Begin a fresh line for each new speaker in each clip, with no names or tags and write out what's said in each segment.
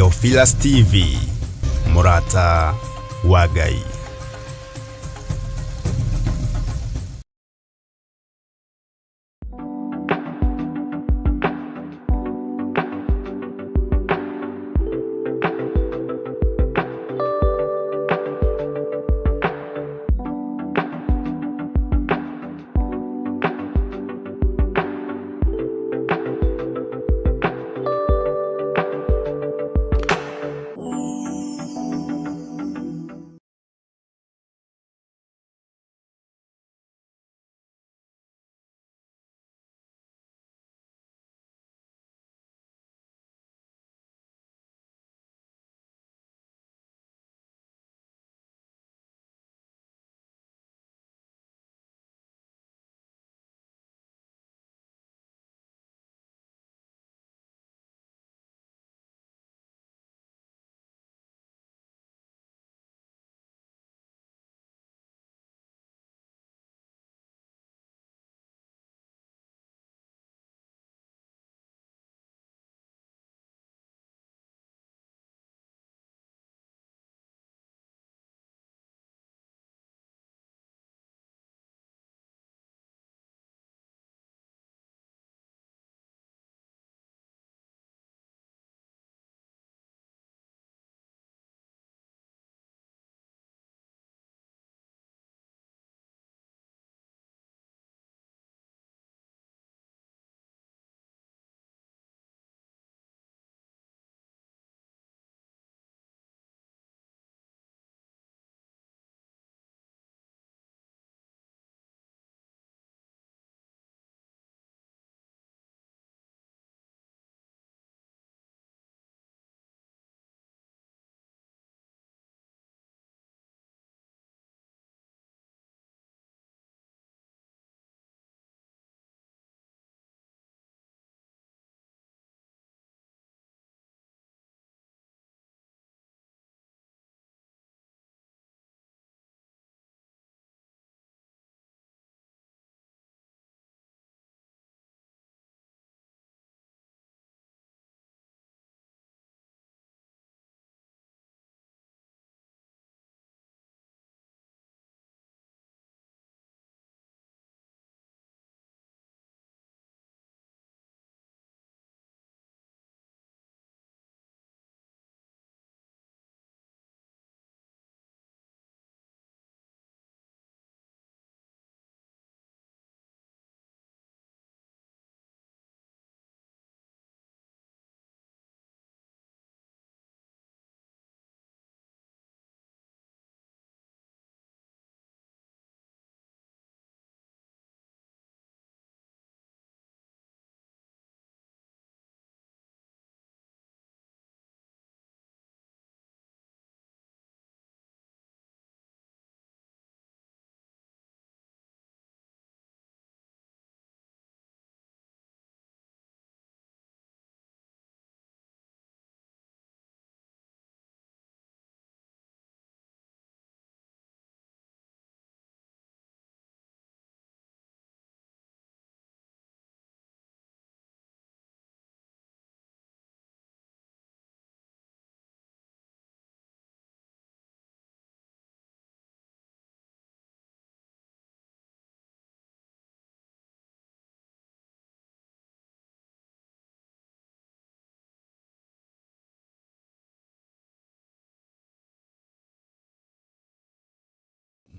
Theophilus TV, mũrata wa Ngai.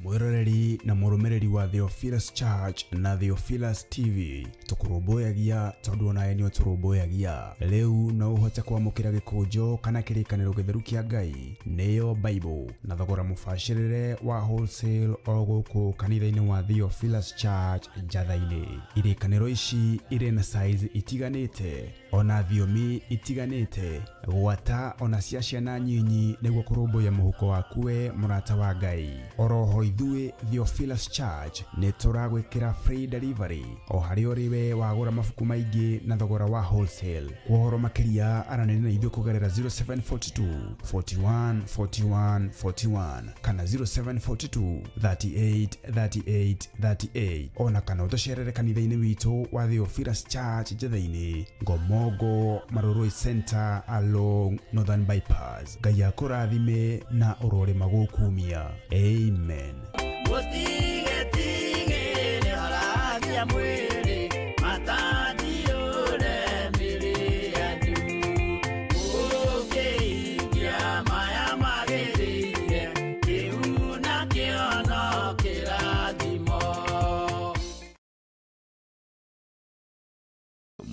Mwĩroreri na mũrũmĩrĩri wa Theophilus Church na Theophilus TV, tũkũrũmbũyagia tondũ onawe nĩ ũtũrũmbũyagia. Rĩu no ũhote kwamũkĩra gĩkũnjo kana kĩrĩkanĩro gĩtheru kĩa Ngai, nĩyo Bible, na thogora mũbacĩrĩre wa wholesale o gũkũ kanitha-inĩ wa Theophilus Church Njatha-inĩ. Irĩkanĩro ici irĩ na size itiganĩte ona thiomi itiganĩte, gwata ona cia ciana nyinyi nĩguo kũrũmbũiya mũhuko waku we mũrata wa Ngai. Oroho ithuĩ Theophilus. Theophilus Church nĩ tũragwĩkĩra free delivery o harĩa ũrĩ we wagũra mabuku maingĩ na thogora wa wholesale. Kwa ũhoro makĩria aranĩria na ithuĩ kũgerera 0742 41 41 41 kana 0742 38 38 38, ona kana ũtũcerere kanitha-inĩ witũ wa Theophilus Church Njetha-inĩ, Ngomongo Marurui Center along Northern Bypass. Ngai akũrathime na ũrorĩma gũkumia. Amen.
Mũtigetigĩre horagia mwĩrĩ, matandiũre mĩrĩ yanyu. Mũkĩhingia maya magĩrĩire, kĩu nakĩo no kĩrathimo.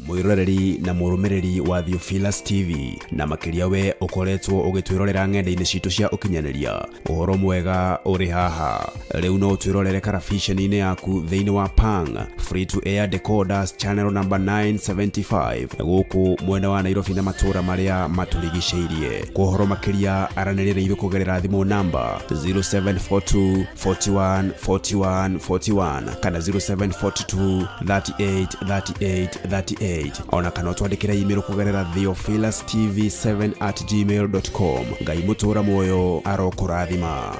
Mwiroreri na mũrũmĩrĩri wa Theophilus TV, na makĩria we ũkoretwo ũgĩtwĩrorera ng'enda-inĩ citũ cia ũkinyanĩria, ũhoro mwega ũrĩ haha. Rĩu no ũtwĩrorere karabiceni-inĩ yaku thĩinĩ wa Pang free to air decoders channel number 975 gũkũ mwena wa Nairobi na matũũra marĩa matũrigicĩirie. Kwa ũhoro makĩria aranĩria na ithuĩ kũgerera thimũ namba 0742 41 41 41 kana 0742 38 38 38, ona kana ũtwandĩkĩre email kũgerera theophilustv7@gmail.com. Ngai mũtũũra muoyo arokũrathima.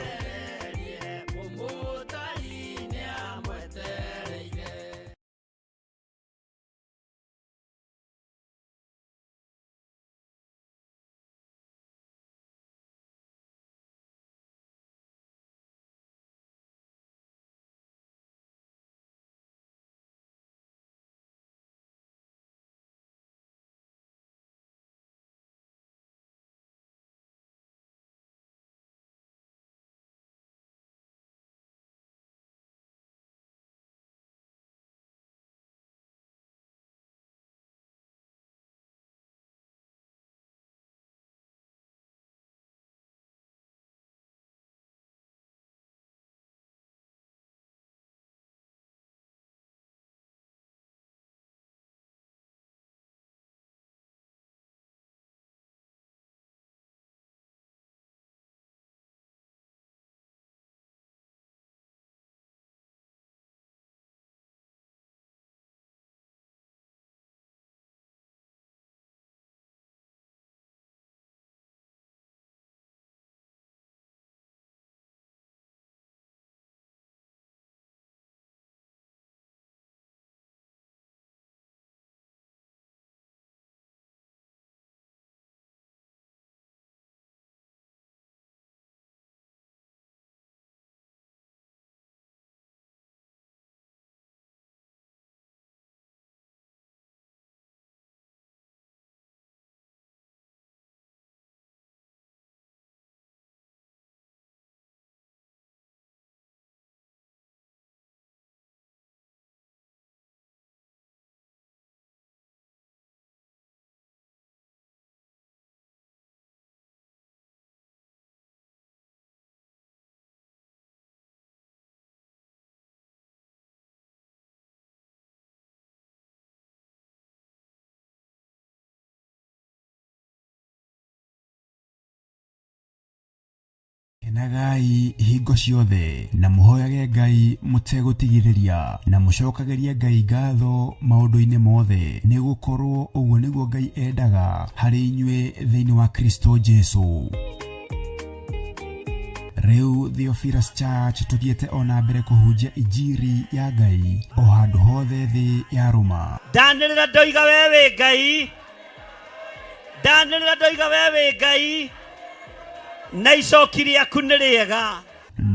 Kenagai hingo ciothe na mũhoyage Ngai mũtegũtigithĩria, na mũcokagĩrie Ngai ngatho maũndũ-inĩ mothe, nĩ gũkorwo ũguo nĩguo Ngai endaga harĩ inyuĩ thĩinĩ wa Kristo Jesu. Rĩu Theophilus Church tũthiĩte ona mbere kũhunjia injiri ya Ngai o handũ hothe thĩ ya rũma.
Ndanĩrĩra ndoiga we wĩ Ngai, ndanĩrĩra ndoiga we wĩ Ngai, na icoki rĩaku nĩ rĩega.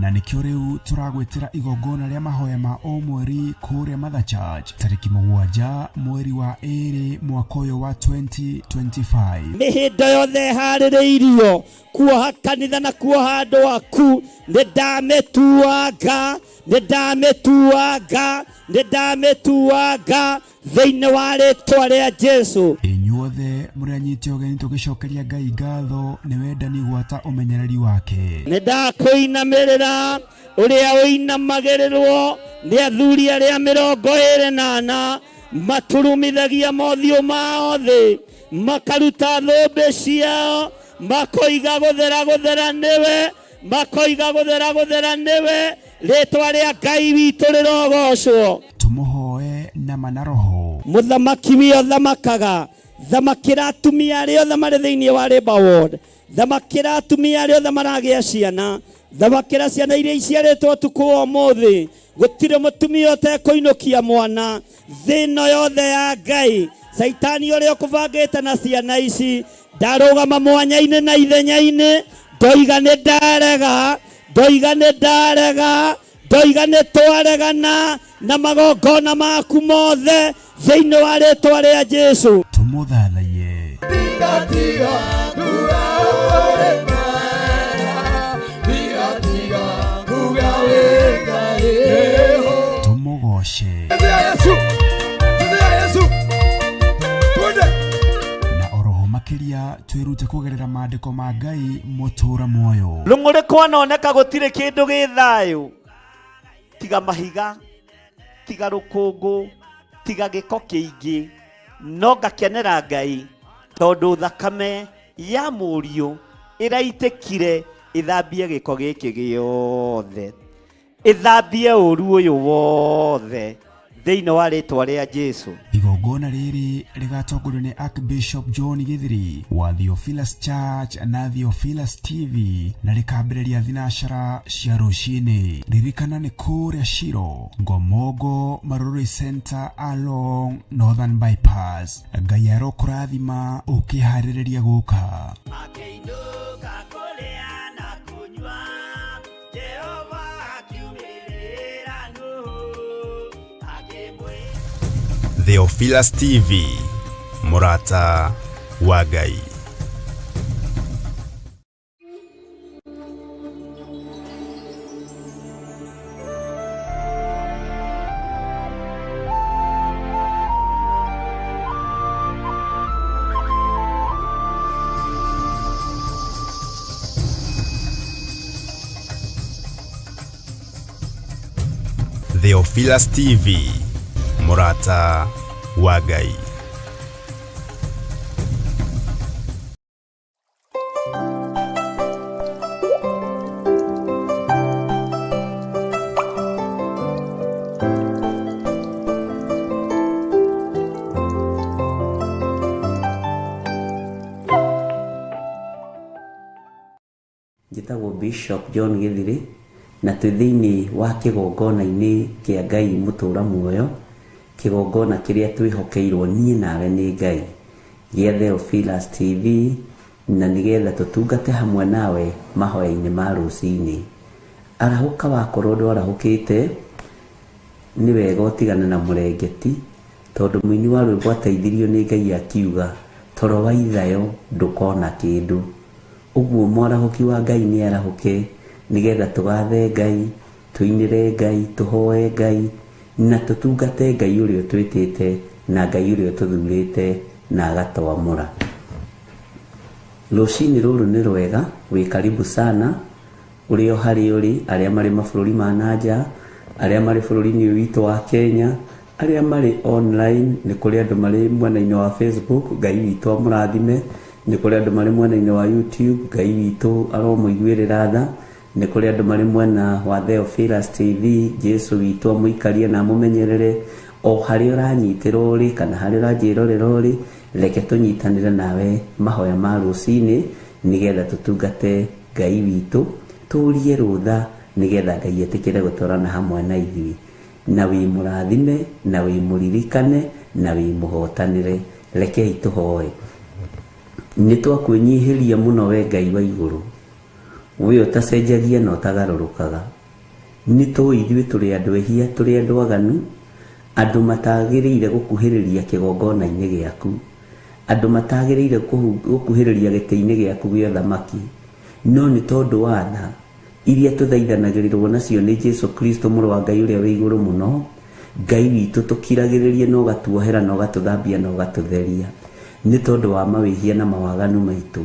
Na nĩkĩo rĩu tũragwĩtĩra igongona rĩa mahoya ma o mweri kũrĩa Mother Church tarĩki 7 mweri wa 2 mwaka ũyũ wa 2025.
Mĩhĩndo yothe ĩharĩrĩirio kuoha kanitha na kuoha andũ aku, nĩ ndamĩtuanga, nĩ ndamĩtuanga, nĩ ndamĩtuanga thĩinĩ wa rĩtwa rĩa Jesu.
Inyuothe mũrĩ anyite ũgeni tũgĩcokeria Ngai ngatho nĩ wendani gwata ũmenyereri wake.
Nĩ ndakũinamĩrĩra ũrĩa ũinamagĩrĩrwo nĩ athuri arĩa 24, maturumithagia mothiũ mao thĩ, makaruta thũmbĩ ciao, makoiga gũthera gũthera nĩwe, makoiga gũthera gũthera nĩwe. Rĩtwa rĩa Ngai witũ rĩrogocwo.
Tũmũhoe nama na roho.
Mũthamaki wĩ othamakaga, thamakĩra atumia arĩa othe marĩ thĩinĩ wa Labour Ward, thamakĩra atumia arĩa othe maragĩa ciana, thamakĩra ciana iria iciarĩtwo ũtukũ wa ũmũthĩ. Gũtirĩ mũtumia ũtekũinũkia mwana thĩ ĩno yothe ya Ngai. Caitani ũrĩa ũkũbangĩte na ciana ici ndarũgama mwanya-inĩ na ithenya-inĩ, ndoiga nĩ ndarega, ndoiga nĩ ndarega, ndoiga nĩ twaregana na magongona maku mothe thĩinĩ wa rĩtwa rĩa Jesu.
Tũmũthathaiye. Tũmũgoce. Na oroho makĩria twĩrute kũgerera maandĩko ma Ngai mũtũra muoyo.
Rũng'ũrĩ kwanoneka gũtirĩ kĩndũ gĩ thayũ tiga mahiga, tiga rũkũngũ, tiga gĩko kĩingĩ, no ngakenera Ngai tondũ thakame ya mũriũ ĩraitĩkire ĩthambie gĩko gĩkĩ gĩothe, ĩthambie ũru ũyũ wothe thĩinĩ wa rĩtwa rĩa Jesu.
Igongona rĩrĩ rĩgatongorio nĩ Archbishop John Githiri wa Theophilus Church na Theophilus TV na rĩkambĩrĩria thinacara cia rũcinĩ. Ririkana nĩ kũrĩa Shiro, Ngomongo, Marurui Center along Northern Bypass. Ngai arokũrathima ũkĩharĩrĩria gũka.
Akĩinũka kũrĩa na kũnyua, Jehova akiumĩrĩra Nuhu, akĩmwĩra.
Theophilus TV, mũrata wa Ngai. Theophilus TV, mũrata wa Ngai.
Njĩtagwo Bishop John Githiri na twĩ thĩinĩ wa kĩgongona-inĩ kĩa Ngai mũtũra muoyo, kĩgongona kĩrĩa twĩhokeirwo niĩ nawe nĩ Ngai gĩa Theophilus TV, na nĩgetha tũtungate hamwe nawe mahoya-inĩ ma rũcinĩ. Arahũka wakorwo ndwarahũkĩte, nĩ wega ũtigane na mũrengeti, tondũ mũini wa rwĩmbo ateithirio nĩ Ngai akiuga toro wa ithayo ndũkona kĩndũ. Ũguo mwarahũki wa Ngai nĩ arahũke nĩgetha tũgathe Ngai, tũinĩre Ngai, tũhoe Ngai na tũtungate Ngai ũrĩa ũtwĩtĩte na Ngai ũrĩa ũtũthurĩte na agatwamũra. Rũcinĩ rũrũ nĩ rwega, wĩ karibu sana ũrĩ o harĩa ũrĩ, arĩa marĩ mabũrũri ma na nja, arĩa marĩ bũrũri-inĩ ũyũ witũ wa Kenya, arĩa marĩ online, nĩ kũrĩ andũ marĩ mwena-inĩ wa Facebook, Ngai witũ amũrathime, nĩ kũrĩ andũ marĩ mwena-inĩ wa YouTube, Ngai witũ aromũiguĩrĩra tha, nĩ kũrĩ andũ marĩ mwena wa Theophilus TV, Jesu witũ amũikarie na amũmenyerere. O harĩa ũranyitĩra ũrĩ kana harĩa ũranjĩrorera ũrĩ, reke tũnyitanĩre nawe mahoya ma rũcinĩ nĩgetha tũtungate Ngai witũ, tũrie rũtha nĩgetha Ngai etĩkĩre gũtwarana hamwe na ithuĩ. Na wĩ mũrathime, na wĩ mũririkane, na wĩ mũhotanĩre. Rekei tũhoe. Nĩ twakwĩnyihĩria mũno we Ngai wa igũrũ, we ũtacenjagia na ũtagarũrũkaga. Nĩ tũĩ ithuĩ tũrĩ andũ ehia, tũrĩ andũ aganu, andũ matagĩrĩire gũkuhĩrĩria kĩgongona-inĩ gĩaku, andũ matagĩrĩire gũkuhĩrĩria gĩtĩ-inĩ gĩaku gĩa ũthamaki. No nĩ tondũ wa tha iria tũthaithanagĩrĩrwo nacio nĩ Jesu Kristo mũrũ wa Ngai ũrĩa wĩ igũrũ mũno, Ngai witũ tũkiragĩrĩrie na ũgatuohera na ũgatũthambia na ũgatũtheria nĩ tondũ wa mawĩhia na mawaganu maitũ.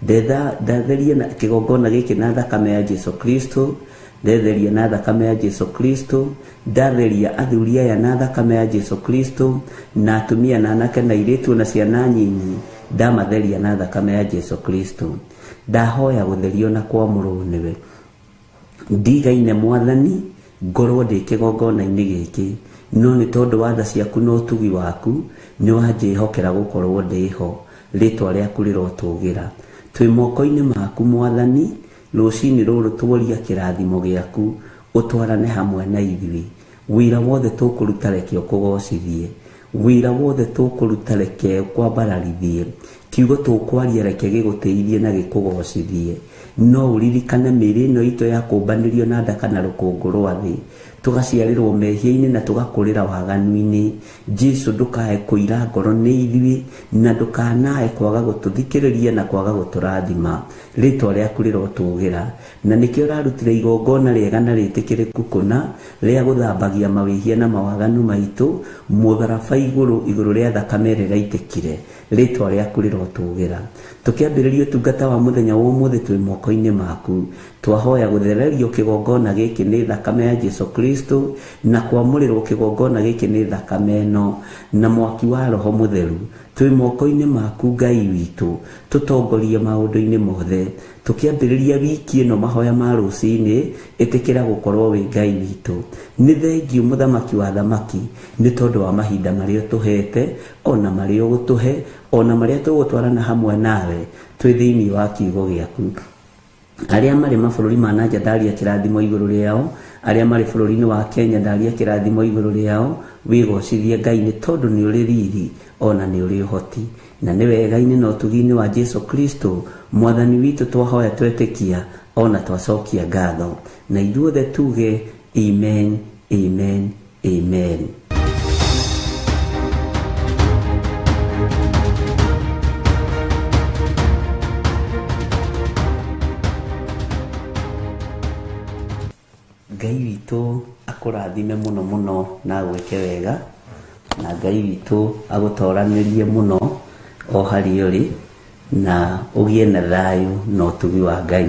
Ndatheria na kĩgongona gĩkĩ na thakame ya Jesu Kristo, ndetheria na thakame ya Jesu Kristo, ndatheria athuri aya na thakame ya Jesu Kristo, na atumia na anake na airĩtu na ciana nyinyi, ndamatheria na thakame ya Jesu Kristo. Ndahoya gũtherio na kwamũrwo nĩwe. Ndigaine Mwathani ngorwo ndĩ kĩgongona-inĩ gĩkĩ, no nĩ tondũ wa tha ciaku na ũtugi waku nĩ wanjĩhokera gũkorwo ndĩho. Rĩtwa rĩaku rĩrotũgĩra. Twĩ moko-inĩ maku Mwathani, rũcinĩ rũrũ tuoria kĩrathimo gĩaku ũtwarane hamwe na ithuĩ. Wĩra wothe tũkũruta reke ũkũgocithie, wĩra wothe tũkũruta reke ũkwambararithie, kiugo tũkwaria reke gĩgũtĩithie na gĩkũgocithie. No ũririkane mĩĩrĩ ĩno itũ ya kũmbanĩrio na ndaka na rũkũngũ rwa thĩ, tũgaciarĩrwo mehia-inĩ na tũgakũrĩra waganu-inĩ. Jesu ndũkae kũira ngoro nĩ ithuĩ, na ndũkanae kwaga gũtũthikĩrĩria na kwaga gũtũrathima. Rĩtwa rĩaku rĩrotũgĩra, na nĩkĩo ũrarutire igongona rĩega na rĩtĩkĩrĩku kũna rĩa gũthambagia mawĩhia na mawaganu maitũ mũtharaba igũrũ, igũrũ rĩa thakame ĩrĩa ĩraitĩkire. Rĩtwa rĩaku rĩrotũgĩra. Tũkĩambĩrĩria ũtungata wa mũthenya wa ũmũthĩ twĩ moko-inĩ maku. Twahoya gũthererio kĩgongona gĩkĩ nĩ thakame ya Jesu Kristo, na kwamũrĩrwo kĩgongona gĩkĩ nĩ thakame ĩno na mwaki wa Roho Mũtheru. Twĩ moko-inĩ maku Ngai witũ, tũtongorie maũndũ-inĩ mothe. Tũkĩambĩrĩria wiki ĩno mahoya ma rũcinĩ, ĩtĩkĩra gũkorwo wĩ Ngai witũ. Nĩ thengiũ Mũthamaki wa thamaki nĩ tondũ wa mahinda marĩa ũtũhete, ona marĩa ũgũtũhe, ona marĩa tũgũtwarana hamwe nawe twĩ thĩinĩ wa kiugo gĩaku. Arĩa marĩ mabũrũri ma na nja ndaria kĩrathimo igũrũ rĩao, arĩa marĩ bũrũri-inĩ wa Kenya ndaria kĩrathimo igũrũ rĩao. Wĩgocithie Ngai nĩ tondũ nĩ ũrĩ riri ona nĩ ũrĩ ũhoti, na nĩ wega-inĩ na ũtugi-inĩ wa Jesu Kristo Mwathani witũ twahoya twetĩkia ona twacokia ngatho, na ithuothe tuge amen, amen, amen. Ngai witũ akũrathime mũno mũno na agwĩke wega, na Ngai witũ agũtoranĩrie mũno o harĩa ũrĩ, na ũgĩe na thayũ na ũtugi wa Ngai.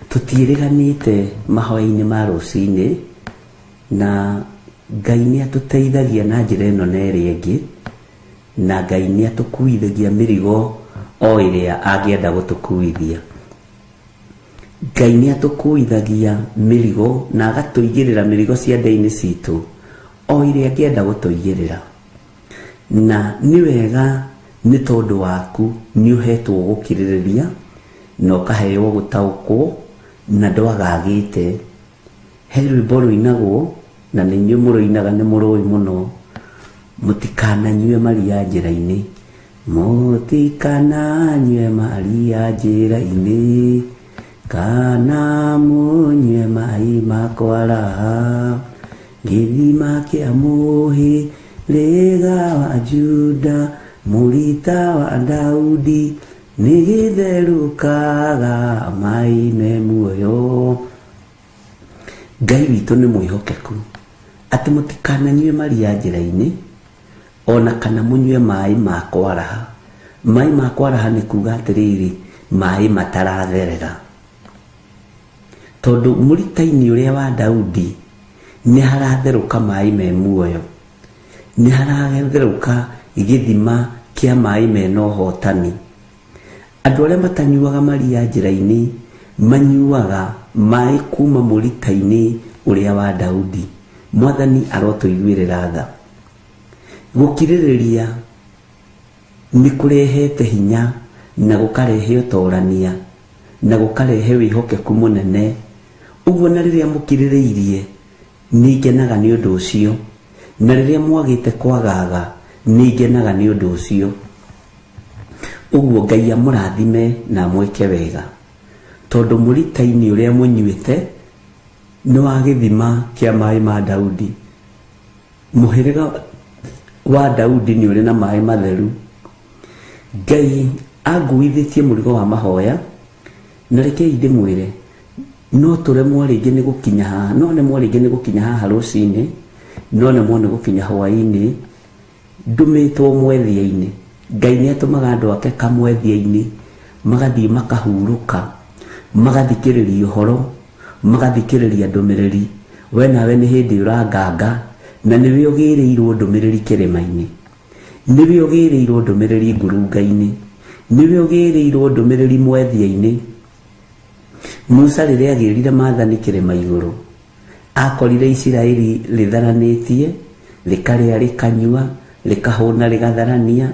Tũtiĩrĩganĩte mahoya-inĩ ma rũcinĩ, na Ngai nĩ atũteithagia na njĩra ĩno na ĩrĩa ĩngĩ, na Ngai nĩ atũkuithagia mĩrigo o ĩrĩa angĩenda gũtũkuithia. Ngai nĩ atũkuithagia mĩrigo na agatũigĩrĩra mĩrigo ciande-inĩ citũ o ĩrĩa angĩenda gũtũigĩrĩra. Na nĩ wega nĩ tondũ waku nĩ ũhetwo gũkirĩrĩria na ũkaheo gũtaũkwo na ndwagagĩte. He rwĩmbo rũinagwo na nĩ inyuĩ mũrũinaga nĩ mũrũĩ mũno, mũtikananyue maria njĩra-inĩ, mũtikananyue maria njĩra-inĩ, kana mũnyue maĩ ma kwaraha, gĩthima kĩa mũhĩrĩga wa Juda, mũrita wa Daudi, nĩ gĩtherũkaga maĩ me muoyo. Ngai witũ nĩ mwĩhokeku atĩ mũtikananyue maria njĩra-inĩ, ona kana mũnyue maĩ ma kwaraha. Maĩ ma kwaraha nĩ kuga atĩrĩrĩ, maĩ mataratherera, tondũ mũrita-inĩ ũrĩa wa Daudi nĩ haratherũka maĩ me muoyo, nĩ haratherũka gĩthima kĩa maĩ mena ũhotani. Andũ arĩa matanyuaga maria njĩra-inĩ manyuaga maĩ kuma mũrita-inĩ ũrĩa wa Daudi. Mwathani arotũiguĩrĩra tha. Gũkirĩrĩria nĩ kũrehete hinya na gũkarehe ũtorania na gũkarehe wĩhokeku mũnene. Ũguo na rĩrĩa mũkirĩrĩirie nĩ ngenaga nĩ ũndũ ũcio, na rĩrĩa mwagĩte kwagaga nĩ ngenaga nĩ ũndũ ũcio. Ũguo Ngai amũrathime na amwĩke wega, tondũ mũrita-inĩ ũrĩa mũnyuĩte nĩ wa gĩthima kĩa maĩ ma Daudi. Mũhĩrĩga wa Daudi nĩ ũrĩ na maĩ matheru. Ngai anguithĩtie mũrigo wa mahoya, na rekei ndĩmwĩre, no tũremwo rĩngĩ nĩ gũkinya haha, no nemwo rĩngĩ nĩ gũkinya haha rũcinĩ, no nemwo nĩ gũkinya hwaĩ-inĩ. Ndũmĩtwo mwethia-inĩ. Ngai nĩ atũmaga andũ ake kamwethia-inĩ, magathiĩ makahurũka, magathikĩrĩria ũhoro, magathikĩrĩria ndũmĩrĩri. We nawe nĩ hĩndĩ ũranganga, na nĩwe ũgĩrĩirwo ndũmĩrĩri kĩrĩma-inĩ, nĩwe ũgĩrĩirwo ndũmĩrĩri ngurunga-inĩ, nĩwe ũgĩrĩirwo ndũmĩrĩri mwethia-inĩ. Musa rĩrĩa agĩrire maathani kĩrĩma igũrũ, akorire Isiraeli rĩtharanĩtie, rĩkarĩa rĩkanyua, rĩkahũna rĩgatharania,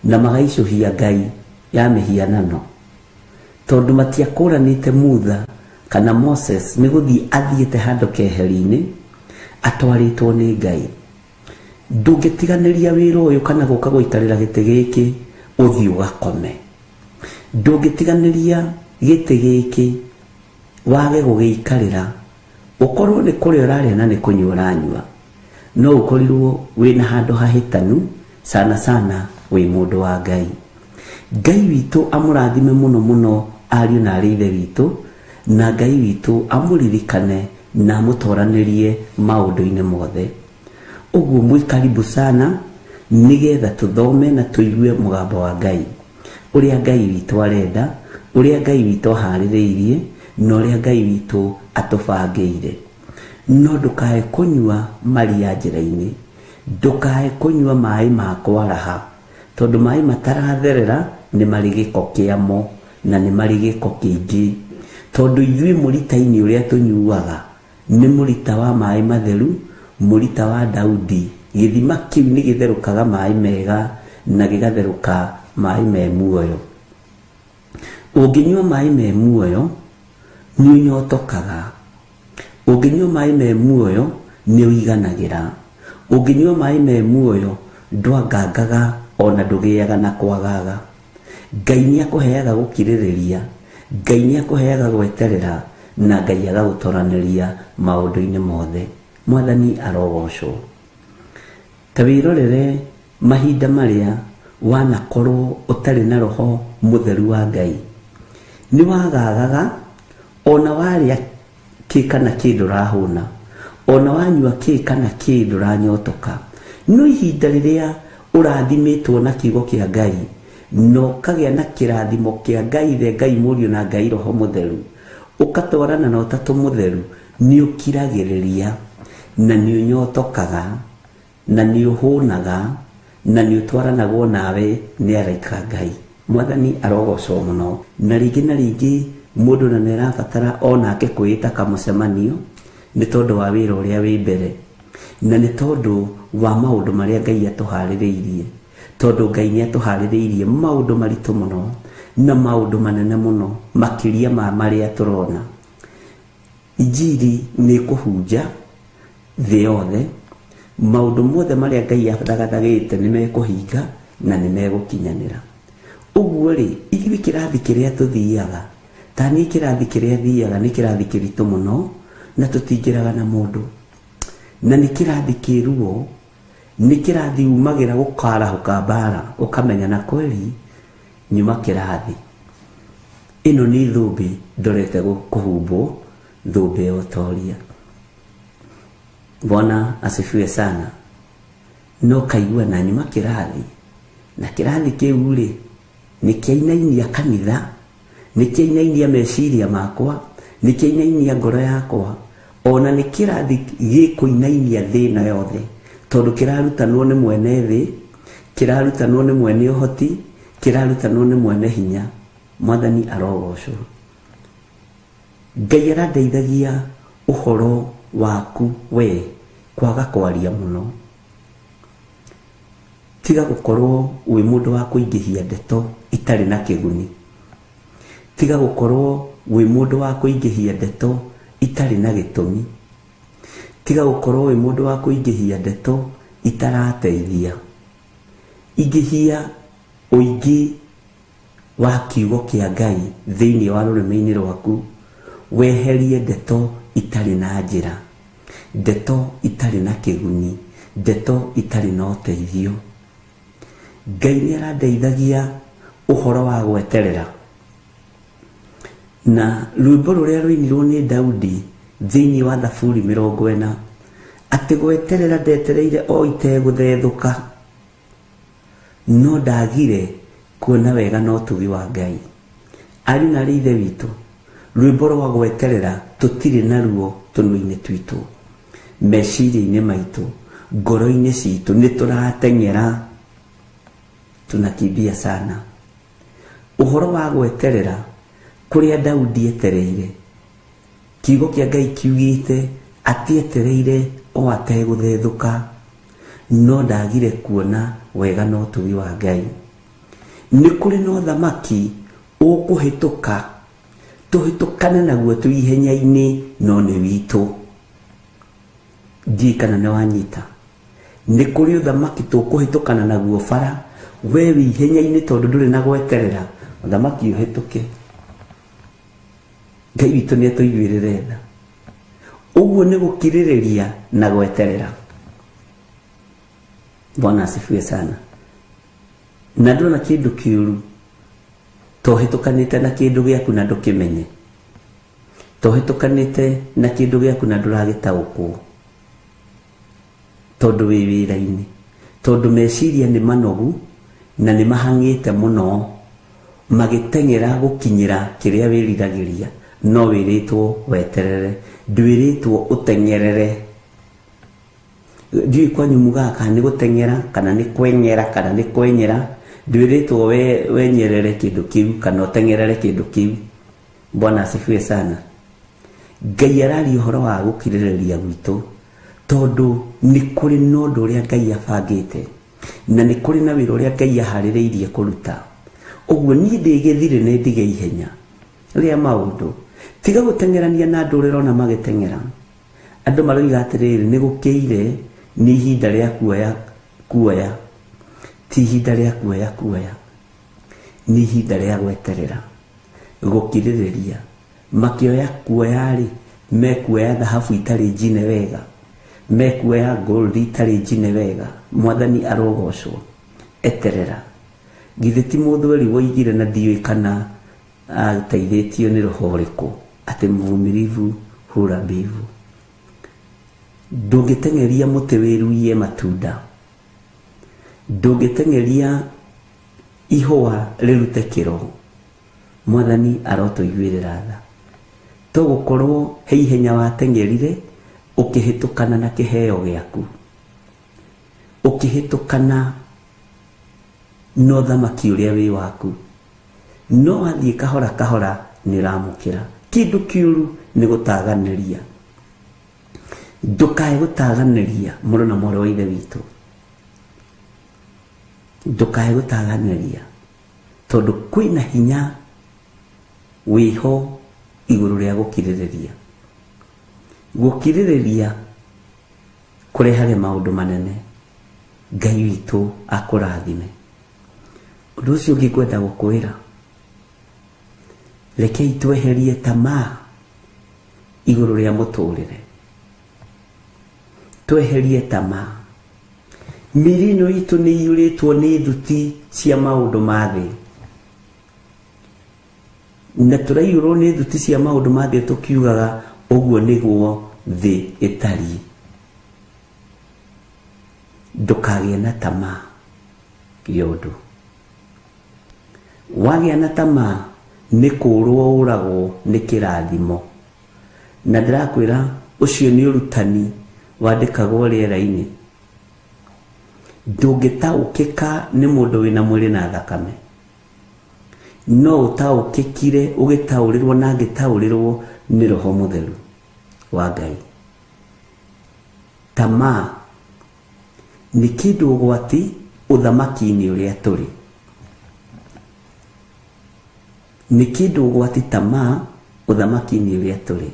na magaicũhia ngai ya mĩhianano. Tondũ matiakũranĩte Mutha kana Moses nĩ gũthiĩ athiĩte handũ keheri-inĩ atwarĩtwo nĩ Ngai. Ndũngĩtiganĩria wĩra ũyũ kana gũka gũikarĩra gĩtĩ gĩkĩ ũthiĩ ũgakome. Ndũngĩtiganĩria gĩtĩ gĩkĩ wage gũgĩikarĩra, ũkorwo nĩ kũrĩa ũrarĩa na nĩ kũnyua ũranyua, no ũkorirwo wĩna handũ hahĩtanu, sana sana wĩ mũndũ wa Ngai. Ngai witũ amũrathime mũno mũno ariũ na arĩ ithe witũ, na Ngai witũ amũririkane na amũtoranĩrie maũndũ-inĩ mothe. Ũguo mwĩ karibu sana nĩgetha tũthome na tũigue mũgambo wa Ngai, ũrĩa Ngai witũ arenda, ũrĩa Ngai witũ aharĩrĩirie, na ũrĩa Ngai witũ atũbangĩire. No ndũkae kũnyua maria njĩra-inĩ, ndũkae kũnyua maĩ ma kwaraha, tondũ maĩ mataratherera nĩ marĩ gĩko kĩamo na nĩ marĩ gĩko kĩingĩ. Tondũ ithuĩ mũrita-inĩ ũrĩa tũnyuaga nĩ mũrita wa maĩ matheru, mũrita wa Daudi. Gĩthima kĩu nĩ gĩtherũkaga maĩ mega na gĩgatherũka maĩ me muoyo. Ũngĩnyua maĩ me muoyo nĩ ũnyotokaga. Ũngĩnyua maĩ me muoyo nĩ ũiganagĩra. Ũngĩnyua maĩ me muoyo ndwangangaga ona ndũgĩaga na kwagaga. Ngai nĩ akũheaga gũkirĩrĩria, Ngai nĩ akũheaga gweterera, na Ngai agagũtoranĩria maũndũ-inĩ mothe. Mwathani arogocwo. Ta wĩrorere mahinda marĩa wanakorwo ũtarĩ na roho mũtheru wa Ngai. Nĩ wagagaga ona warĩa kĩ kana kĩ ndũrahũna, ona wanyua kĩ kana kĩ ndũranyotoka. No ihinda rĩrĩa ũrathimĩtwo na kiugo kĩa Ngai, na ũkagĩa na kĩrathimo kĩa Ngai Ithe, Ngai Mũriũ na Ngai Roho Mũtheru, ũkatwarana na Ũtatũ Mũtheru, nĩ ũkiragĩrĩria na nĩ ũnyotokaga na nĩ ũhũnaga na nĩ ũtwaranagwo nawe nĩ araika Ngai. Mwathani arogocwo mũno. Na rĩngĩ na rĩngĩ mũndũ na nĩarabatara onake kwĩĩta kamũcemanio nĩ tondũ wa wĩra ũrĩa wĩ mbere, na nĩ tondũ wa maũndũ marĩa Ngai atũharĩrĩirie, tondũ Ngai nĩ atũharĩrĩirie maũndũ maritũ mũno na maũndũ manene mũno makĩria ma marĩa tũrona. Injiri nĩ kũhunja thĩ yothe, maũndũ mothe marĩa Ngai athagathagĩte nĩ mekũhinga na nĩ megũkinyanĩra. Ũguo rĩ, ithuĩ kĩrathi kĩrĩa tũthiaga, ta niĩ kĩrathi kĩrĩa thiaga nĩ kĩrathi kĩritũ mũno na tũtingĩraga na mũndũ. Na nĩ kĩrathi kĩ ruo, nĩ kĩrathi umagĩra gũkarahũka mbara, ũkamenya na kweli nyuma kĩrathi. Ĩno nĩ thũmbĩ ndorete kũhumbwo, thũmbĩ ya ũtoria. Bwana asifiwe sana. No kaigua na nyuma kĩrathi, na kĩrathi kĩu rĩ nĩ kĩainainia kanitha, nĩ kĩainainia meciria makwa, nĩ kĩainainia ngoro yakwa, ona nĩ kĩrathi gĩkũinainia thĩ ĩno yothe, tondũ kĩrarutanwo nĩ mwene thĩ, kĩrarutanwo nĩ mwene ũhoti, kĩrarutanwo nĩ mwene hinya. Mwathani arogocwo. Ngai arandeithagia ũhoro waku we kwaga kwaria mũno. Tiga gũkorwo wĩ mũndũ wa kũingĩhia ndeto itarĩ na kĩguni. Tiga gũkorwo wĩ mũndũ wa kũingĩhia ndeto itarĩ na gĩtũmi. Tiga gũkorwo wĩ mũndũ wa kũingĩhia ndeto itarateithia. Ingĩhia ũingĩ wa kiugo kĩa Ngai thĩinĩ wa rũrĩmĩ-inĩ rwaku, weherie ndeto itarĩ na njĩra, ndeto itarĩ na kĩguni, ndeto itarĩ na ũteithio. Ngai nĩ arandeithagia ũhoro wa gweterera. Na rwĩmbo rũrĩa rũinirwo nĩ Daudi thĩinĩ wa Thaburi 40, atĩ gweterera ndetereire o itegũthethũka, no ndagire kuona wega na ũtugi wa Ngai. Ariũ na arĩ ithe witũ, rwĩmbo rwa gweterera tũtirĩ naruo tũnua-inĩ twitũ, meciria-inĩ maitũ, ngoro-inĩ citũ, nĩ tũrateng'era, tunakimbia sana. Ũhoro wa gweterera kũrĩa Daudi etereire Kiugo kĩa Ngai kiugĩte atietereire o ategũthethũka, no ndagire kuona wega na ũtugi wa Ngai. Nĩ kũrĩ na ũthamaki ũkũhĩtũka, tũhĩtũkane naguo twĩ ihenya-inĩ, no nĩ witũ. Ndiũĩ kana nĩ wanyita. Nĩ kũrĩ ũthamaki tũkũhĩtũkana naguo bara, we wĩ ihenya-inĩ tondũ ndũrĩ na gweterera, ũthamaki ũhĩtũke. Ngai witũ nĩ atũiguĩrĩre tha. Ũguo nĩ gũkirĩrĩria na gweterera. Bwana asifiwe sana. Na ndona kĩndũ kĩũru tohĩtũkanĩte na kĩndũ gĩaku na ndũkĩmenye, tohĩtũkanĩte na kĩndũ gĩaku na ndũragĩtaũkwo, tondũ wĩ wĩra-inĩ, tondũ meciria nĩ manogu na nĩ mahang'ĩte mũno magĩteng'era gũkinyĩra kĩrĩa wĩriragĩria, no wĩrĩtwo weterere, ndwĩrĩtwo ũteng'erere. Ndiũĩ kwanyu mugaga kana nĩ gũteng'era kana nĩ kweng'era kana nĩ kwenyera, ndwĩrĩtwo wenyerere kĩndũ kĩu kana ũteng'erere kĩndũ kĩu. Bwana asifiwe sana. Ngai araria ũhoro wa gũkirĩrĩria gwitũ, tondũ nĩ kũrĩ na ũndũ ũrĩa Ngai abangĩte, na nĩ kũrĩ na wĩra ũrĩa Ngai aharĩrĩirie kũruta. Ũguo niĩ ndĩ gĩthirĩ nĩ ndige ihenya rĩa maũndũ, tiga gũteng'erania na andũ ũrĩa ũrona magĩteng'era. Andũ maroiga atĩrĩrĩ, nĩ gũkĩire, nĩ ihinda rĩa kuoya kuoya. Ti ihinda rĩa kuoya kuoya, nĩ ihinda rĩa gweterera, gũkirĩrĩria. Makĩoya kuoya-rĩ, mekuoya thahabu itarĩ njine wega, mekuoya gold itarĩ njine wega. Mwathani arogocwo. Eterera. Githĩ ti mũthweri woigire na ndiũĩ kana ateithĩtio nĩ roho ũrĩkũ, atĩ mvumilivu hula mbivu. Ndũngĩteng'eria mũtĩ wĩruie matunda, ndũngĩteng'eria ihũa rĩrute kĩro. Mwathani arotũiguĩrĩra tha. To gũkorwo he ihenya wateng'erire ũkĩhĩtũkana na kĩheo gĩaku, ũkĩhĩtũkana na ũthamaki ũrĩa wĩ waku, no wathiĩ kahora kahora nĩ ũramũkĩra. Kĩndũ kĩũru nĩ gũtaganĩria. Ndũkae gũtaganĩria mũrũ na mwarĩ wa Ithe witũ, ndũkae gũtaganĩria, tondũ kwĩna hinya wĩho igũrũ rĩa gũkirĩrĩria. Gũkirĩrĩria kũrehage maũndũ manene. Ngai witũ akũrathime. Ũndũ ũcio ũngĩ ngwenda gũkwĩra, rekei tweherie tamaa igũrũ rĩa mũtũrĩre, tweherie tamaa. Mĩĩrĩ ĩno itũ nĩ iyũrĩtwo nĩ thuti cia maũndũ ma thĩ, na tũraiyũrwo nĩ thuti cia maũndũ ma thĩ tũkiugaga ũguo nĩguo thĩ ĩtariĩ. Ndũkagĩe na tamaa ya ũndũ. Wagĩa na tamaa nĩ kũũrwo ũragwo nĩ kĩrathimo. Na ndĩrakwĩra ũcio nĩ ũrutani wandĩkagwo rĩera-inĩ. Ndũngĩtaũkĩka nĩ mũndũ wĩna mwĩrĩ na thakame, no ũtaũkĩkire ũgĩtaũrĩrwo na ngĩtaũrĩrwo nĩ Roho Mũtheru wa Ngai. Tamaa nĩ kĩndũ ũgwati ũthamaki-inĩ ũrĩa tũrĩ, nĩ kĩndũ ũgwati tamaa ũthamaki-inĩ ũrĩa tũrĩ,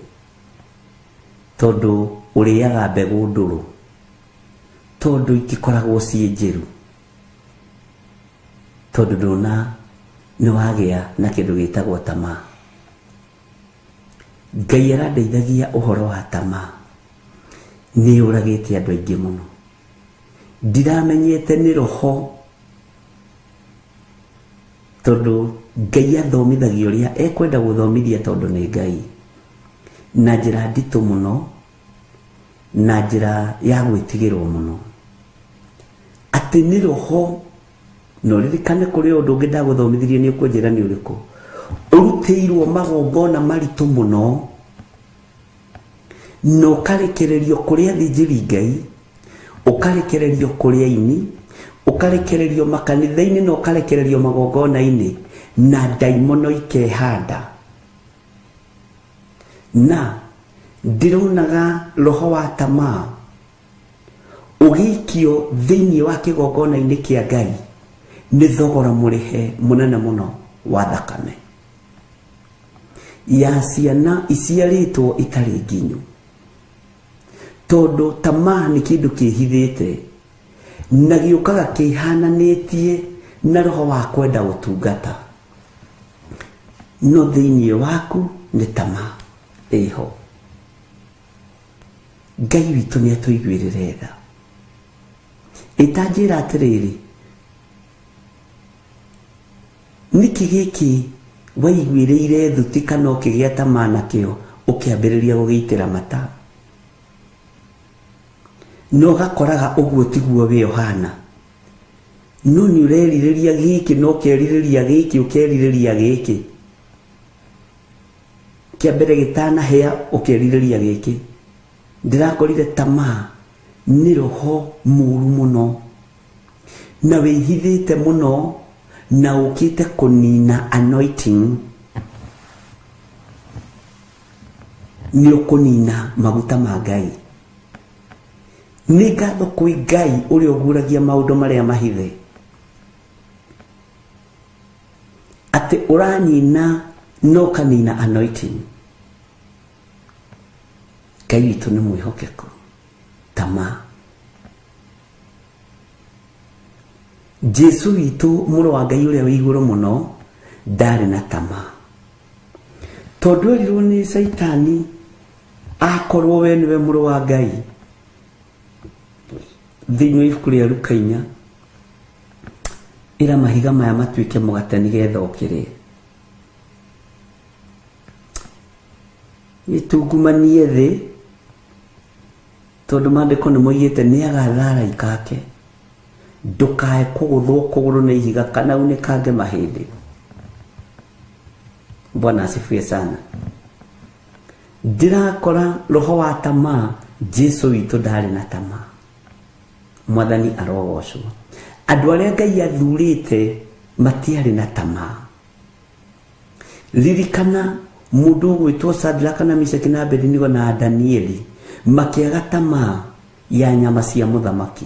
tondũ ũrĩaga mbegũ ndũrũ, tondũ itikoragwo ciĩ njĩru, tondũ ndũna nĩ wagĩa na kĩndũ gĩtagwo tamaa. Ngai arandeithagia ũhoro wa tamaa, nĩ ũragĩte andũ aingĩ mũno. Ndiramenyete nĩ roho, tondũ Ngai athomithagia ũrĩa ekwenda gũthomithia, tondũ nĩ Ngai, na njĩra nditũ mũno, na njĩra ya gwĩtigĩrwo mũno, atĩ nĩ roho. Na ũririkane kũrĩ ũndũ ũngĩ ndagũthomithirie, nĩ ũkũnjĩra nĩ ũrĩkũ, ũrutĩirwo magongona maritũ mũno, na ũkarekererio kũrĩ athĩnjĩri Ngai, ũkarekererio kũrĩ aini, ũkarekererio makanitha-inĩ, na ũkarekererio magongona-inĩ, na ndaimono ikehanda. Na Ndĩronaga roho wa tamaa ũgĩikio thĩinĩ wa kĩgongona-inĩ kĩa Ngai nĩ thogora mũrĩhe mũnene mũno wa thakame ya ciana iciarĩtwo itarĩ nginyu, tondũ tamaa nĩ kĩndũ kĩhithĩte na gĩũkaga kĩhananĩtie na roho wa kwenda gũtungata, no thĩinĩ waku nĩ tamaa ĩho. Ngai witũ nĩ atũiguĩrĩre tha. Ĩtanjĩra atĩrĩrĩ, nĩkĩ gĩkĩ waiguĩrĩire thuti kana ũkĩgĩa tamaa nakĩo ũkĩambĩrĩria gũgĩitĩra mata, no ũgakoraga ũguo tiguo wĩ ũhana, no nĩ ũrerirĩria gĩkĩ na ũkerirĩria gĩkĩ ũkerirĩria gĩkĩ, kĩa mbere gĩtanahĩa ũkerirĩria gĩkĩ. Ndĩrakorire tamaa nĩ roho mũru mũno na wĩhithĩte mũno na ũkĩte kũnina anointing, nĩ ũkũnina maguta ma Ngai. Nĩ ngatho kwĩ Ngai ũrĩa ũguragia maũndũ marĩa mahithe, atĩ ũranina no kanina anointing. Ngai witũ nĩ mwĩhokeku. Tamaa. Jesu witũ mũrũ wa Ngai ũrĩa wĩ igũrũ mũno ndarĩ na tamaa, tondũ erirwo nĩ Caitani akorwo we nĩwe mũrũ wa Ngai. Thĩinĩ wa ibuku rĩa Luka 4, ĩra mahiga maya matuĩke mũgate nĩgetha ũkĩrĩe. Gĩtungumanie thĩ, tondũ maandĩko nĩ moigĩte nĩ agatha araika ake, ndũkae kũgũthwo kũgũrũ nĩ ihiga kana unĩkange mahĩndĩ. Bwana asifiwe sana. Ndĩrakora roho wa tamaa, Jesu witũ ndarĩ na tamaa. Mwathani arogocwo. Andũ arĩa Ngai athurĩte matiarĩ na tamaa. Ririkana mũndũ ũgwĩtwo Shadraka na Meshaki na Abednego na Danieli makĩaga tamaa ya nyama cia mũthamaki.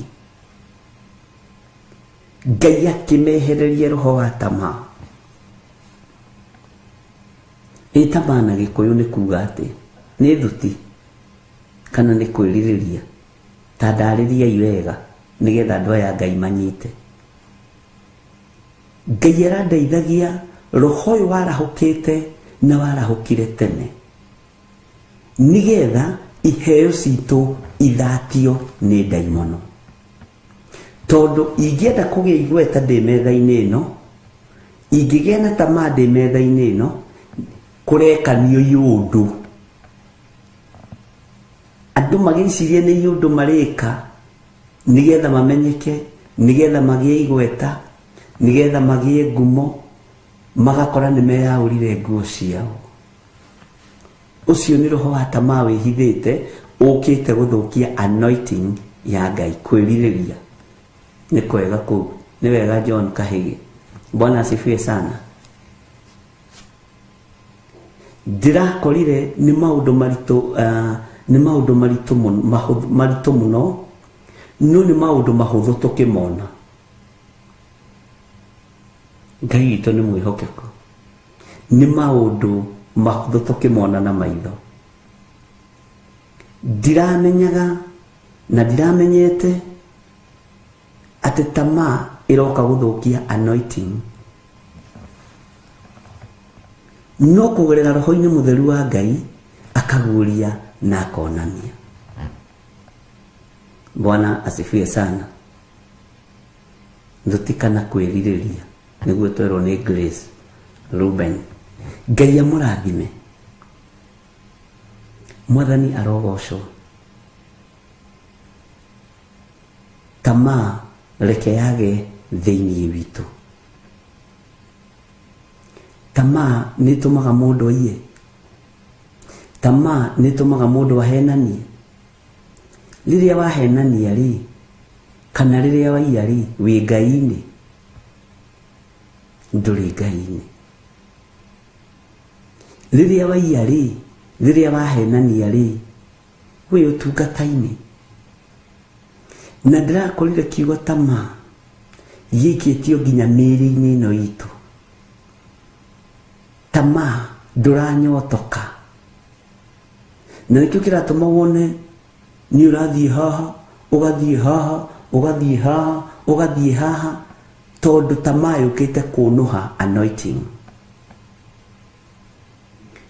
Ngai akĩmehereria roho wa tamaa. Ĩ tamaa na Gĩkũyũ nĩ kuga atĩ nĩ thuti kana nĩ kwĩrirĩria. Ta ndarĩriai wega nĩgetha andũ aya Ngai manyite. Ngai arandeithagia roho ũyũ warahũkĩte na warahũkire tene, nĩgetha iheo citũ ithatio nĩ ndaimono. Tondũ ingĩenda kũgĩa igweta ndĩ metha-inĩ ĩno, ingĩgĩa na tamaa ndĩ metha-inĩ ĩno, kũrekanio iũndũ. Andũ magĩcirie nĩ iũndũ marĩka nĩgetha mamenyeke, nĩgetha magĩe igweta, nĩgetha magĩe ngumo, magakora nĩ meyaũrire nguo ciao. Ũcio nĩ roho wa tamaa wĩhithĩte ũkĩte gũthũkia anointing ya Ngai. Kwĩrirĩria nĩ kwega kũu, nĩ wega John Kahĩgĩ. Bwana asifiwe sana. Ndĩrakorire nĩ maũndũ maritũ, nĩ maũndũ maritũ mũno, no nĩ maũndũ mahũthũ tũkĩmona. Ngai witũ nĩ mwĩhokeku. Nĩ maũndũ mahũthũ tũkĩmona na maitho. Ndiramenyaga na ndiramenyete atĩ tamaa ĩroka gũthũkia anointing, no kũgerera roho-inĩ mũtheru wa Ngai akaguũria na akonania. Bwana asifiwe sana. Thuti kana kwĩrirĩria nĩguo twerwo nĩ Grace Ruben. Ngai amũrathime. Mwathani arogocwo. Tamaa reke yage thĩinĩ witũ. Tamaa nĩ ĩtũmaga mũndũ aiye. Tamaa nĩ ĩtũmaga mũndũ ahenanie. Rĩrĩa wahenania rĩ, kana rĩrĩa waiya rĩ, wĩ Ngai-inĩ? Ndũrĩ Ngai-inĩ. Rĩrĩa waiya rĩ, rĩrĩa wahenania rĩ, Wĩ ũtungata-inĩ. Na ndĩrakorire kiugo tamaa gĩikĩtio nginya mĩĩrĩ-inĩ ĩno itũ. Tamaa ndũranyotoka. Na nĩkĩo kĩratũma wone nĩ ũrathiĩ haha, ũgathiĩ haha, ũgathiĩ haha, ũgathiĩ haha, tondũ tamaa yũkĩte kũnũha anointing.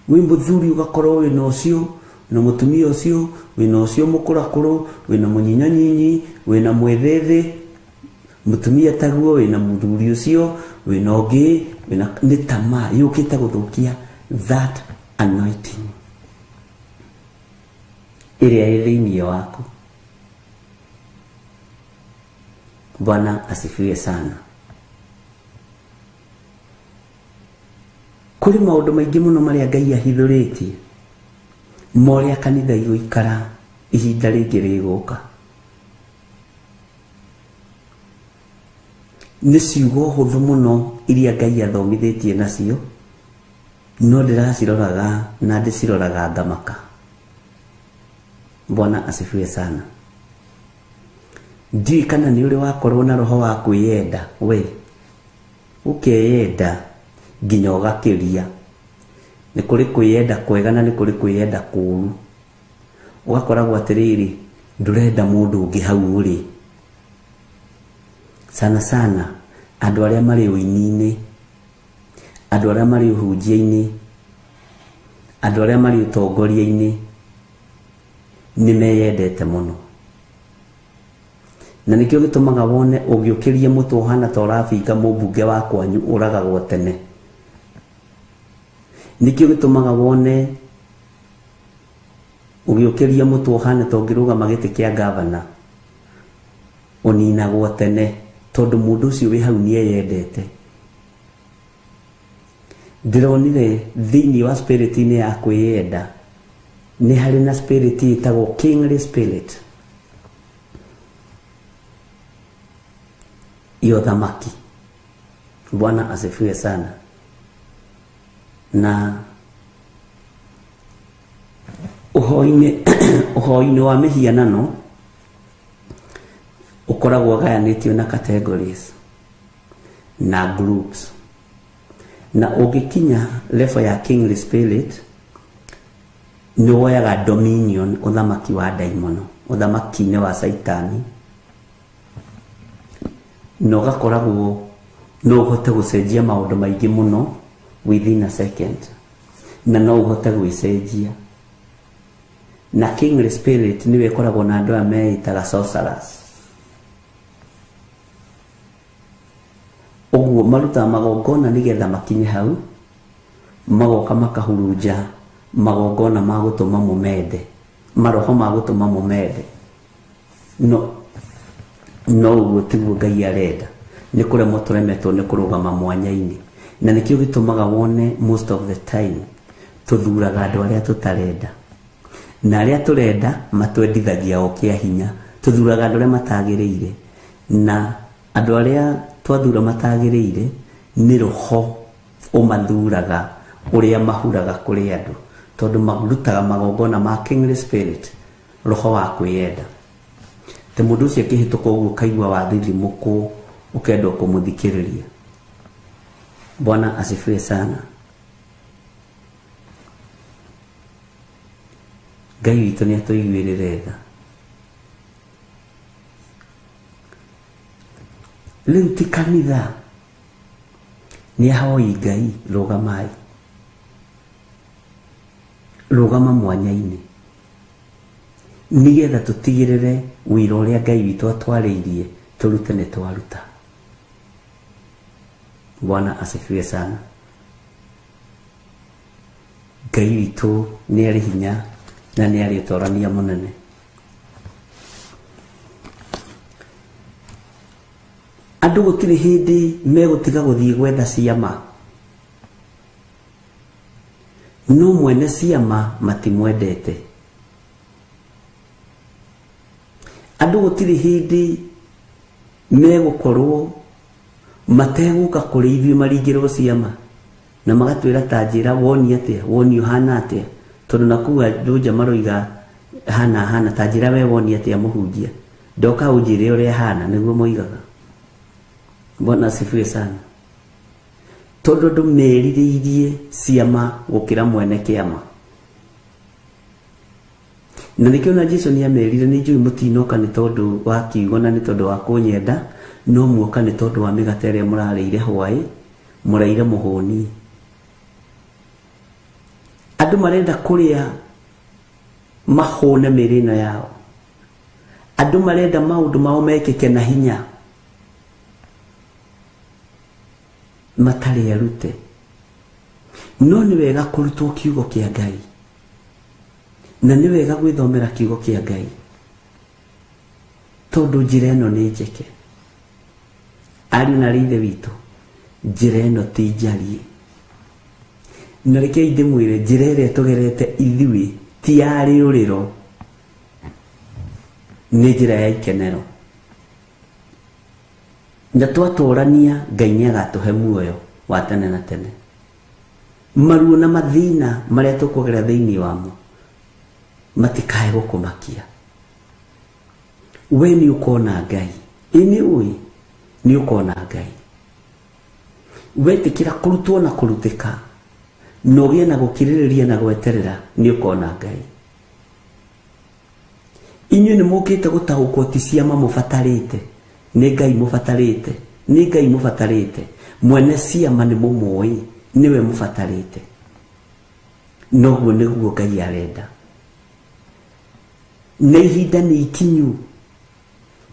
Wĩ mũthuri ũgakorwo wĩna ũcio, na mũtumia ũcio, wĩna ũcio mũkũrakũrũ, wĩna mũnyinyanyinyi, wĩna mwĩthĩthĩ, mũtumia taguo, wĩna mũthuri ũcio, wĩna ũngĩ, wĩna nĩ tamaa yũkĩte gũthũkia that anointing ĩrĩa ĩ thĩinĩ waku. Bwana asifiwe sana. Kũrĩ maũndũ maingĩ mũno marĩa Ngai ahithũrĩtie ma ũrĩa kanitha igũikara ihinda rĩngĩ rĩgũka. Nĩ ciugo hũthũ mũno iria Ngai athomithĩtie nacio, no ndĩraciroraga na ndĩciroraga ngamaka. Bwana asifiwe sana. Ndiũĩ kana nĩ ũrĩ wakorwo na roho wa kwĩyenda we, ũkeyenda nginya ũgakĩria. Nĩ kũrĩ kwĩyenda kwega na nĩ kũrĩ kwĩyenda kũũru. Ũgakoragwo atĩrĩrĩ, ndũrenda mũndũ ũngĩ hau ũrĩ. Sana sana andũ arĩa marĩ ũini-inĩ, andũ arĩa marĩ ũhunjia-inĩ, andũ arĩa marĩ ũtongoria-inĩ nĩ meyendete mũno. Na nĩkĩo gĩtũmaga wone ũngĩũkĩria mũtwe ũhana ta ũrabinga mũmbunge wa kwanyu ũragagwo tene. Nĩkĩo gĩtũmaga wone ũgĩũkĩria mũtwe ũhana ta ũngĩrũgama gĩtĩ kĩa gavana ũninagwo tene, tondũ mũndũ ũcio wĩ hau nĩeyendete. Ndĩronire thĩinĩ wa spirit-inĩ ya kwĩyenda nĩ harĩ na spirit ĩtagwo kingly spirit ya ũthamaki. Bwana asifiwe sana. Na ũhoi-inĩ wa mĩhianano ũkoragwo ũgayanĩtio na categories na groups. Na ũngĩkinya level ya kingly spirit nĩ woyaga dominion, ũthamaki wa ndaimono, ũthamaki-inĩ wa Caitani, na ũgakoragwo no ũhote gũcenjia maũndũ maingĩ mũno within a second, na no ũhote gwĩcenjia. Na kingly spirit nĩyo ĩkoragwo na andũ aya meĩtaga sorcerers. Ũguo marutaga magongona nĩgetha makinye hau, magoka makahurunja magongona ma gũtũma mũmende, maroho ma gũtũma mũmende. No ũguo tiguo Ngai arenda. Nĩ kũremwo tũremetwo nĩ kũrũgama mwanya-inĩ. Na nĩkĩo gĩtũmaga wone most of the time tũthuraga andũ arĩa tũtarenda, na arĩa tũrenda matwendithagia o kĩa hinya. Tũthuraga andũ arĩa matagĩrĩire, na andũ arĩa twathura matagĩrĩire nĩ roho ũmathuraga ũrĩa mahuraga kũrĩ andũ, tondũ marutaga magongona ma kingly spirit, roho wa kwĩyenda. Te mũndũ ũcio akĩhĩtũka ũguo ũkaigua wathithimũkwo, ũkenda kũmũthikĩrĩria. Bwana asifiwe sana. Ngai witũ nĩ atũiguĩrĩre tha. Rĩu ti kanitha, nĩ ahoi Ngai, rũgamai, rũgama mwanya-inĩ, nĩgetha tũtigĩrĩre wĩra ũrĩa Ngai witũ atwarĩirie tũrute nĩ twaruta. Bwana asifiwe sana. Ngai witũ nĩ arĩ hinya na nĩ arĩ ũtorania mũnene. Andũ gũtirĩ hĩndĩ megũtiga gũthiĩ gwetha ciama, no mwene ciama matimwendete. Andũ gũtirĩ hĩndĩ megũkorwo mategũka kũrĩ ithuĩ maringĩrwo ciama na magatwĩra ta njĩra woni atĩa, woni ũhana atĩa, tondũ na kũu andũ nja maroiga Hana hana ta njĩra we woni atĩa mũhunjia ndoka ũnjĩre ũrĩa hana nĩguo moigaga. Bwana asifiwe sana. Tondũ andũ merirĩirie ciama gũkĩra mwene kĩama. Na nĩkĩo na Jesu nĩ amerire nĩ njũĩ mũtinoka nĩ tondũ wa kiugo na nĩ tondũ wa kũnyenda, no muoka nĩ tondũ wa mĩgate ĩrĩa mũrarĩire hwaĩ, mũraire mũhũni. Andũ marenda kũrĩa mahũne mĩĩrĩ ĩno yao. Andũ marenda maũndũ mao mekĩke na hinya matarĩ arute. No nĩ wega kũrutwo kiugo kĩa Ngai, na nĩ wega gwĩthomera kiugo kĩa Ngai, tondũ njĩra ĩno nĩ njeke. Ariũ na aarĩ Ithe witũ, njĩra ĩno ti njarie. Na rekei ndĩmwĩre, njĩra ĩrĩa tũgerete ithuĩ ti ya rĩũrĩro, nĩ njĩra ya ikenero. Na twatũrania Ngai nĩ agatũhe muoyo wa tene na tene. Maruo na mathĩna marĩa tũkũgerera thĩinĩ wamo matikae gũkũmakia. We nĩ ũkona Ngai, ĩ nĩ ũĩ nĩ ũkona Ngai. Wetĩkĩra kũrutwo na kũrutĩka, na ũgĩe na gũkirĩrĩria na gweterera, nĩ ũkona Ngai. Inyuĩ nĩ mũkĩte gũtaũkwo ti ciama mũbatarĩte, nĩ Ngai mũbatarĩte, nĩ Ngai mũbatarĩte. Mwene ciama nĩ mũmũĩ, nĩwe mũbatarĩte. Noguo nĩguo Ngai arenda. Na ihinda nĩ ikinyu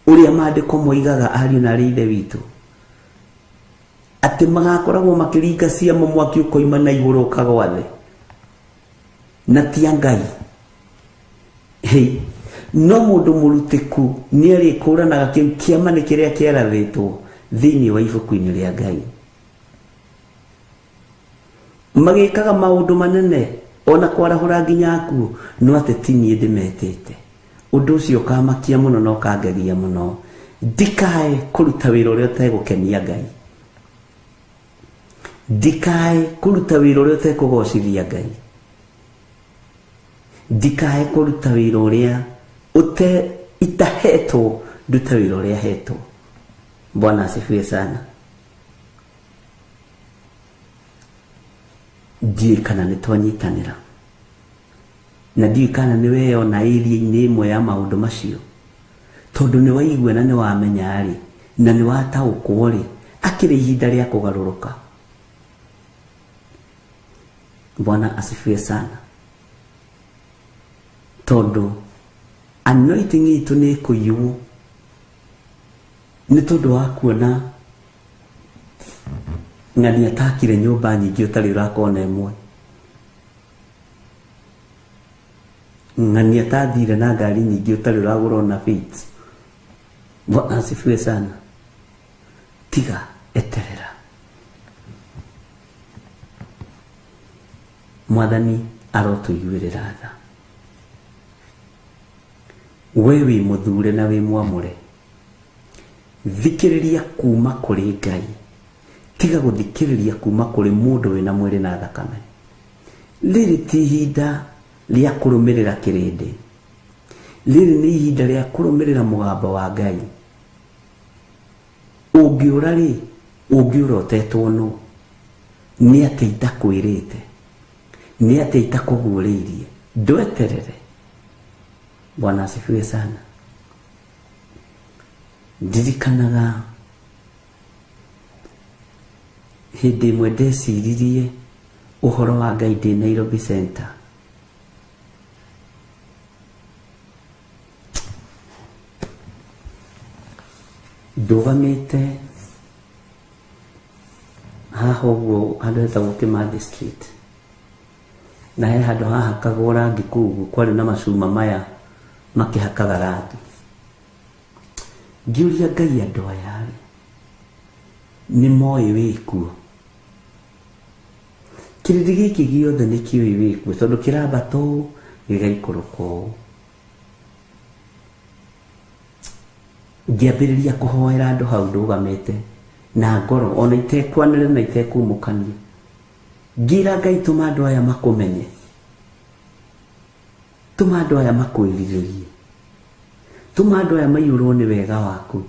ũrĩa maandĩko moigaga, ariũ na aarĩ Ithe witũ, atĩ magakoragwo makĩringa ciama mwaki ũkoima na igũrũ ũkagwa thĩ, na ti a Ngai. Hĩ, no mũndũ mũrutĩku nĩ arĩkũranaga kĩu kĩama nĩ kĩrĩa kĩarathĩtwo thĩinĩ wa ibuku-inĩ rĩa Ngai. Magĩkaga maũndũ manene ona kwarahũra nginya akuũ, no atĩ ti niĩ ndĩmetĩte. Ũndũ ũcio ũkamakia mũno na ũkangegia mũno. Ndikae kũruta wĩra ũrĩa ũtegũkenia Ngai, ndikae kũruta wĩra ũrĩa ũtekũgocithia Ngai, ndikae kũruta wĩra ũrĩa itahetwo, ndute wĩra ũrĩa hetwo. Bwana asifiwe sana. Ndiũĩ kana nĩ twanyitanĩra, na ndiũĩ kana nĩ weyona area-inĩ ĩmwe ya maũndũ macio, tondũ nĩ waigua na nĩ wamenya rĩ, na nĩ wataũkwo rĩ, akĩrĩ ihinda rĩa kũgarũrũka. Bwana asifiwe sana. Tondũ anointing itũ nĩ ĩkũiywo nĩ tondũ wa kuona ng'ania atakire nyũmba nyingĩ ũtarĩ ũrakona ĩmwe, ng'ania atathire na ngari nyingĩ ũtarĩ ũragũra ona Fit. Bwana asifiwe sana. Tiga, eterera. Mwathani arotũiguĩrĩra tha. We wĩ mũthure na wĩ mwamũre, thikĩrĩria kuma kũrĩ Ngai, tiga gũthikĩrĩria kuma kũrĩ mũndũ wĩna mwĩrĩ na thakame. Rĩrĩ ti ihinda rĩa kũrũmĩrĩra kĩrĩndĩ, rĩrĩ nĩ ihinda rĩa kũrũmĩrĩra mũgambo wa Ngai. Ũngĩũra rĩ, ũngĩũra ũtetwo nũ? Nĩ atĩ itakwĩrĩte, nĩ atĩ itakũguũrĩirie. Ndweterere. Bwana asifiwe sana. Ndirikanaga hĩndĩ ĩmwe ndeciririe ũhoro wa Ngai ndĩ Nairobi Center. Ndũgamĩte haha ũguo handũ hetagwo Kimathi Street, na he handũ hahakagwo rangi kũu ũguo, kwarĩ na macuma maya makĩhakaga rangi. Ngĩũria Ngai, andũ aya rĩ nĩ moĩ wĩkuo? Kĩrĩndĩ gĩkĩ gĩothe nĩ kĩũĩ wĩkuo, tondũ kĩrambata ũũ gĩgaikũrũka ũũ. Ngĩambĩrĩria kũhoera andũ hau ndũgamĩte na ngoro, ona itekwanĩrĩra na itekumũkania. Ngĩra Ngai, tũma andũ aya makũmenye. Tũma andũ aya makwĩrirĩrie. Tũma andũ aya maiyũrwo nĩ wega waku.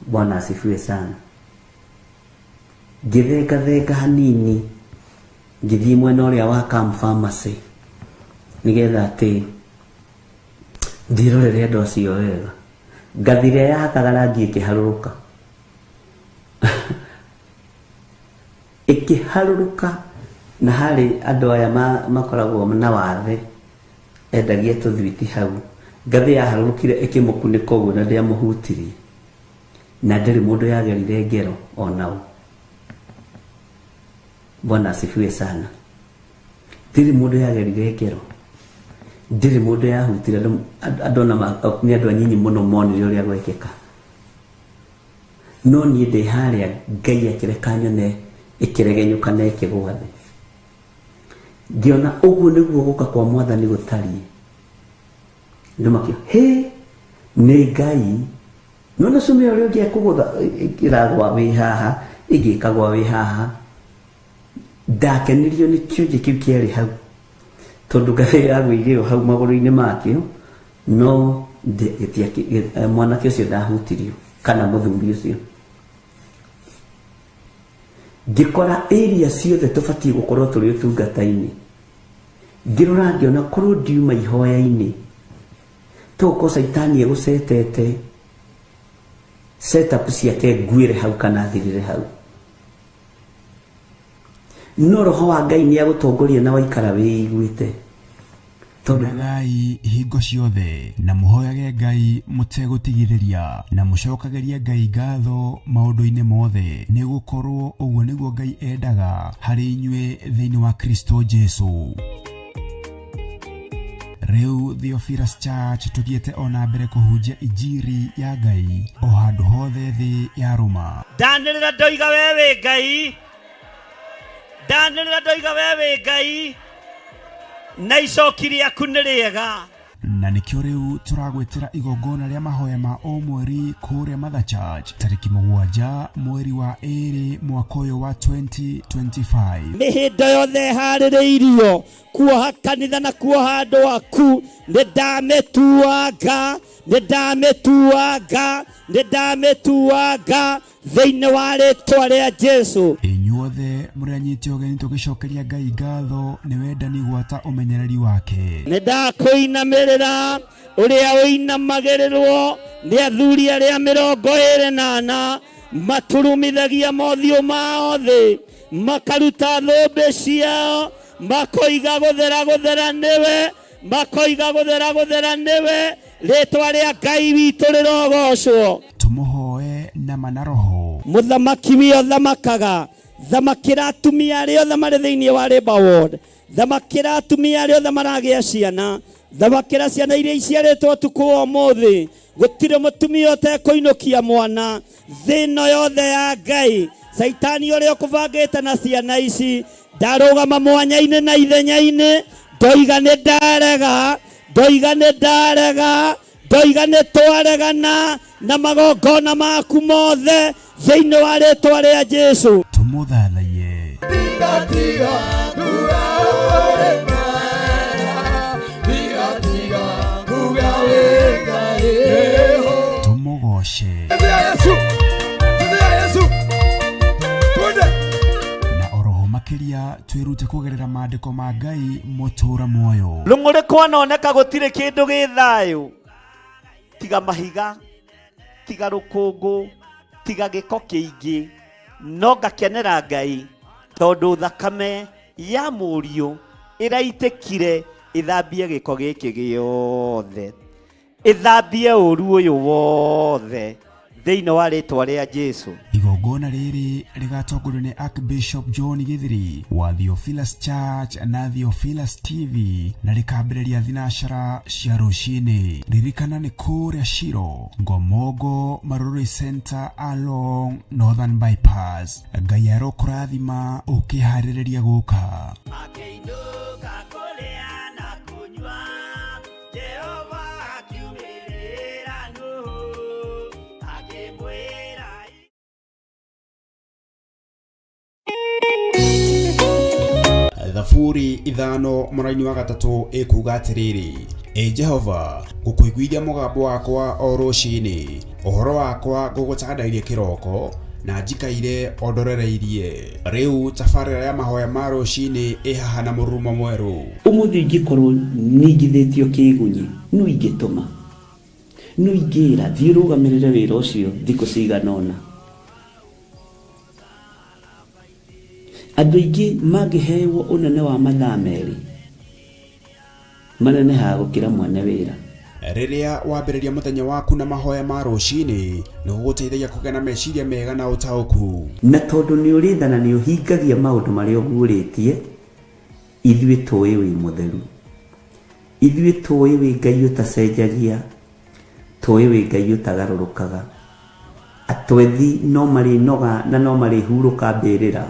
Bwana asifiwe sana. Ngĩthengathenga hanini ngĩthiĩ mwena ũrĩa wa Cam Pharmacy nĩgetha atĩ ndĩrorere andũ acio wega. Ngathi ĩrĩa yahakaga rangi ĩkĩharũrũka. Ĩkĩharũrũka na harĩ andũ aya makoragwo na wathe endagia tũthwiti hau. Ngathĩ yaharũrũkire ĩkĩmũkunĩka ũguo na ndĩamũhutirie. Na ndĩrĩ mũndũ yagerire ngero onao. Bwana asifiwe sana. Ndirĩ mũndũ yagerire ngero. Ndirĩ mũndũ yahutire andũ ona nĩ andũ anyinyi mũno monire ũrĩa gwekĩka. No niĩ ndĩ harĩa Ngai akĩreka nyone ĩkĩregenyũka na ĩkĩgũa thĩ. Ngĩona ũguo nĩguo gũka kwa mwathani gũtariĩ. Andũ makiuga, hĩ, nĩ Ngai. Nona cuma ũrĩa ũngĩ ekũgũtha ĩragwa wĩ haha, ĩngĩ ĩkagwa wĩ haha. Ndakenirio nĩ kĩonje kĩu kĩarĩ hau tondũ ngathĩ yagũire o hau magũrũ-inĩ makĩo, no mwanake ũcio ndahutirio kana mũthuri ũcio. Ngĩkora area ciothe tũbatiĩ gũkorwo tũrĩ ũtungata-inĩ. Ngĩrora ngĩona korwo ndiuma ihoya-inĩ togũkorwo caitani egũcetete setup ciake nguĩre hau kana thirĩre hau. No roho wa Ngai nĩ agũtongoria na waikara wĩiguĩte. Tondũ
Hoyagai hingo ciothe, na mũhoyage Ngai mũtegũtigithĩria, na mũcokagĩrie Ngai ngatho maũndũ-inĩ mothe, nĩ gũkorũo ũguo nĩguo Ngai endaga harĩ inyuĩ thĩinĩ wa Kristo Jesu. Rĩu Theophilus Church tũthiĩte o na mbere kũhunjia injiri ya Ngai o handũ hothe thĩ yarũma.
Ndanĩrĩra ndoiga we wĩ Ngai, ndanĩrĩra ndoiga we wĩ Ngai, na icoki rĩaku nĩ rĩega.
Na nĩkĩo rĩu tũragwĩtĩra igongona rĩa mahoya ma o mweri kũrĩa Mother Church tarĩki 7 mweri wa 2 mwaka ũyũ wa 2025.
Mĩhĩndo yothe ĩharĩrĩirio kuoha kanitha na kuoha andũ aku, nĩ ndamĩtuanga, nĩ ndamĩtuanga, nĩ ndamĩtuanga thĩinĩ wa rĩtwa rĩa Jesu.
Inyuothe mũrĩ anyiti ũgeni tũgĩcokeria Ngai ngatho nĩ wendani gwata ũmenyereri wake.
Nĩ ndakũinamĩrĩra ũrĩa ũinamagĩrĩrwo nĩ athuri arĩa 24 maturumithagia mothiũ mao thĩ, makaruta thũmbĩ ciao, makoiga gũthera gũthera nĩwe, makoiga gũthera gũthera nĩwe, rĩtwa rĩa Ngai witũ rĩrogocwo.
Tũmũhoe na ma na roho.
Mũthamaki wĩ ũthamakaga, thamakĩra atumia arĩa othe marĩ thĩinĩ wa Labour Ward, thamakĩra atumia arĩa othe maragĩa ciana, thamakĩra ciana iria iciarĩtwo ũtukũ wa ũmũthĩ. Gũtirĩ mũtumia ũtekũinũkia mwana thĩ ĩno yothe ya Ngai. Caitani ũrĩa ũkũbangĩte na ciana ici ndarũgama mwanya-inĩ na ithenya-inĩ, ndoiga nĩ ndarega, ndoiga nĩ ndarega, ndoiga nĩ twaregana na magongona maku mothe thĩinĩ wa rĩtwa rĩa Jesu.
Tũmũthathaiye. Tũmũgoce. Na oroho makĩria twĩrute kũgerera maandĩko ma Ngai mũtũra muoyo.
Rũng'ũrĩ kwanoneka gũtirĩ kĩndũ gĩ thayũ, tiga mahiga, tiga rũkũngũ, tiga gĩko kĩingĩ, no ngakenera Ngai tondũ thakame ya mũriũ ĩraitĩkire ĩthambie gĩko gĩkĩ gĩothe, ĩthambie ũru ũyũ wothe thĩinĩ wa rĩtwa rĩa Jesu.
Igongona rĩrĩ rĩgatongorio nĩ Archbishop John Githiri wa Theophilus Church na Theophilus TV na rĩkambĩrĩria thinacara cia rũcinĩ. Ririkana nĩ kũrĩa Shiro, Ngomongo, Marurui Center along Northern Bypass. Ngai arokũrathima ũkĩharĩrĩria gũka.
Makĩinũka kũrĩa na kũnyua, Jehova akiumĩrĩra Nuhu, akĩmwĩra
The Thaburi 5 mũraini wa 3 ĩkuga atĩrĩrĩ, Ĩ Jehova, ngũkũiguithia mũgambo wakwa o rũcinĩ, ũhoro wakwa ngũgũtandairie kĩroko, na njikaire o ndorereirie. Rĩu tabarĩra ya mahoya ma rũcinĩ ĩ haha na mũrurumo mwerũ.
Ũmũthĩ ingĩkorwo ningithĩtio kĩgunyi, no ingĩtũma, no ingĩra thiĩ ũrũgamĩrĩre wĩra ũcio thikũ cigana ũna. Andũ aingĩ mangĩhewo ũnene wa mathaa 2 manenehaga gũkĩra mwene wĩra.
Rĩrĩa wambĩrĩria mũthenya waku na mahoya ma rũcinĩ, nĩ gũgũteithagia kũgĩa na meciria mega na ũtaũku.
Na tondũ nĩ ũrĩ tha na nĩ ũhingagia maũndũ marĩa ũguũrĩtie, ithuĩ tũĩ wĩ mũtheru, ithuĩ tũĩ wĩ Ngai ũtacenjagia, tũĩ wĩ Ngai ũtagarũrũkaga. Atwethi no marĩnoga na no marĩhurũka mbĩrĩra,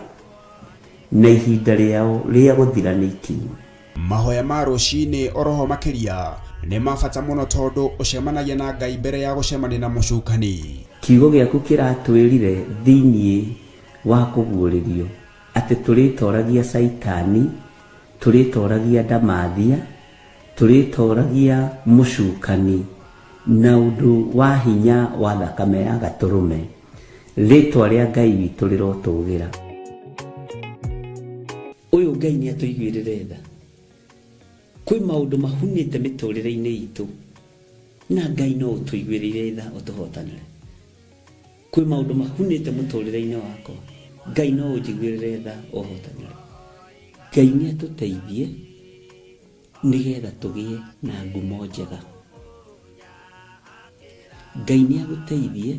na ihinda rĩao rĩa gũthira nĩ ikinyu.
Mahoya ma rũcinĩ oroho makĩria nĩ ma bata mũno tondũ ũcemanagia na Ngai mbere ya gũcemania na mũcukani.
Kiugo gĩaku kĩratwĩrire thĩiniĩ wa kũguũrĩrio atĩ tũrĩtoragia Caitani, tũrĩtoragia ndamathia, tũrĩtoragia mũcukani na ũndũ wa hinya wa thakame ya gatũrũme. Rĩtwa rĩa Ngai witũ rĩrotũgĩra. Ũyũ Ngai nĩ atũiguĩrĩre tha. Kwĩ maũndũ mahunĩte mĩtũrĩre-inĩ itũ, na Ngai no ũtũiguĩrĩire tha ũtũhotanĩre. Kwĩ maũndũ mahunĩte mũtũrĩre-inĩ wakwa, Ngai no ũnjiguĩrĩre tha ũhotanĩre. Ngai nĩ atũteithie nĩgetha tũgĩe na ngumo njega. Ngai nĩ agũteithie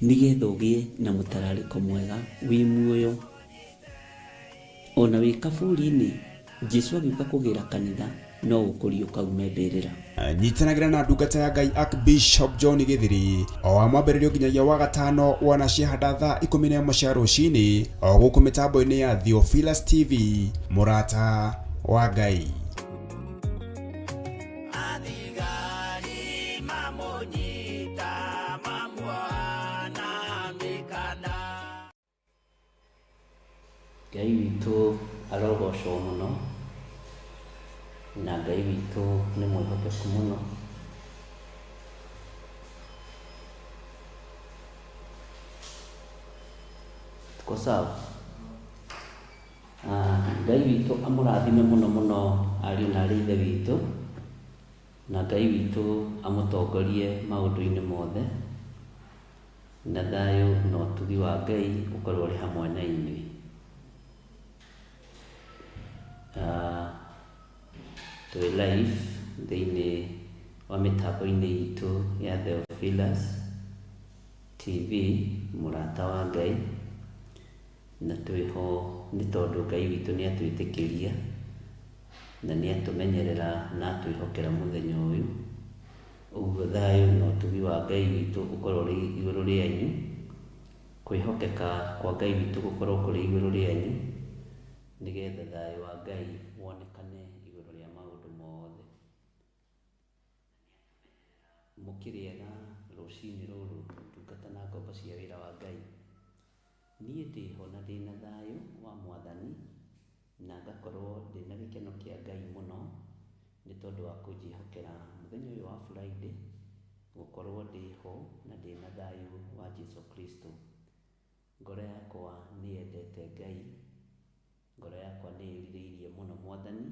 nĩgetha ũgĩe na mũtararĩko mwega wĩ muoyo. Ona wĩ kaburi-inĩ, Jesu agĩũka kũgĩra kanitha no ũkũriũka ume mbĩrĩra.
Nyitanagĩra na ndungata ya Ngai Archbishop John Githiri o wa mwambĩrĩrio nginyagia wa gatano wona ciahanda thaa 11 cia rũcinĩ o gũkũ mĩtambo-inĩ ya Theophilus TV, mũrata wa Ngai.
Athigari mamũnyita mamuoha na mĩkanda.
Ngai witũ arogocwo mũno, na Ngai witũ nĩ mwĩhokeku mũno. Tuko sawa? Ngai witũ amũrathime mũno mũno ariũ na arĩ ithe witũ, na Ngai witũ amũtongorie maũndũ-inĩ mothe, na thayũ na ũtugi wa Ngai ũkorwo ũrĩ hamwe na inyuĩ. Twĩ live thĩinĩ wa mĩtambo-inĩ itũ ya Theophilus TV, mũrata wa Ngai, na twĩho nĩ tondũ Ngai witũ nĩ atwĩtĩkĩria na nĩ atũmenyerera na atwĩhokera mũthenya ũyũ. Ũguo thayũ na ũtugi wa Ngai witũ ũkorwo ũrĩ igũrũ rĩanyu, kwĩhokeka kwa Ngai witũ gũkorwo kũrĩ igũrũ rĩanyu, nĩgetha thayũ wa Ngai wonekane igũrũ rĩa maũndũ mothe. Mũkĩrĩega rũcinĩ rũrũ, ndungata na ngombo cia wĩra wa Ngai. Niĩ ndĩho na ndĩna thayũ wa Mwathani, na ngakorwo ndĩna gĩkeno kĩa Ngai mũno nĩ tondũ wa kũnjĩhokera mũthenya ũyũ wa Friday gũkorwo ndĩho na ndĩna thayũ wa Jesu Kristo. Ngoro yakwa nĩ yendete Ngai, ngoro yakwa nĩ ĩrirĩirie mũno Mwathani,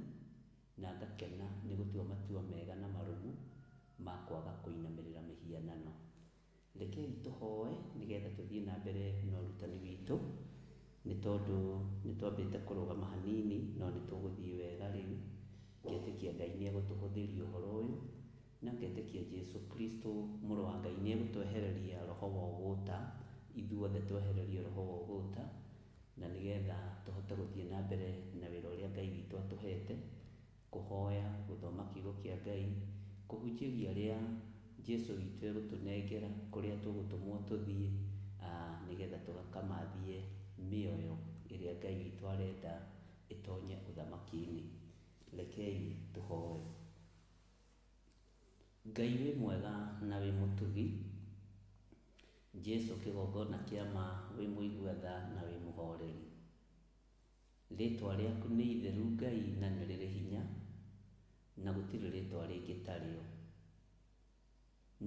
na ngakena nĩ gũtua matua mega na marũmu ma kwaga kũinamĩrĩra mĩhianano. Rekei tũhoe nĩgetha tũthiĩ na mbere na ũrutani witũ, nĩ tondũ nĩ twambĩte kũrũgama hanini no nĩ tũgũthiĩ wega rĩu. Ngetĩkia Ngai nĩ egũtũhũthĩria ũhoro ũyũ, na ngetĩkia Jesu Kristo mũrũ wa Ngai nĩ egũtwehereria roho wa ũgũta, ithuothe twehererio roho wa ũgũta, na nĩgetha tũhote gũthiĩ na mbere na wĩra ũrĩa Ngai witũ atũhete, kũhoya, gũthoma kiugo kĩa Ngai, kũhunjĩria arĩa Jesu witũ egũtũnengera kũrĩa tũgũtũmwo tũthiĩ, nĩgetha tũgakamathie mĩoyo ĩrĩa Ngai witũ arenda ĩtonye ũthamaki-inĩ. Rekei tũhoe. Ngai wĩ mwega na wĩ mũtugi, Jesu kĩgongona kĩa ma, wĩ mũigua tha na wĩ mũhoreri. Rĩtwa rĩaku nĩ itheru Ngai na nĩ rĩrĩ hinya, na gũtirĩ rĩtwa rĩngĩ tarĩo.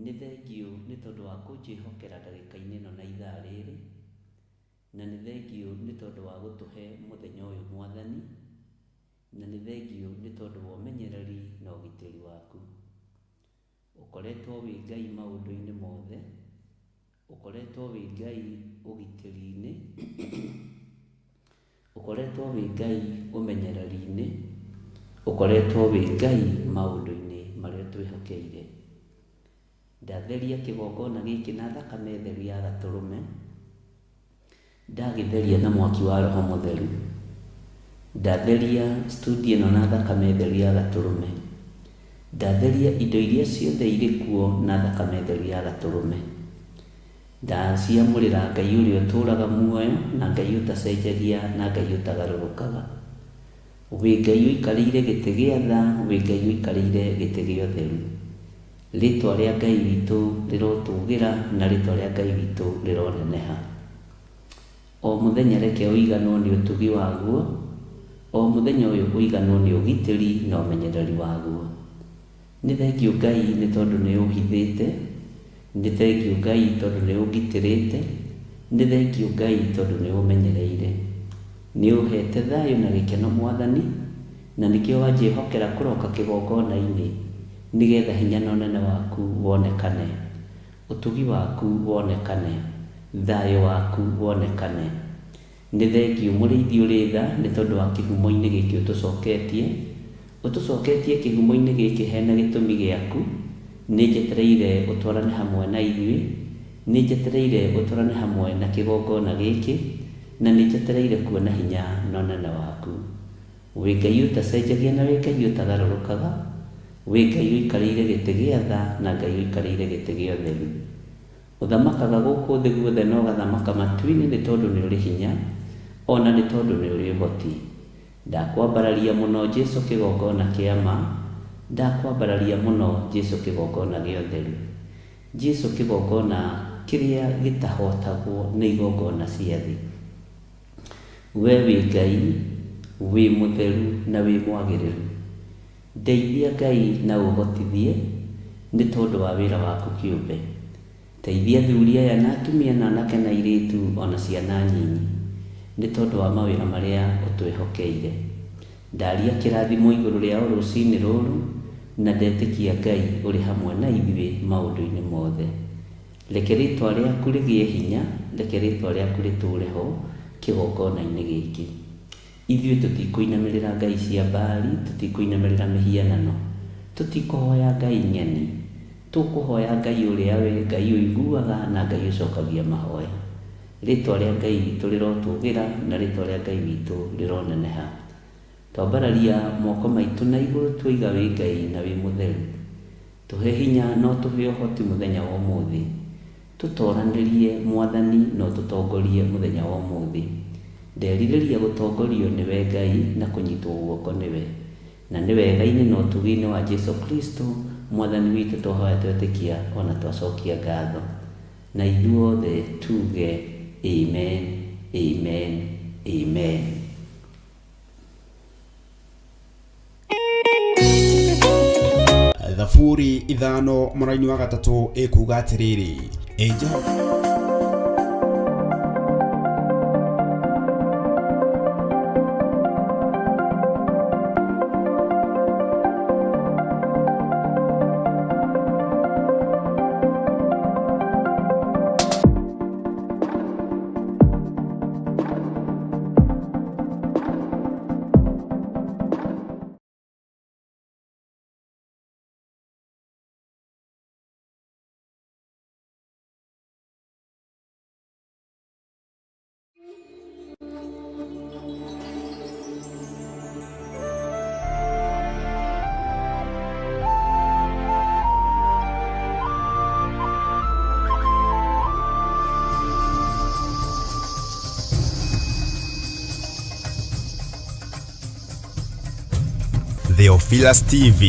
Nĩ thengiũ nĩ tondũ wa kũnjĩhokera ndagĩka-inĩ ĩno na ithaa rĩrĩ, na nĩ thengiũ nĩ tondũ wa gũtũhe mũthenya ũyũ Mwathani, na nĩ thengiũ nĩ tondũ wa ũmenyereri na ũgitĩri waku. Ũkoretwo wĩ Ngai maũndũ-inĩ mothe, ũkoretwo wĩ Ngai ũgitĩri-inĩ, ũkoretwo wĩ Ngai ũmenyereri-inĩ, ũkoretwo wĩ Ngai maũndũ-inĩ marĩa ũtwĩhokeire. Ndatheria kĩgongona gĩkĩ na thakame theru ya gatũrũme, ndagĩtheria na mwaki wa Roho Mũtheru, ndatheria studio ĩno na thakame theru ya gatũrũme, ndatheria indo iria ciothe irĩ kuo na thakame theru ya gatũrũme. Ndaciamũrĩra Ngai ũrĩa ũtũũraga muoyo na Ngai ũtacenjagia na Ngai ũtagarũrũkaga. Wĩ Ngai ũikarĩire gĩtĩ gĩa tha, wĩ Ngai ũikarĩire gĩtĩ gĩa ũtheru. Rĩtwa rĩa Ngai witũ rĩrotũgĩra na rĩtwa rĩa Ngai witũ rĩroneneha. O mũthenya reke ũiganwo nĩ ũtugi waguo, o mũthenya ũyũ ũiganwo nĩ ũgitĩri na ũmenyereri waguo. Nĩ thengiũ Ngai nĩ tondũ nĩ ũhithĩte, nĩ thengiũ Ngai tondũ nĩ ũngitĩrĩte, nĩ thengiũ Ngai tondũ nĩ ũmenyereire. Nĩ ũhete thayũ na gĩkeno Mwathani, na nĩkĩo wanjĩhokera kũroka kĩgongona-inĩ, nĩgetha hinya na ũnene waku wonekane, ũtugi waku wonekane, thayũ waku wonekane. Nĩ thengiũ mũrĩithi ũrĩ tha nĩ tondũ wa kĩhumo-inĩ gĩkĩ ũtũcoketie, ũtũcoketie kĩhumo-inĩ gĩkĩ hena gĩtũmi gĩaku, nĩ njetereire ũtwarane hamwe na ithuĩ, nĩ njetereire ũtwarane hamwe na kĩgongona gĩkĩ, na nĩ njetereire kuona hinya na ũnene waku. Wĩ Ngai ũtacenjagia na wĩ Ngai ũtagarũrũkaga, wĩ Ngai ũikarĩire gĩtĩ gĩa tha na Ngai ũikarĩire gĩtĩ gĩa ũtheru. Ũthamakaga gũkũ thĩ guothe na ũgathamaka matu-inĩ nĩ tondũ nĩ ũrĩ hinya, ona nĩ tondũ nĩ ũrĩ ũhoti. Ndakwambararia mũno Jesu kĩgongona kĩa ma, ndakwambararia mũno Jesu kĩgongona gĩa ũtheru. Jesu kĩgongona kĩrĩa gĩtahotagwo nĩ igongona cia thĩ. We wĩ Ngai, wĩ mũtheru na wĩ mwagĩrĩru. Ndeithia Ngai na ũhotithie nĩ tondũ wa wĩra waku kĩũmbe. Teithia athuri aya na atumia na anake na airĩtu ona ciana nyinyi nĩ tondũ wa mawĩra marĩa ũtwĩhokeire. Ndaria kĩrathimo igũrũ rĩao rũcinĩ rũrũ na ndetĩkia Ngai ũrĩ hamwe na ithuĩ maũndũ-inĩ mothe. Reke rĩtwa rĩaku rĩgĩe hinya, reke rĩtwa rĩaku rĩtũũre ho kĩgongona-inĩ gĩkĩ. Ithuĩ tũtikũinamĩrĩra ngai cia Baali, tũtikũinamĩrĩra mĩhianano, tũtikũhoya ngai ng'eni, tũkũhoya Ngai ũrĩa we Ngai ũiguaga na Ngai ũcokagia mahoya. Rĩtwa rĩa Ngai witũ rĩrotũgĩra na rĩtwa rĩa Ngai witũ rĩroneneha. Twambararia moko maitũ na igũrũ tuoiga wĩ Ngai na wĩ mũtheru. Tũhe hinya na ũtũhe ũhoti mũthenya wa ũmũthĩ. Tũtoranĩrie Mwathani na ũtũtongorie mũthenya wa ũmũthĩ. Nderirĩria gũtongorio nĩwe Ngai na kũnyitwo guoko nĩwe. Na nĩ wega-inĩ na ũtugi-inĩ wa Jesu Kristo Mwathani witũ twahoya twetĩkia ona twacokia ngatho. Na ithuothe tuge amen, amen, amen.
Thaburi ithano mũraini wa gatatũ ĩkuga atĩrĩrĩ, Ĩ Jehova Theophilus TV.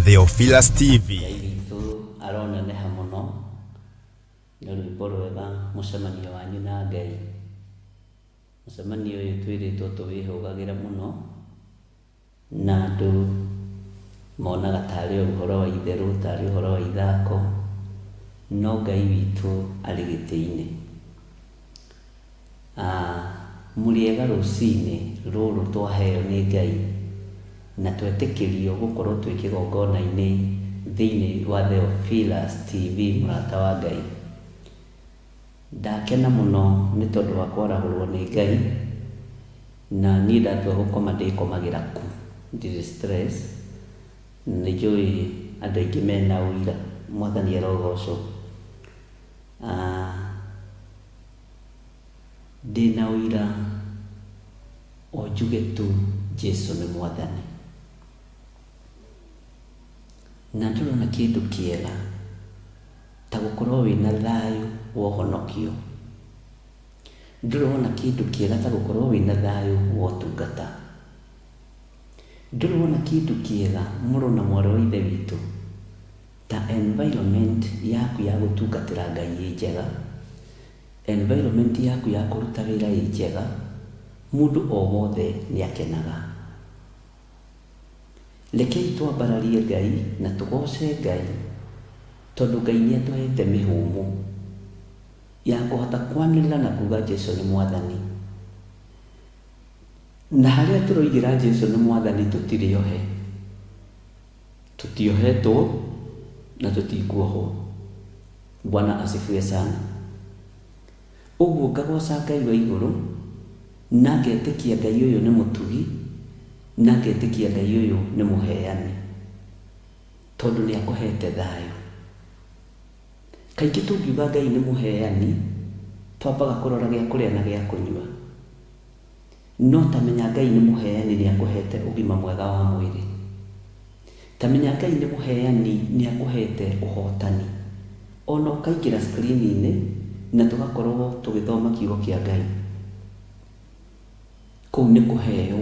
Theophilus TV.
Ngai witũ aroneneha mũno nĩ rwĩmbo rwega mũcemanio wanyu na Ngai. Mũcemanio ũyũ twĩrĩtwo tũwĩhũgagĩre mũno na andũ monaga tarĩ o ũhoro wa itherũ, tarĩ ũhoro wa ithako, no Ngai witũ arĩ gĩtĩ-inĩ. Mũrĩega rũcinĩ rũrũ twaheo nĩ Ngai na twetĩkĩrio gũkorwo twĩ kĩgongona-inĩ thĩinĩ wa Theophilus TV mũrata wa Ngai. Ndakena mũno nĩ tondũ wa kwarahũrwo nĩ Ngai, na niĩ ndatua gũkoma ndĩkomagĩra ku, ndirĩ stress, nĩ njũĩ andũ aingĩ mena ũira, Mwathani arogocwo. Ndĩna ũira o njuge tu Jesu nĩ Mwathani. Na ndũrona kĩndũ kĩega ta gũkorwo wĩna thayũ wa ũhonokio. Ndũrĩ wona kĩndũ kĩega ta gũkorwo wĩna thayũ wa ũtungata. Ndũrĩ wona kĩndũ kĩega mũrũ na mwarĩ wa ithe witũ ta environment yaku ya gũtungatĩra Ngai ĩ njega, environment yaku ya kũruta wĩra ĩ njega, mũndũ o wothe nĩ akenaga. Rekei twambararie Ngai na tũgoce Ngai tondũ Ngai nĩ atũhete mĩhũmũ ya kũhota kwanĩrĩra na kuga Jesu nĩ Mwathani. Na harĩa tũroigĩra Jesu nĩ Mwathani tũtirĩ ohe. Tũtiohetwo na tũtikuohwo. Bwana asifiwe sana. Ũguo ngagoca Ngai wa igũrũ na ngetĩkia Ngai ũyũ nĩ mũtugi na ngetĩkia Ngai ũyũ nĩ mũheani tondũ nĩ akũhete thayũ. Kaingĩ tũngiuga Ngai nĩ mũheani twambaga kũrora gĩa kũrĩa na gĩa kũnyua. No ta menya Ngai nĩ mũheani nĩ akũhete ũgima mwega wa mwĩrĩ. Ta menya Ngai nĩ mũheani nĩ akũhete ũhotani. Ona ũkaingĩra screen-inĩ na tũgakorwo tũgĩthoma kiugo kĩa Ngai. Kũu nĩ kũheo,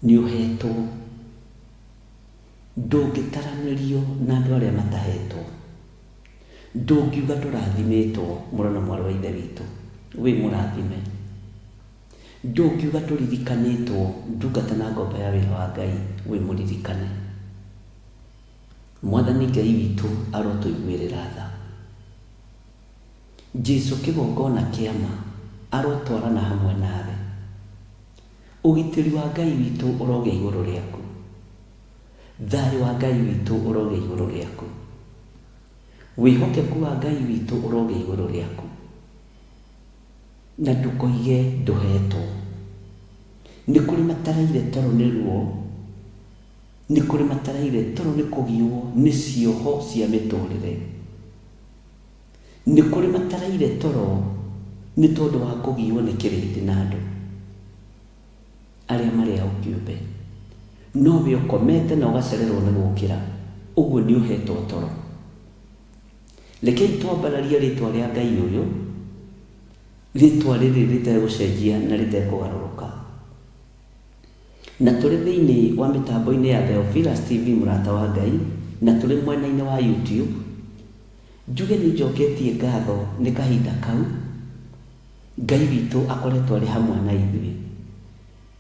nĩ ũhetwo. Ndũngĩtaranĩrio na andũ arĩa matahetwo. Ndũngiuga ndũrathimĩtwo mũrũ na mwarĩ wa ithe witũ, wĩ mũrathime. Ndũngiuga ndũririkanĩtwo ndungata na ngombo ya wĩra wa Ngai, wĩ mũririkane. Mwathani Ngai witũ arotũiguĩrĩra tha. Jesu kĩgongona kĩa ma arotwarana hamwe nawe. Ũgitĩri wa Ngai witũ ũrogĩa igũrũ rĩaku. Thayũ wa Ngai witũ ũrogĩa igũrũ rĩaku. Wĩhokeku wa Ngai witũ ũrogĩa igũrũ rĩaku. Na ndũkoige ndũhetwo. Nĩ kũrĩ mataraire toro nĩ ruo, nĩ kũrĩ mataraire toro nĩ kũgiwo nĩ cioho cia mĩtũrĩre. Nĩ kũrĩ mataraire toro nĩ tondũ wa kũgiwo nĩ kĩrĩndĩ na andũ arĩa marĩ ao kĩũmbe. No we ũkomete na ũgacererwo nĩ gũkĩra, ũguo nĩ ũhetwo toro. Rekei twambararie rĩtwa rĩa Ngai ũyũ, rĩtwa rĩrĩ rĩtegũcenjia na rĩtekũgarũrũka. Na tũrĩ thĩinĩ wa mĩtambo-inĩ ya Theophilus TV mũrata wa Ngai, na tũrĩ mwena-inĩ wa YouTube, njuge nĩ njoketie ngatho nĩ kahinda kau Ngai witũ akoretwo arĩ hamwe na ithuĩ.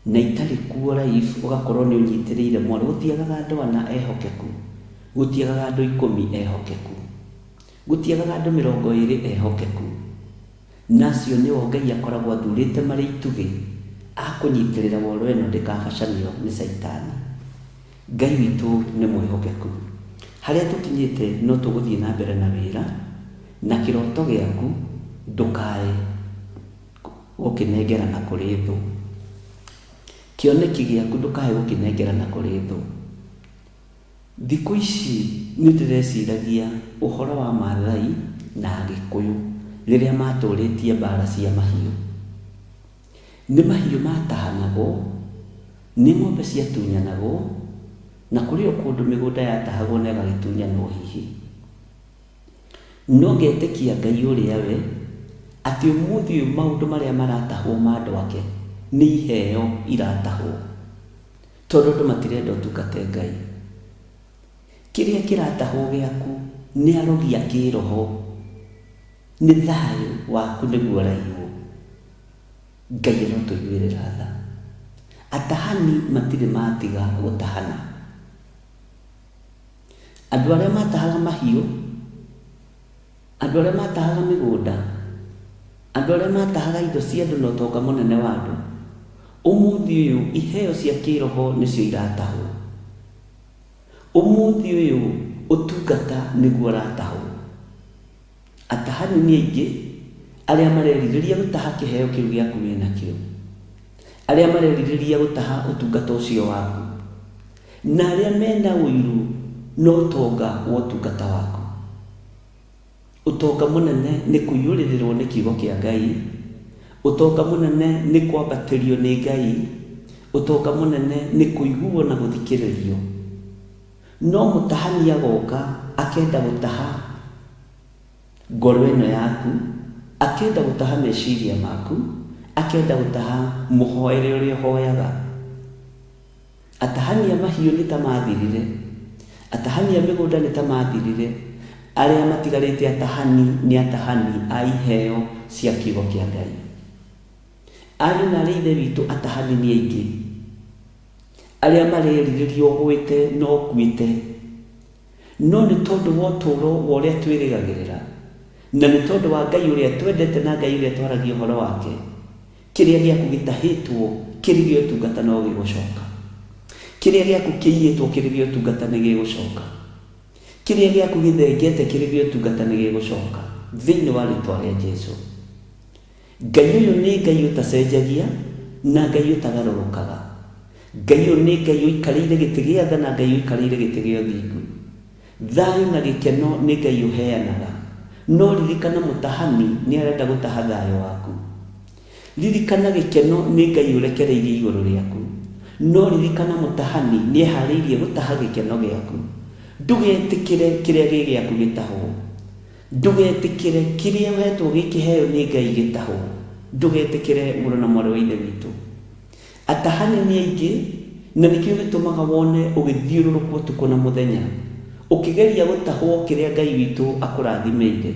Na itarĩ kuo live ũgakorwo nĩ ũnyitĩrĩire mwarĩ. Gũtiagaga andũ ana ehokeku, gũtiagaga andũ ikũmi ehokeku, gũtiagaga andũ mĩrongo ĩrĩ ehokeku. Na acio nĩo Ngai akoragwo athurĩte marĩ itugĩ a kũnyitĩrĩra woro ĩno ndĩkabacanio nĩ caitani. Ngai witũ nĩ mwĩhokeku. Harĩa tũkinyĩte no tũgũthiĩ na mbere na wĩra, na kĩroto gĩaku ndũkae gũkĩnengerana kũrĩ thũ. Kĩoneki gĩaku ndũkae gũkĩnengerana kũrĩ thũ. Thikũ ici nĩ ndĩreciragia ũhoro wa Maathai na Agĩkũyũ rĩrĩa matũrĩtie mbara cia mahiũ. Nĩ mahiũ matahanagwo, nĩ ng'ombe ciatunyanagwo, na kũrĩ o kũndũ mĩgũnda yatahagwo na ĩgagĩtunyanwo hihi. No ngetĩkia Ngai ũrĩa we, atĩ ũmũthĩ ũyũ maũndũ marĩa maratahwo ma andũ ake nĩ iheo iratahwo. Tondũ andũ matirenda ũtungate Ngai. Kĩrĩa kĩratahwo gĩaku nĩ arogi a kĩroho, nĩ thayũ waku nĩguo ũraiywo. Ngai arotũiguĩrĩra tha. Atahani matirĩ matiga gũtahana. Andũ arĩa matahaga mahiũ, andũ arĩa matahaga mĩgũnda, andũ arĩa matahaga indo cia andũ na ũtonga mũnene wa andũ, ũmũthĩ ũyũ iheo cia kĩroho nĩcio iratahwo. Ũmũthĩ ũyũ ũtungata nĩguo ũratahwo. Atahani nĩ aingĩ arĩa marerirĩria gũtaha kĩheo kĩu gĩaku wĩnakĩo, arĩa marerirĩria gũtaha ũtungata ũcio waku, na arĩa mena ũiru na ũtonga wa ũtungata waku. Ũtonga mũnene nĩ kũiyũrĩrĩrwo nĩ kiugo kĩa Ngai, ũtonga mũnene nĩ kwambatĩrio nĩ Ngai, ũtonga mũnene nĩ kũiguo na gũthikĩrĩrio. No mũtahani agoka akenda gũtaha ngoro ĩno yaku, akenda gũtaha meciria maku, akenda gũtaha mũhoere ũrĩa ũhoyaga. Atahani a mahiũ nĩ ta maathirire, atahani a mĩgũnda nĩ ta maathirire, arĩa matigarĩte atahani nĩ atahani a iheo cia kiugo kĩa Ngai. Ariũ na aarĩ a Ithe witũ atahani nĩ aingĩ, arĩa marerirĩria ũgwĩte na ũkuĩte, no nĩ tondũ wa ũtũũro wa ũrĩa twĩrĩgagĩrĩra, na nĩ tondũ wa Ngai ũrĩa twendete na Ngai ũrĩa twaragia ũhoro wake, Kĩrĩa gĩaku gĩtahĩtwo kĩrĩ gĩa ũtungata no gĩgũcoka. Kĩrĩa gĩaku kĩiyĩtwo kĩrĩ gĩa ũtungata nĩ gĩgũcoka. Kĩrĩa gĩaku gĩthengete kĩrĩ gĩa ũtungata nĩ gĩgũcoka. Thĩinĩ wa rĩtwa rĩa Jesu. Ngai ũyũ nĩ Ngai ũtacenjagia na Ngai ũtagarũrũkaga. Ngai ũyũ nĩ Ngai ũikarĩire gĩtĩ gĩa tha na Ngai ũikarĩire gĩtĩ gĩa ũthingu. Thayũ na gĩkeno nĩ Ngai ũheanaga. No ririkana mũtahani nĩ arenda gũtaha thayũ waku. Ririkana gĩkeno nĩ Ngai ũrekereirie igũrũ rĩaku. No ririkana mũtahani nĩ eharĩirie gũtaha gĩkeno gĩaku. Ndũgetĩkĩre kĩrĩa gĩ gĩaku gĩtahwo. Ndũgetĩkĩre kĩrĩa ũhetwo gĩ kĩheo nĩ Ngai gĩtahwo. Ndũgetĩkĩre mũrũ na mwarĩ wa Ithe witũ. Atahani nĩ aingĩ, na nĩkĩo gĩtũmaga wone ũgĩthiũrũrũka ũtukũ na mũthenya, ũkĩgeria gũtahwo kĩrĩa Ngai witũ akũrathimĩire.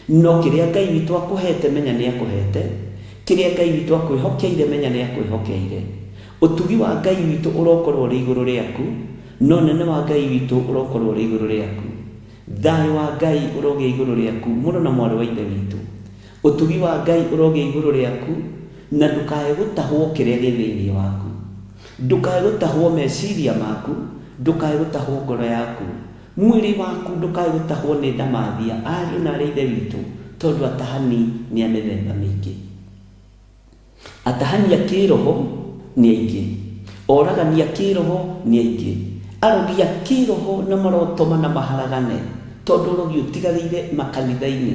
No kĩrĩa Ngai witũ akũheete menya nĩakũheete, kĩrĩa Ngai witũ akwĩhokeire menya nĩakwĩhokeire. Ũtugi wa Ngai witũ ũrokorwo ũrĩ igũrũ rĩaku, na ũnene wa Ngai witũ ũrokorwo ũrĩ igũrũ rĩaku. Thayũ wa Ngai ũrogĩa igũrũ rĩaku, mũrũ na mwarĩ wa Ithe witũ. Ũtugi wa Ngai ũrogĩa igũrũ rĩaku, na ndũkae gũtahwo kĩrĩa gĩ thĩinĩ waku. Ndũkae gũtahwo meciria maku, ndũkae gũtahwo ngoro yaku. Mwĩrĩ waku ndũkae gũtahwo nĩ ndamathia, ariũ na aarĩ a Ithe witũ, tondũ atahani nĩ a mĩthemba mĩingĩ. Atahani a kĩĩroho nĩ aingĩ, oragani a kĩĩroho nĩ aingĩ, arogi a kĩĩroho na marotoma na maharagane, tondũ ũrogi ũtigarĩire makanitha-inĩ,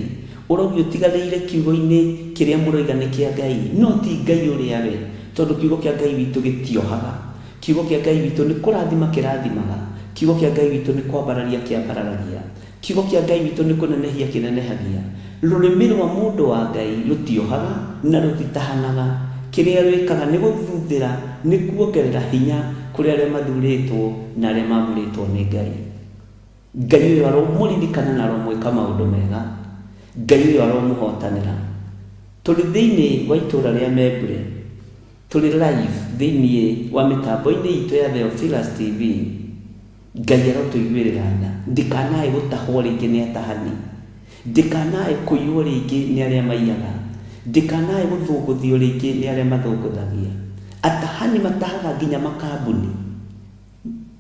ũrogi ũtigarĩire kiugo-inĩ kĩrĩa mũroiga nĩ kĩa Ngai, no ti Ngai ũrĩa we, tondũ kiugo kĩa Ngai witũ gĩtiohaga, kiugo kĩa Ngai witũ nĩ kũrathima kĩrathimaga, kiugo kĩa Ngai witũ nĩ kwambararia kĩambararagia. Kiugo kĩa Ngai witũ nĩ kũnenehia kĩnenehagia. Rũrĩmĩ rwa mũndũ wa Ngai rũtiohaga na rũtitahanaga. Kĩrĩa rwĩkaga nĩ gũthuthĩra, nĩ kuongerera hinya kũrĩ arĩa mathurĩtwo na arĩa mamũrĩtwo nĩ Ngai. Ngai ũyũ aromũririkana na aromwĩka maũndũ mega. Ngai ũyũ aromũhotanĩra. Tũrĩ thĩinĩ wa itũũra rĩa Membre. Tũrĩ live thĩinĩ wa mĩtambo-inĩ itũ ya Theophilus TV. Ngai arotũiguĩrĩra tha. Ndikanae gũtahwo rĩngĩ nĩ atahani. Ndikanae kũiywo rĩngĩ nĩ arĩa maiyaga. Ndikanae gũthũngũthio rĩngĩ nĩ arĩa mathũngũthagia. Atahani matahaga nginya makambuni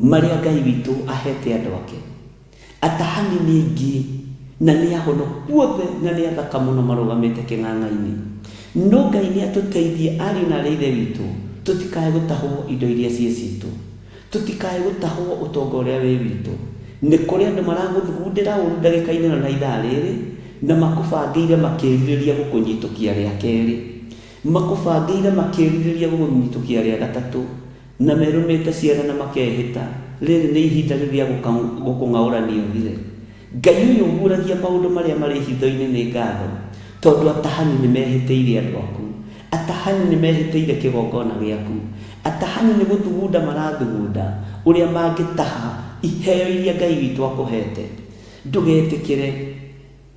marĩa Ngai witũ ahete andũ ake. Atahani nĩ aingĩ na nĩ ahonoku othe na nĩ athaka mũno marũgamĩte kĩng'ang'a-inĩ. No Ngai nĩ atũteithie ariũ na aarĩ a Ithe witũ tũtikae gũtahwo indo iria ciĩ citũ. Tũtikae gũtahwo ũtonga ũrĩa wĩ witũ. Nĩ kũrĩ andũ maragũthugundĩra ũru ndagĩka-inĩ ĩno na ithaa rĩrĩ, na makũbangĩire makĩrirĩria gũkũnyitũkia rĩa kerĩ. Makũbangĩire makĩrirĩria gũgũnyitũkia rĩa gatatũ. Na merũmĩte ciara na makehĩta, rĩrĩ nĩ ihinda rĩu rĩa gũkũng'aũrania ũthire. Ngai ũyũ ũguũragia maũndũ marĩa marĩ hitho-inĩ nĩ ngatho, tondũ atahani nĩmehĩtĩire andũ aku, atahani nĩmehĩtĩire kĩgongona gĩaku, atahani nĩ gũthugunda marathugunda ũrĩa mangĩtaha Iheo iria Ngai witũ akũhete, ndũgetĩkĩre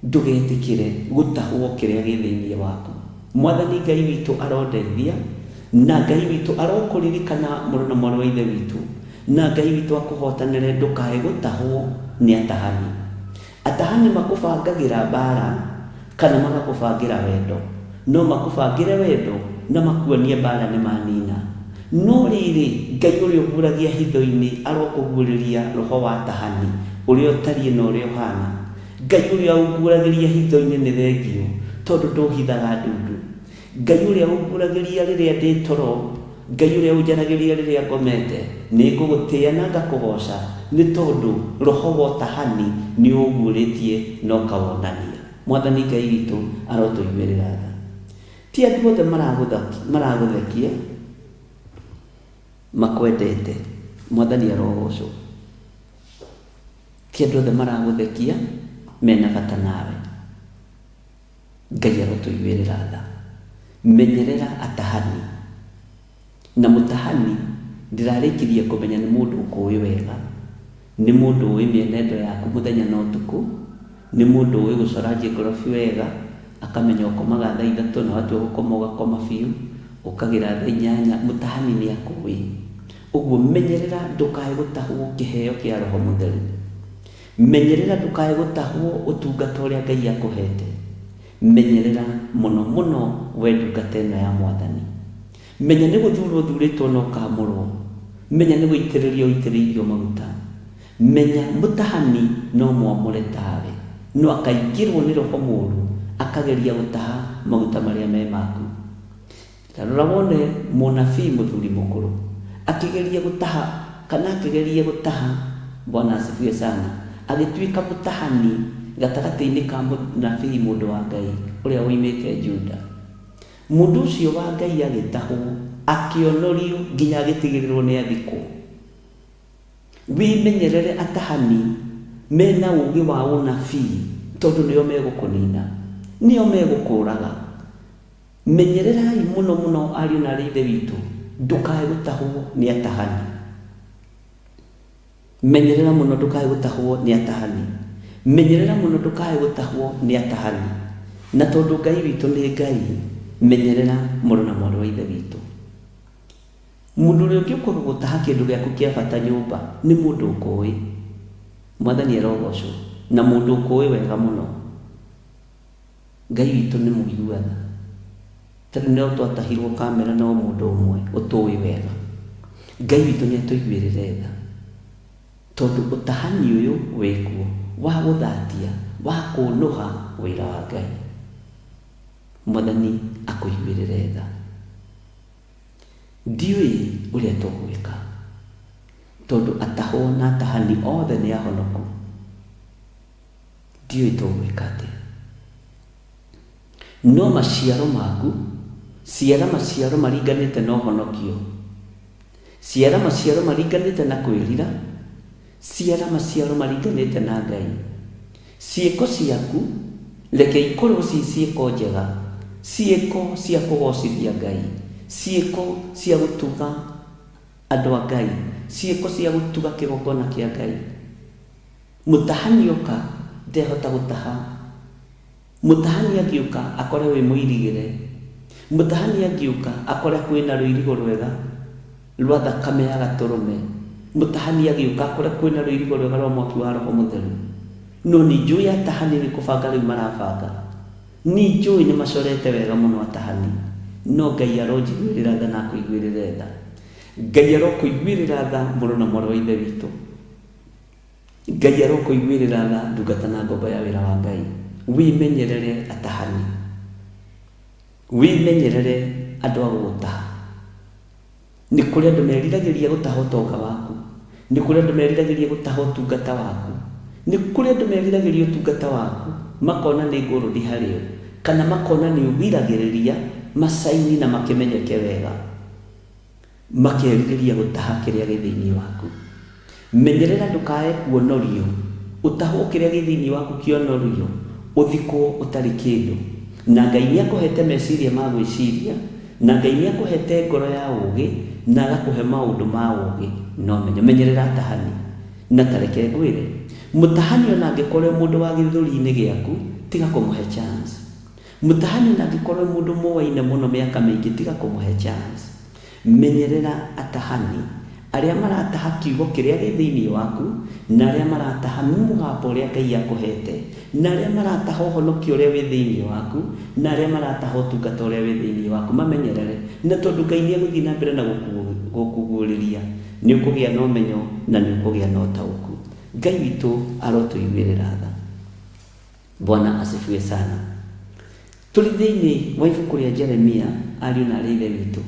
ndũgetĩkĩre gũtahwo kĩrĩa gĩ thĩinĩ waku. Mwathani Ngai witũ arondeithia, na Ngai witũ arokũririkana mũrũ na mwarĩ wa Ithe witũ, na Ngai witũ akũhotanĩre ndũkae gũtahwo nĩ atahani. Atahani makũbangagĩra mbara kana magakũbangĩra wendo. No makũbangĩre wendo na makuonie mbara nĩ manina. No rĩrĩ, Ngai ũrĩa ũguũragia hitho-inĩ arokũguũrĩria roho wa atahani, ũrĩa ũtariĩ na ũrĩa ũhana. Ngai ũrĩa ũnguũragĩria hitho-inĩ nĩ thengiũ, tondũ ndũhithaga ndundu. Ngai ũrĩa ũnguũragĩria rĩrĩa ndĩ toro, Ngai ũrĩa ũnjaragĩria rĩrĩa ngomete, nĩ ngũgũtĩĩa na ngakũgooca, nĩ tondũ roho wa ũtahani nĩ ũũguũrĩtie na ũkawonania. Mwathani Ngai witũ arotũiguĩrĩra tha. Ti andũ othe maragũthekia makwendete. Mwathani arogoocwo. Ti andũ othe maragũthekia mena bata nawe. Ngai arotũiguĩrĩra tha. Menyerera atahani. Na mũtahani ndĩrarĩkirie kũmenya nĩ mũndũ ũkũĩ wega, nĩ mũndũ ũĩ mĩenendo yaku mũthenya na ũtukũ, nĩ mũndũ ũĩ gũcora geography wega, akamenya ũkomaga thaa 3 na watua gũkoma ũgakoma biũ, ũkagĩra thaa 8, mũtahani nĩ akũĩ. Ũguo menyerera ndũkae gũtahwo kĩheo kĩa Roho Mũtheru. Menyerera ndũkae gũtahwo ũtungata ũrĩa Ngai akũhete. Menyerera mũno mũno we ndungata ĩno ya Mwathani. Menya nĩ gũthurwo ũthurĩtwo na ũkaamũrwo. Menya nĩ gũitĩrĩrio ũitĩrĩirio maguta. Menya mũtahani no mwamũre tawe, no akaingĩrwo nĩ roho mũũru akageria gũtaha maguta marĩa me maku. Ta rora wone mũnabii mũthuri mũkũrũ akĩgeria gũtaha kana akĩgeria gũtaha, Bwana asifiwe sana, agĩtuĩka mũtahani gatagatĩ-inĩ ka mũnabii mũndũ wa Ngai ũrĩa woimĩte Juda. Mũndũ ũcio wa Ngai agĩtahwo, akĩonorio nginya agĩtigĩrĩrwo nĩ athikwo. Wĩmenyerere atahani mena ũũgĩ wa ũnabii tondũ nĩo megũkũnina, nĩo megũkũũraga. Menyererai mũno mũno ariũ na aarĩ a Ithe witũ, ndũkae gũtahwo nĩ atahani. Menyerera mũno ndũkae gũtahwo nĩ atahani. Menyerera mũno ndũkae gũtahwo nĩ atahani. Na tondũ Ngai witũ nĩ Ngai, menyerera mũrũ na mwarĩ wa Ithe witũ. Mũndũ ũrĩa ũngĩũka gũgũtaha kĩndũ gĩaku kĩa bata nyũmba nĩ mũndũ ũkũĩ. Mwathani arogocwo. Na mũndũ ũkũĩ wega mũno. Ngai witũ nĩ mũigua tha. Ta rĩu no twatahirwo kamera no mũndũ ũmwe ũtũĩ wega. Ngai witũ nĩ atũiguĩrĩre tha. Tondũ ũtahani ũyũ wĩkuo wa gũthatia, wa kũnũha wĩra wa Ngai. Mwathani akũiguĩrĩre tha. Ndiũĩ ũrĩa tũgwĩka. Tondũ atahwo na atahani othe nĩ ahonoku. Ndiũĩ tũgwĩka atĩa. No maciaro maku, ciara maciaro maringanĩte na ũhonokio. Ciara maciaro maringanĩte na kwĩrira. Ciara maciaro maringanĩte na Ngai. Ciĩko ciaku, reke ikorwo ci ciĩko njega, ciĩko cia kũgocithia Ngai, ciĩko cia gũtuga andũ a Ngai, ciĩko cia gũtuga kĩgongona kĩa Ngai. Mũtahani oka ndehota gũtaha. Mũtahani angĩũka akore wĩ mũirigĩre. Mũtahani angĩũka akore kwĩna rũirigo rwega rwa thakame ya gatũrũme. Mũtahani agĩũka akore kwĩna rũirigo rwega rwa mwaki wa Roho Mũtheru. No nĩ njũĩ atahani nĩ kũbanga rĩu marabanga. Nĩ njũĩ nĩ macorete wega mũno atahani. No Ngai aronjiguĩrĩra tha na akũiguĩrĩre tha. Ngai arokũiguĩrĩra tha mũrũ na mwarĩ wa Ithe witũ. Ngai arokũiguĩrĩra tha ndungata na ngombo ya wĩra wa Ngai. Wĩmenyerere atahani. Wĩmenyerere andũ a gũgũtaha. Nĩ kũrĩ andũ meriragĩria gũtaha ũtonga waku. Nĩ kũrĩ andũ meriragĩria gũtaha ũtungata waku. Nĩ kũrĩ andũ meriragĩria ũtungata waku makona nĩ ngũrũthi harĩo, kana makona nĩ ũgiragĩrĩria macaini na makĩmenyeke wega. Makerirĩria gũtaha kĩrĩa gĩ thĩinĩ waku. Menyerera ndũkae kuonorio, ũtahwo kĩrĩa gĩ thĩinĩ waku kĩonorio, ũthikwo ũtarĩ kĩndũ. Na Ngai nĩakũhete meciria ma gwĩciria, na Ngai nĩakũhete ngoro ya ũũgĩ, na agakũhe maũndũ ma ũũgĩ na ũmenyo. Menyerera atahani. Na ta reke ngwĩre, mũtahani ona angĩkorwo e mũndũ wa gĩthũri-inĩ gĩaku, tiga kũmũhe chance. Mũtahani ona angĩkorwo e mũndũ mũwaine mũno mĩaka mĩingĩ, tiga kũmũhe chance. Menyerera atahani, arĩa marataha kiugo kĩrĩa gĩ thĩinĩ waku, na arĩa marataha mũgambo ũrĩa Ngai akũhete, na arĩa marataha ũhonokio ũrĩa wĩ thĩinĩ waku, na arĩa marataha ũtungata ũrĩa wĩ thĩinĩ waku. Mamenyerere, na tondũ Ngai nĩ egũthiĩ na mbere na gũkũguũrĩria, nĩ ũkũgĩa na ũmenyo na nĩ ũkũgĩa na ũtaũku. Ngai witũ arotũiguĩrĩra tha. Bwana asifiwe sana. Tũrĩ thĩinĩ wa ibuku rĩa Jeremia, ariũ na aarĩ a Ithe witũ,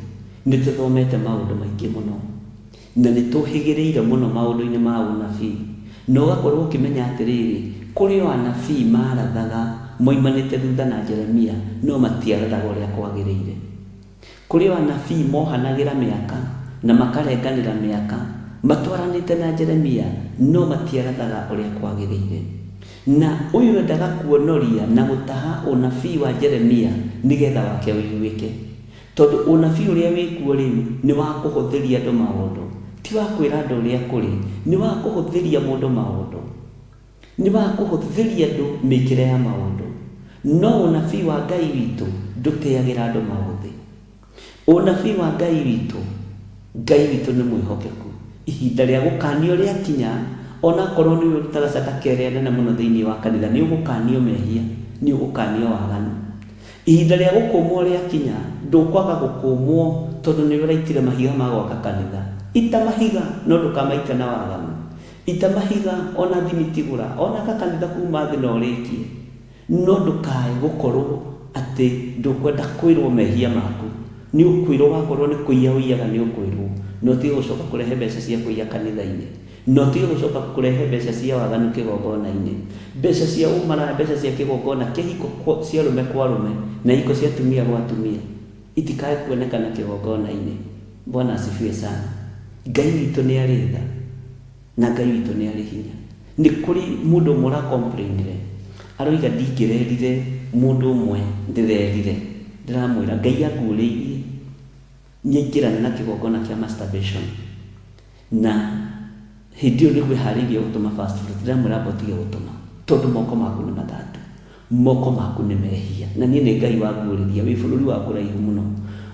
nĩ tũthomete maũndũ maingĩ mũno, na nĩ tũhĩgĩrĩire mũno maũndũ-inĩ ma ũnabii, na ũgakorwo ũkĩmenya atĩrĩrĩ, kũrĩ o anabii marathaga moimanĩte thutha na Jeremia, no matiarathaga ũrĩa kwagĩrĩire. Kũrĩ o anabii mohanagĩra mĩaka na makarenganĩra mĩaka matwaranĩte na Jeremia, no matiarathaga ũrĩa kwagĩrĩire. Na ũyũ endaga kuonoria na gũtaha ũnabii wa Jeremia nĩ getha wake ũiguĩke. Tondũ ũnabii ũrĩa wĩ kuo rĩu nĩ wa kũhũthĩria andũ maũndũ, ti wa kwĩra andũ ũrĩa kũrĩ, nĩ wa kũhũthĩria mũndũ maũndũ. Nĩ wa kũhũthĩria andũ mĩkĩre ya maũndũ. No ũnabii wa Ngai witũ ndũteagĩra andũ maũthĩ. Ũnabii wa Ngai witũ, Ngai witũ nĩ mwĩhokeku. Ihinda rĩa gũkanio rĩakinya, o na akorwo nĩwe ũrutaga sadaka ĩrĩa nene mũno thĩinĩ wa kanitha, nĩ ũgũkanio mehia, nĩ ũgũkanio waganu. Ihinda rĩa gũkũmwo rĩakinya, ndũkwaga gũkũmwo tondũ nĩwe ũraitire mahiga ma gwaka kanitha. Ita mahiga, no ndũkamaite na waganu. Ita mahiga, o na thimiti gũra, o na aka kanitha kuuma thĩ na ũrĩkie. No ndũkae gũkorwo atĩ ndũkwenda kwĩrwo mehia maku. Nĩ ũkwĩrwo wakorwo nĩ kũiya ũiyaga nĩ ũkwĩrwo. Na ũtige gũcoka kũrehe mbeca cia kũiya kanitha-inĩ. Na ũtige gũcoka kũrehe mbeca cia waganu kĩgongona-inĩ. Mbeca cia ũmaraya, mbeca cia kĩgongona kĩa ihiko cia arũme kwa arũme na ihiko cia atumia gwa atumia itikae kuonekana kĩgongona-inĩ. Bwana asifiwe sana. Ngai witũ nĩ arĩ tha na Ngai witũ nĩ arĩ hinya. Nĩ kũrĩ mũndũ ũmwe ũra complainire aroiga ndingĩrerire mũndũ ũmwe ndĩrerire. Ndĩramwĩra Ngai anguũrĩirie nĩaingĩrana na kĩgongona kĩa masturbation na hĩndĩ ĩyo nĩguo eharĩirie gũtũma first fruit. Ndĩramwĩra amba ũtige gũtũma tondũ moko maku nĩ mathatu. Moko maku nĩ mehia. Na niĩ nĩ Ngai wanguũrĩria wĩ bũrũri wa kũraihu mũno,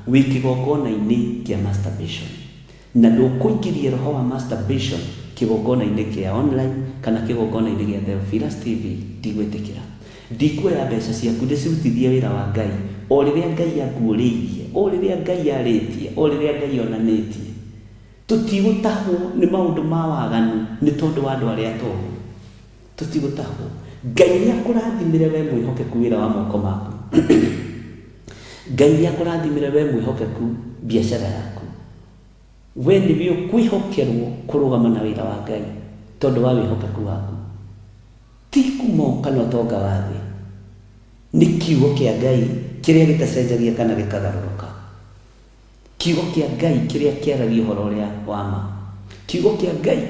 wĩ kĩgongona-inĩ kĩa masturbation. Na ndũkũingĩria roho wa masturbation kĩgongona-inĩ kĩa online kana kĩgongona-inĩ gĩa Theophilus TV, ndigwĩtĩkĩra. Ndikuoya mbeca ciaku ndĩcirutithie wĩra wa Ngai, o rĩrĩa Ngai anguũrĩirie, o rĩrĩa Ngai arĩtie, o rĩrĩa Ngai onanĩtie. Tũtigũtahwo nĩ maũndũ ma waganu nĩ tondũ wa andũ arĩa atoru. Tũtigũtahwo. Ngai nĩ akũrathimire we mwĩhokeku wĩra wa moko maku. Ngai nĩ akũrathimire we mwĩhokeku biacara yaku. We nĩwe ũkwĩhokerwo kũrũgama na wĩra wa Ngai tondũ wa wĩhokeku waku. Ti ngumo kana ũtonga wa thĩ. Nĩ kiugo kĩa Ngai kĩrĩa gĩtacenjagia kana gĩkagarũrũka. Kiugo kĩa Ngai kĩrĩa kĩaragia ũhoro ũrĩa wa ma. Kiugo kĩa Ngai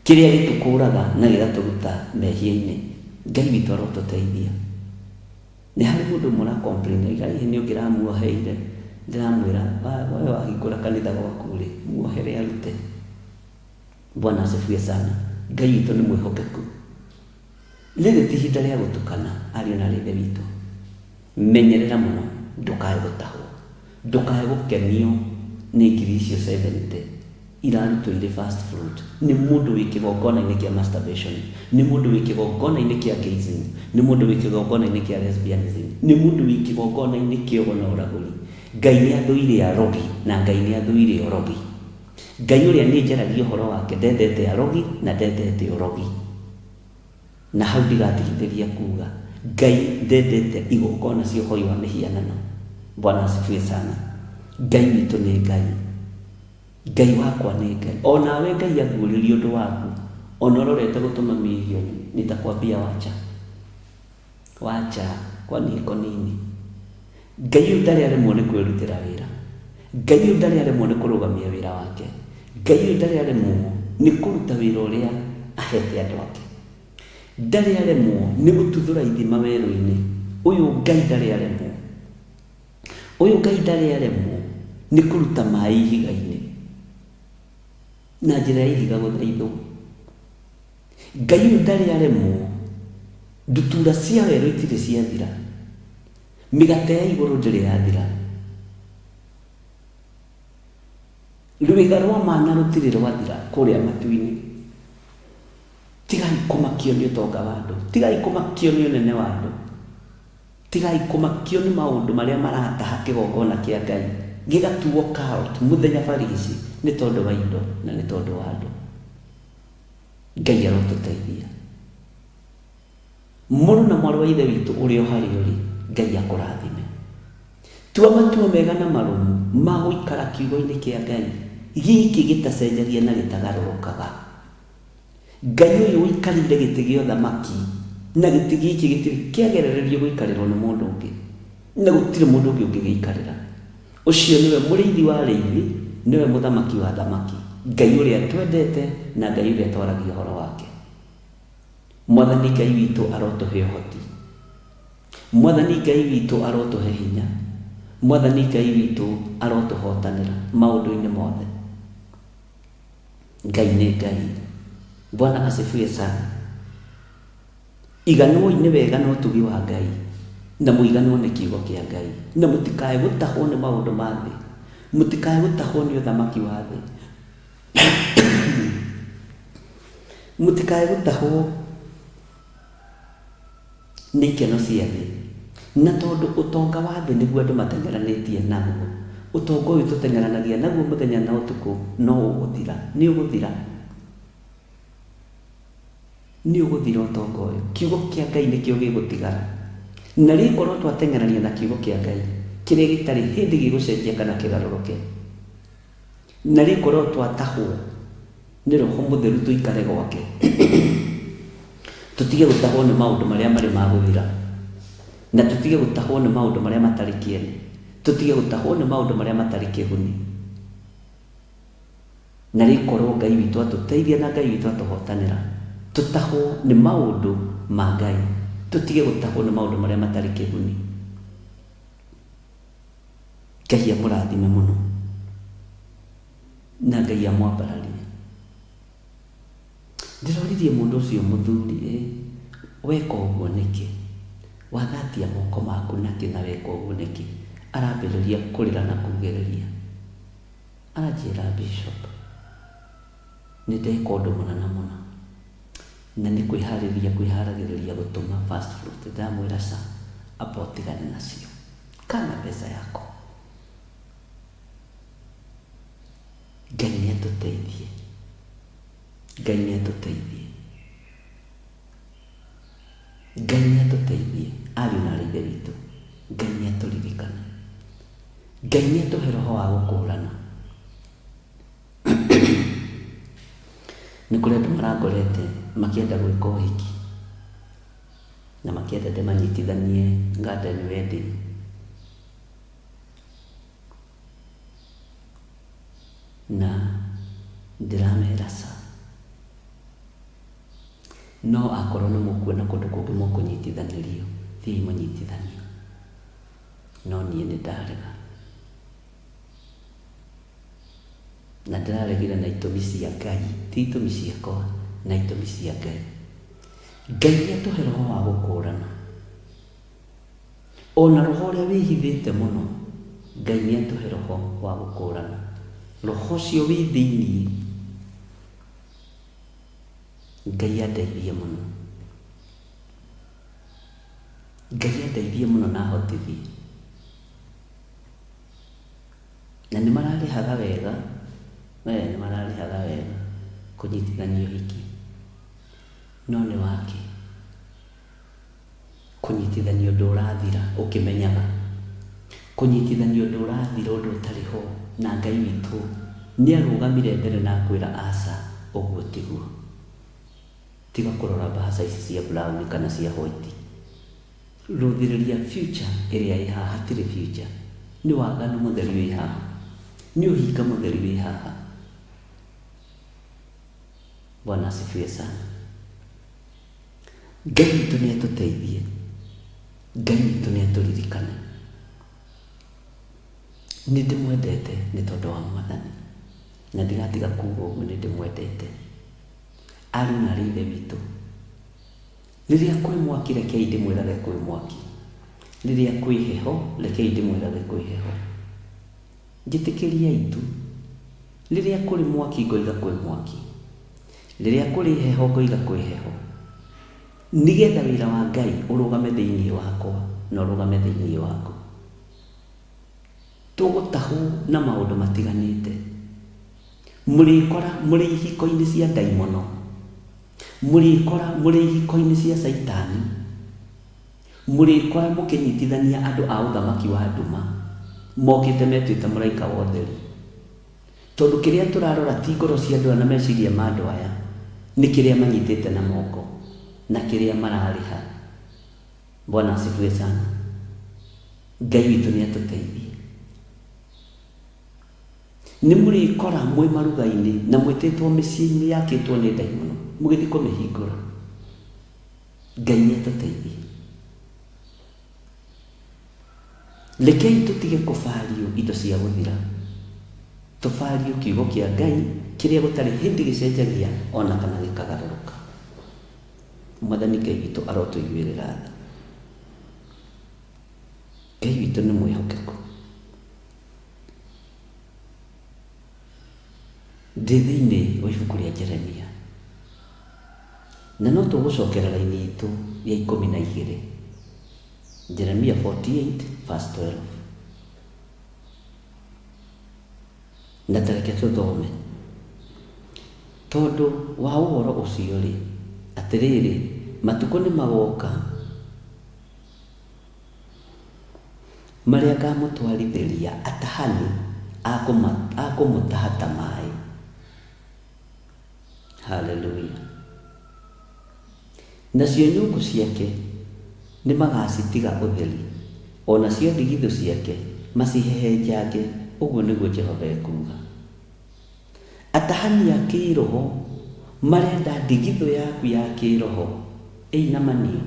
kĩrĩa gĩtũkũraga na gĩgatũruta mehia-inĩ. Ngai witũ arotũteithia. Nĩ harĩ mũndũ ũmwe ũra complain oiga hihi nĩ ũngĩramuoheire. Ndĩramwĩra we wahingũra kanitha gwaku rĩ, muohere arute. Bwana asifiwe sana. Ngai witũ nĩ mwĩhokeku. Rĩrĩ ti ihinda rĩa gũtukana, ariũ na aarĩ a Ithe witũ. Menyerera mũno ndũkae gũtahwo, ndũkae gũkenio nĩ ngiri icio 70 irarutwo irĩ first fruit nĩ mũndũ wĩ kĩgongona-inĩ kĩa masturbation, nĩ mũndũ wĩ kĩgongona-inĩ kĩa gayism, nĩ mũndũ wĩ kĩgongona-inĩ kĩa lesbianism, nĩ mũndũ wĩ kĩgongona-inĩ kĩa ũgo na ũragũri. Ngai nĩ athũire arogi na Ngai nĩ athũire ũrogi. Ngai ũrĩa niĩ njaragia ũhoro wake ndendete arogi na ndendete ũrogi. Na hau ndigatigithĩria kuuga, Ngai ndendete igongona cia ũhoi wa mĩhianano. Bwana asifiwe sana. Ngai witũ nĩ Ngai. Ngai wakwa nĩ Ngai. O nawe Ngai anguũrĩrie ũndũ waku, o na ũrorete gũtũma mirioni, nitakwambia wacha. Wacha, kwani iko nini? Ngai ũyũ ndarĩ aremwo nĩ kwĩrutĩra wĩra. Ngai ũyũ ndarĩ aremwo nĩ kũrũgamia wĩra wake. Ngai ũyũ ndarĩ aremwo nĩ kũruta wĩra ũrĩa ahete andũ ake. Ndarĩ aremwo nĩ gũtuthũra ithima werũ-inĩ. Ũyũ Ngai ndarĩ aremwo. Ũyũ Ngai ndarĩ aremwo nĩ kũruta maĩ ihiga-inĩ. na njĩra ya ihiga gũthaithwo. Ngai ũyũ ndarĩ aremwo, ndutura cia werũ itirĩ ciathira, mĩgate ya igũrũ ndĩrĩ yathira, rwĩga rwa mana rũtirĩ rwathira kũrĩa matu-inĩ. Tigai kũmakio nĩ ũtonga wa andũ, tigai kũmakio nĩ ũnene wa andũ, tigai kũmakio nĩ maũndũ marĩa marataha kĩgongona kĩa Ngai gĩgatuo cult mũthenya barigici nĩ tondũ wa indo na nĩ tondũ wa andũ. Ngai arotũteithia. Mũrũ na mwarĩ wa Ithe witũ ũrĩ o harĩa ũrĩ, Ngai akũrathime. Tua matua mega na marũmu ma gũikara kiugo-inĩ kĩa Ngai gĩkĩ gĩtacenjagia na gĩtagarũrũkaga. Ngai ũyũ ũikarĩire gĩtĩ gĩa ũthamaki, na gĩtĩ gĩkĩ gĩtirĩ kĩagerererio gũikarĩrwo nĩ mũndũ ũngĩ, na gũtirĩ mũndũ ũngĩ ũngĩgĩikarĩra. Ũcio nĩwe mũrĩithi wa arĩithi, nĩwe mũthamaki wa athamaki, Ngai ũrĩa twendete na Ngai ũrĩa twaragia ũhoro wake. Mwathani Ngai witũ arotũhe ũhoti. Mwathani Ngai witũ arotũhe hinya. Mwathani Ngai witũ arotũhotanĩra maũndũ-inĩ mothe. Ngai nĩ Ngai. Bwana asifiwe sana. Iganwoi nĩ wega na ũtugi wa Ngai, na mũiganwo nĩ kiugo kĩa Ngai, na mũtikae gũtahwo nĩ maũndũ ma thĩ, mũtikae gũtahwo nĩ ũthamaki wa thĩ, mũtikae gũtahwo nĩ ikeno cia thĩ. Na tondũ ũtonga wa thĩ nĩguo andũ mateng'eranĩtie naguo, ũtonga ũyũ tũteng'eranagia naguo mũthenya na ũtukũ no ũgũthira, nĩ ũgũthira. Nĩ ũgũthira ũtonga ũyũ. Kiugo kĩa Ngai nĩkĩo gĩgũtigara. Na rĩkorwo twateng'erania na kiugo kĩa Ngai, kĩrĩa gĩtarĩ hĩndĩ gĩgũcenjia kana kĩgarũrũke, na rĩkorwo twatahwo nĩ Roho Mũtheru tũikare gwake, tũtige gũtahwo nĩ maũndũ marĩa marĩ ma gũthira, na tũtige gũtahwo nĩ maũndũ marĩa matarĩ kĩene, tũtige gũtahwo nĩ maũndũ marĩa matarĩ kĩguni. Na rĩkorwo Ngai witũ atũteithia na Ngai witũ atũhotanĩra, tũtahwo nĩ maũndũ ma Ngai, tũtige gũtahwo nĩ maũndũ marĩa matarĩ kĩguni. Ngai amũrathime mũno na Ngai amwambararie. Ndĩroririe mũndũ ũcio mũthuri ĩ, weka ũguo nĩkĩ? Wathatia moko maku nakĩ na weka ũguo nĩkĩ? Arambĩrĩria kũrĩra na kugĩrĩria. Aranjĩra Bishop, nĩ ndeka ũndũ mũna na mũna na nĩ kwĩharĩria kwĩharagĩrĩria gũtũma first fruit. Ndamwĩra ca, amba ũtigane nacio. Kaa na mbeca yako. Ngai nĩ atũteithie. Ngai nĩ atũteithie. Ngai nĩ atũteithie ariũ na aarĩ a Ithe witũ. Ngai nĩ atũririkane. Ngai nĩ atũhe roho wa gũkũrana. Nĩ kũrĩ andũ marangorete makĩenda gwĩka ũhiki na makĩenda ndĩmanyitithanie garden wedding. Na ndĩramera ca. No akorwo nĩ mũkuona kũndũ kũngĩ mũkũnyitithanĩrio, thiĩi mũnyitithanio. No niĩ nĩ ndarega. Na ndĩraregire na itũmi cia Ngai, ti itũmi ciakwa, na itũmi cia Ngai. Ngai nĩ atũhe roho wa gũkũrana. Ona roho ũrĩa wĩhithĩte mũno, Ngai nĩ atũhe roho wa gũkũrana. Roho ũcio wĩ thĩiniĩ, Ngai andeithie mũno. Ngai andeithie mũno na ahotithie. Na nĩ mararĩhaga wega, nĩ mararĩhaga wega kũnyitithania ũhiki. No nĩ wakĩ? Kũnyitithania ũndũ ũrathira ũkĩmenyaga. Kũnyitithania ũndũ ũrathira ũndũ ũtarĩ ho na Ngai witũ nĩ arũgamire mbere na akwĩra aca ũguo tiguo. Tiga kũrora mbahaca ici cia brown kana cia white. Rũthĩrĩria future ĩrĩa ĩ haha hatirĩ future. Nĩ waganu mũtheri wĩ haha. Nĩ ũhinga mũtheri wĩ haha. Bwana asifiwe sana. Ngai witũ nĩ atũteithie. Ngai witũ nĩ atũririkane. Nĩ ndĩmwendete nĩ tondũ wa Mwathani. Na ndigatiga kuga ũguo nĩ ndĩmwendete. Ariũ na arĩ ithe witũ, rĩrĩa kwĩ mwaki rekei ndĩmwĩrage kwĩ mwaki. Rĩrĩa kwĩ heho rekei ndĩmwĩrage kwĩ heho. Njĩtĩkĩriai tu. Rĩrĩa kũrĩ mwaki ngoiga kwĩ mwaki. Rĩrĩa kũrĩ heho ngoiga kwĩ heho. Nĩgetha wĩra wa Ngai ũrũgame thĩinĩ wakwa na ũrũgame thĩinĩ waku. Tũgũtahwo na maũndũ matiganĩte. Mũrĩkora mũrĩ ihiko-inĩ cia ndaimono. Mũrĩkora mũrĩ ihiko-inĩ cia caitani. Mũrĩkora mũkĩnyitithania andũ a ũthamaki wa nduma mokĩte metuĩte mũraika wa ũtheri. Tondũ kĩrĩa tũrarora ti ngoro cia andũ aya na meciria ma andũ aya, nĩ kĩrĩa manyitĩte na moko na kĩrĩa mararĩha. Bwana asifiwe sana. Ngai witũ nĩ atũteithie. Nĩ mũrĩkora mwĩ maruga-inĩ na mwĩtĩtwo mĩciĩ-inĩ yakĩtwo nĩ ndaimono mũgĩthiĩ kũmĩhingũra. Ngai nĩ atũteithie. Rekei tũtige kũbario indo cia gũthira. Tũbario kiugo kĩa Ngai kĩrĩa gũtarĩ hĩndĩ gĩcenjagia ona kana gĩkagarũrũka. Mwathani Ngai witũ arotũiguĩrĩra tha. Ngai witũ nĩ mwĩhokeku. Ndĩ thĩinĩ wa ibuku rĩa Jeremia. Na no tũgũcokera raini itũ ya 12. Jeremia 48 verse 12. Na ta reke tũthome. Tondũ wa ũhoro ũcio-rĩ, atĩrĩrĩ, matukũ nĩmagoka marĩa ngamũtwarithĩria atahani a kũmũtaha ta maĩ. Haleluya. Nacio nyũngũ ciake nĩmagacitiga ũtheri, o nacio ndigithũ ciake macihehenjange, ũguo nĩguo Jehova ekuuga. Atahani a kĩĩroho marenda ndigithũ yaku ya kĩĩroho ĩinamanio.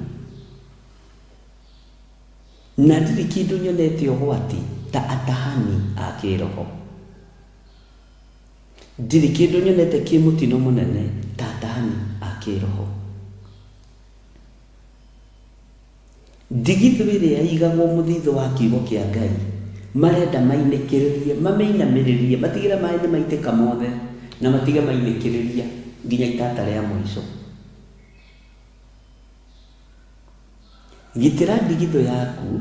Na ndirĩ kĩndũ nyonete ũgwati ta atahani a kĩĩroho. Ndirĩ kĩndũ nyonete kĩ mũtino mũnene ta atahani a kĩĩroho. Ndigithũ ĩrĩa ĩigagwo mũthithũ wa kiugo kĩa Ngai marenda mainĩkĩrĩrie, mamĩinamĩrĩrie, matigĩre maĩ nĩ maitĩka mothe na matige mainĩkĩrĩria nginya itata rĩa mũico. Gitĩra ndigithũ yaku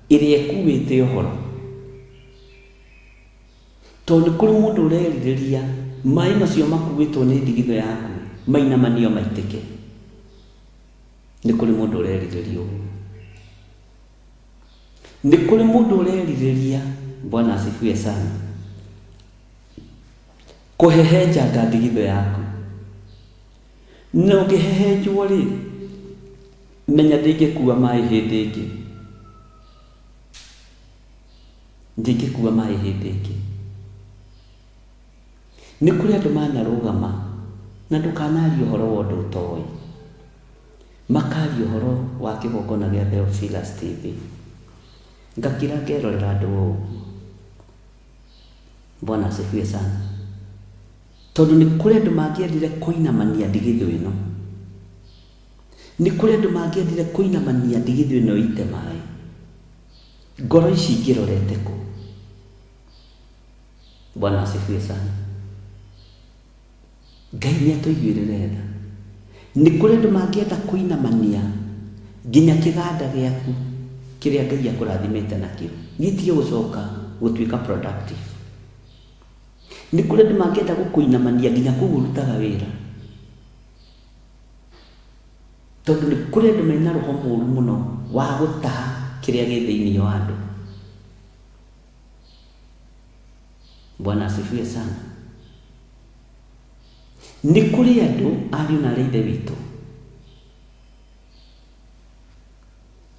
ĩrĩa ĩkuĩte ũhoro. Tondũ nĩ kũrĩ mũndũ ũrerirĩria maĩ macio makuĩtwo nĩ ndigithũ yaku mainamanio maitĩke. Nĩ kũrĩ mũndũ ũrerirĩria ũguo. Nĩ kũrĩ mũndũ ũrerirĩria, Bwana asifiwe sana, kũhehenjanga ndigithũ yaku. Na ũngĩhehenjwo rĩ, menya ndĩngĩkua maĩ hĩndĩ ĩngĩ. Ndĩngĩkua maĩ hĩndĩ ĩngĩ. Nĩ kũrĩ andũ manarũgama na ndũkanarie ũhoro wa ũndũ ũtoĩ. Makaria ũhoro wa kĩgongona gĩa Theophilus TV. Ngakira ngerorera andũ o ũguo. Bwana asifiwe sana. Tondũ nĩ kũrĩ andũ mangĩendire kũinamania ndigithũ ĩno. Nĩ kũrĩ andũ mangĩendire kũinamania ndigithũ ĩno ĩite maĩ. Ngoro ici ingĩrorete kũ? Bwana asifiwe sana. Ngai nĩ atũiguĩrĩre tha. Nĩ kũrĩ andũ mangĩenda kũinamania nginya kĩganda gĩaku kĩrĩa Ngai akũrathimĩte nakĩo gĩtige gũcoka gũtuĩka productive. Nĩ kũrĩ andũ mangĩenda gũkũinamania nginya kũu ũrutaga wĩra. Tondũ nĩ kũrĩ andũ mena roho mũru mũno wa gũtaha kĩrĩa gĩ thĩinĩ wa andũ. Bwana asifiwe sana. Nĩ kũrĩ andũ ariũ na arĩ ithe witũ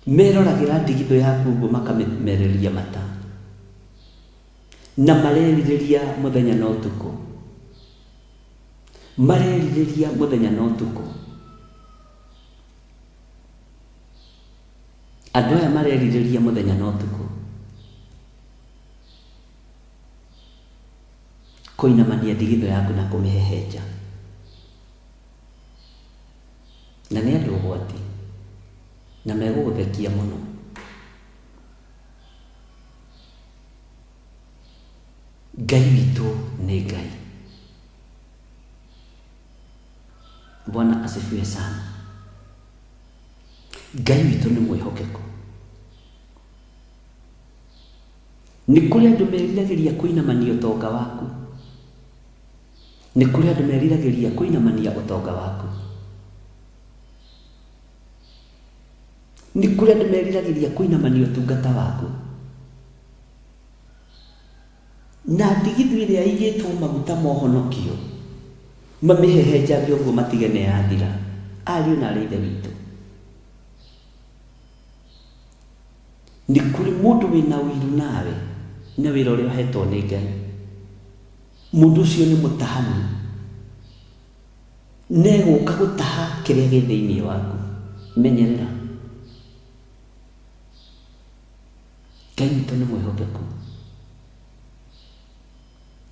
meroragĩra ndigithũ yaku ũguo makamĩmereria mata na marerirĩria mũthenya na ũtukũ, marerirĩria mũthenya na ũtukũ. Andũ aya marerirĩria mũthenya na ũtukũ. Kũinamania ndigithũ yaku na kũmĩhehenja. Na nĩ andũ ũgwati, na megũgũthekia mũno. Ngai witũ nĩ Ngai. Bwana asifiwe sana. Ngai witũ nĩ mwĩhokeku. Nĩ kũrĩ andũ meriragĩria kũinamania ũtonga waku. Nĩ kũrĩ andũ meriragĩria kũinamania ũtonga waku. Nĩ kũrĩ andũ meriragĩria kũinamania ũtungata waku. Na ndigithũ ĩrĩa ĩigĩtwo maguta ma ũhonokio, mamĩhehenjange ũguo matige nĩ yathira. Ariũ na aarĩ a Ithe witũ, nĩ kũrĩ mũndũ wĩna ũiru nawe na wĩra ũrĩa ũhetwo nĩ Ngai. Mũndũ ũcio nĩ mũtahani, na egũka gũtaha kĩrĩa gĩ thĩinĩ waku. Menyerera. Ngai witũ nĩ mwĩhokeku,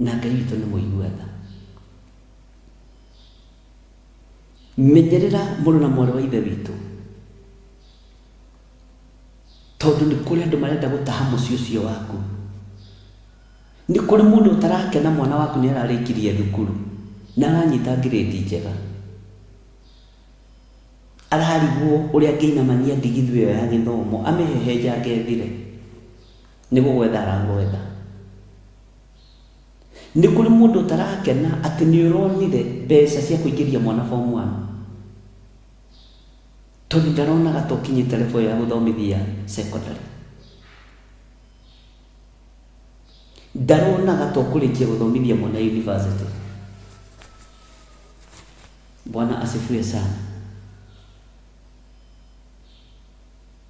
na Ngai witũ nĩ mũigua tha. Menyerera mũrũ na mwarĩ wa Ithe witũ, tondũ nĩ kũrĩ andũ marenda gũtaha mũciĩ ũcio waku. Nĩ kũrĩ mũndũ ũtarakena mwana waku nĩ ararĩkirie thukuru na aranyita ngirĩndi njega. Ararigwo ũrĩa angĩinamania ndigithũ ĩyo ya gĩthomo amĩhehenjange ĩthire. Nĩ gũgwetha aragwetha. Nĩ kũrĩ mũndũ ũtarakena atĩ nĩ ũronire mbeca cia kũingĩria mwana form one. Tondũ ndaronaga ta ũkinyĩte level ĩyo ya gũthomithia secondary. Ndaronaga ta ũkũrĩkia gũthomithia mwana university. Bwana asifiwe sana.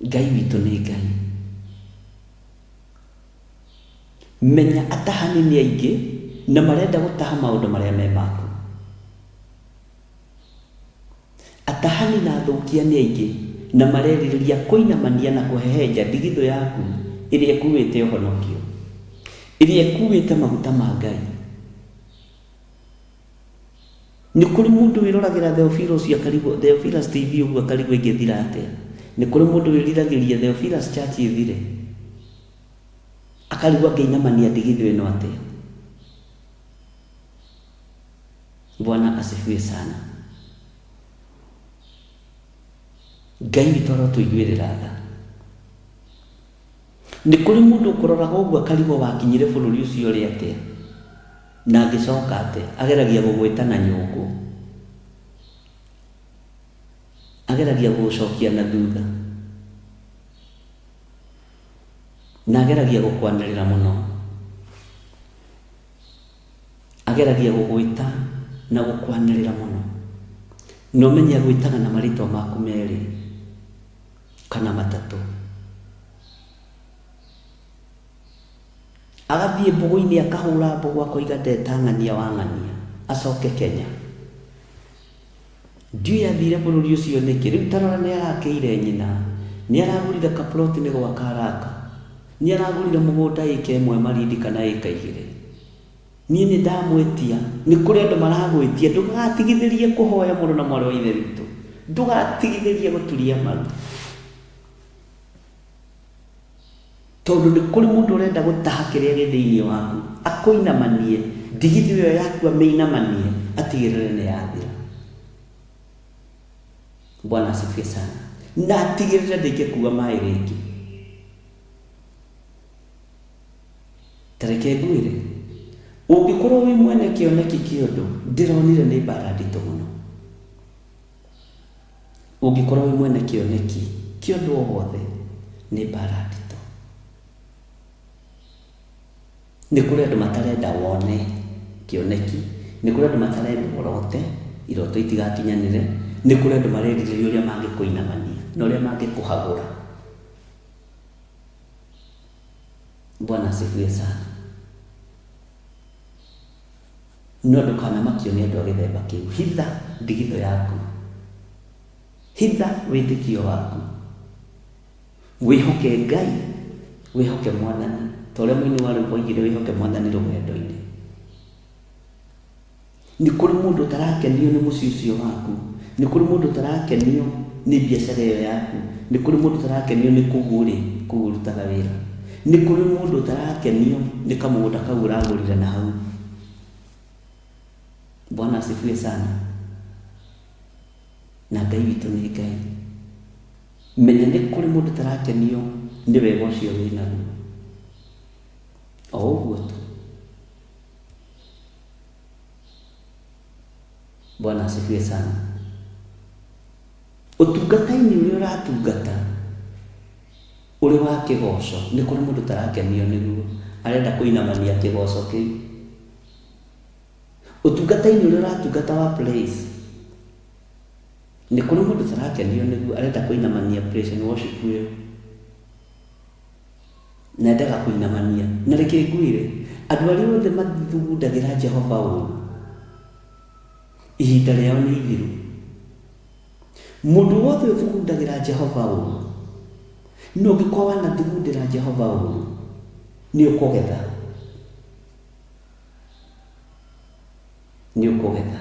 Ngai witũ nĩ Ngai. Menya atahani nĩ aingĩ na marenda gũtaha maũndũ marĩa me maku. Atahani na athũkia nĩ aingĩ na marerirĩria kũinamania na kũhehenja ndigithũ yaku ĩrĩa ĩkuĩte ũhonokio, ĩrĩa ĩkuĩte maguta ma Ngai. Nĩ kũrĩ mũndũ wĩroragĩra Theophilus akarigwo, Theophilus TV ũguo akarigwo ĩngĩthira atĩa. Nĩ kũrĩ mũndũ wĩriragĩria Theophilus Church ĩthire, akarigwo angĩinamania ndigithũ ĩno atĩa. Bwana asifiwe sana. Ngai witũ arotũiguĩrĩra tha. Nĩ kũrĩ mũndũ ũkũroraga ũguo akarigwo wakinyire bũrũri ũcio ũrĩ atĩa na angĩcoka atĩa. Ageragia gũgwĩta na nyũngũ. Ageragia gũgũcokia na thutha. Na ageragia gũkwanĩrĩra mũno. Ageragia gũgwĩta na gũkwanĩrĩra mũno. Na ũmenye agwĩtaga na marĩtwa maku merĩ kana matatũ. Agathiĩ mbũgũ-inĩ akahũra mbũgũ akoiga ndeta ng'ania wa ng'ania acoke Kenya. Ndiũĩ athire bũrũri ũcio nĩkĩ. Rĩu ta rora nĩ arakĩire nyina, nĩ aragũrire ka plot nĩ gwaka araka, nĩ aragũrire mũgũnda ĩka ĩmwe Malindi kana ĩka igĩrĩ. Niĩ nĩ ndamwĩtia, nĩ kũrĩ andũ maragwĩtia, ndũgatigithĩrie kũhoya mũrũ na mwarĩ wa Ithe witũ, ndũgatigithĩrie gũturia maru. Tondũ nĩ kũrĩ mũndũ ũrenda gũtaha kĩrĩa gĩ thĩinĩ waku, akũinamanie, ndigithũ ĩyo yaku amĩinamanie, atigĩrĩre nĩ yathira. Bwana asifiwe sana. Na atigĩrĩre ndĩngĩkua maĩ rĩngĩ. Ta reke ngwĩre, ũngĩkorwo wĩ mwene kĩoneki kĩa ũndũ, ndĩronire nĩ mbara nditũ mũno. Ũngĩkorwo wĩ mwene kĩoneki kĩa ũndũ o wothe, nĩ mbara nditũ. Nĩ kũrĩ andũ matarenda wone kĩoneki, nĩ kũrĩ andũ matarenda ũrote, iroto itigakinyanĩre, nĩ kũrĩ andũ marerirĩria ũrĩa mangĩkũinamania na ũrĩa mangĩkũhagũra. Bwana asifiwe sana. No ndũkanamakio nĩ andũ a gĩthemba kĩu. Hitha ndigithũ yaku. Hitha wĩtĩkio waku. Wĩhoke Ngai, wĩhoke Mwathani. Ta ũrĩa mũini wa rwĩmbo oigire, wĩhoke Mwathani rũgendo-inĩ. Nĩ kũrĩ mũndũ ũtarakenio nĩ mũciĩ ũcio waku, nĩ kũrĩ mũndũ ũtarakenio nĩ biacara ĩyo yaku, nĩ kũrĩ mũndũ ũtarakenio nĩ kũu ũrĩ, kũu ũrutaga wĩra, nĩ kũrĩ mũndũ ũtarakenio nĩ kamũgũnda kau ũragũrire na hau. Bwana asifiwe sana. Na Ngai witũ nĩ Ngai. Menya nĩ kũrĩ mũndũ ũtarakenio nĩ wega ũcio wĩ naguo. O ũguo tu. Bwana asifiwe sana. Ũtungata-inĩ ũrĩa ũratungata ũrĩ wa kĩgoco, nĩ kũrĩ mũndũ ũtarakenio nĩguo, arenda kũinamania kĩgoco kĩu. Ũtungata-inĩ ũrĩa ũratungata wa praise, nĩ kũrĩ mũndũ ũtarakenio nĩguo, arenda kũinamania praise and worship ĩyo. Na endaga kũinamania. Na reke ngwĩre, andũ arĩa othe mathugundagĩra Jehova ũũru, ihinda rĩao nĩ ithiru. Mũndũ wothe ũthugundagĩra Jehova ũũru, na ũngĩkorwo wanathugundĩra Jehova ũũru, nĩ ũkũgetha. Nĩ ũkũgetha.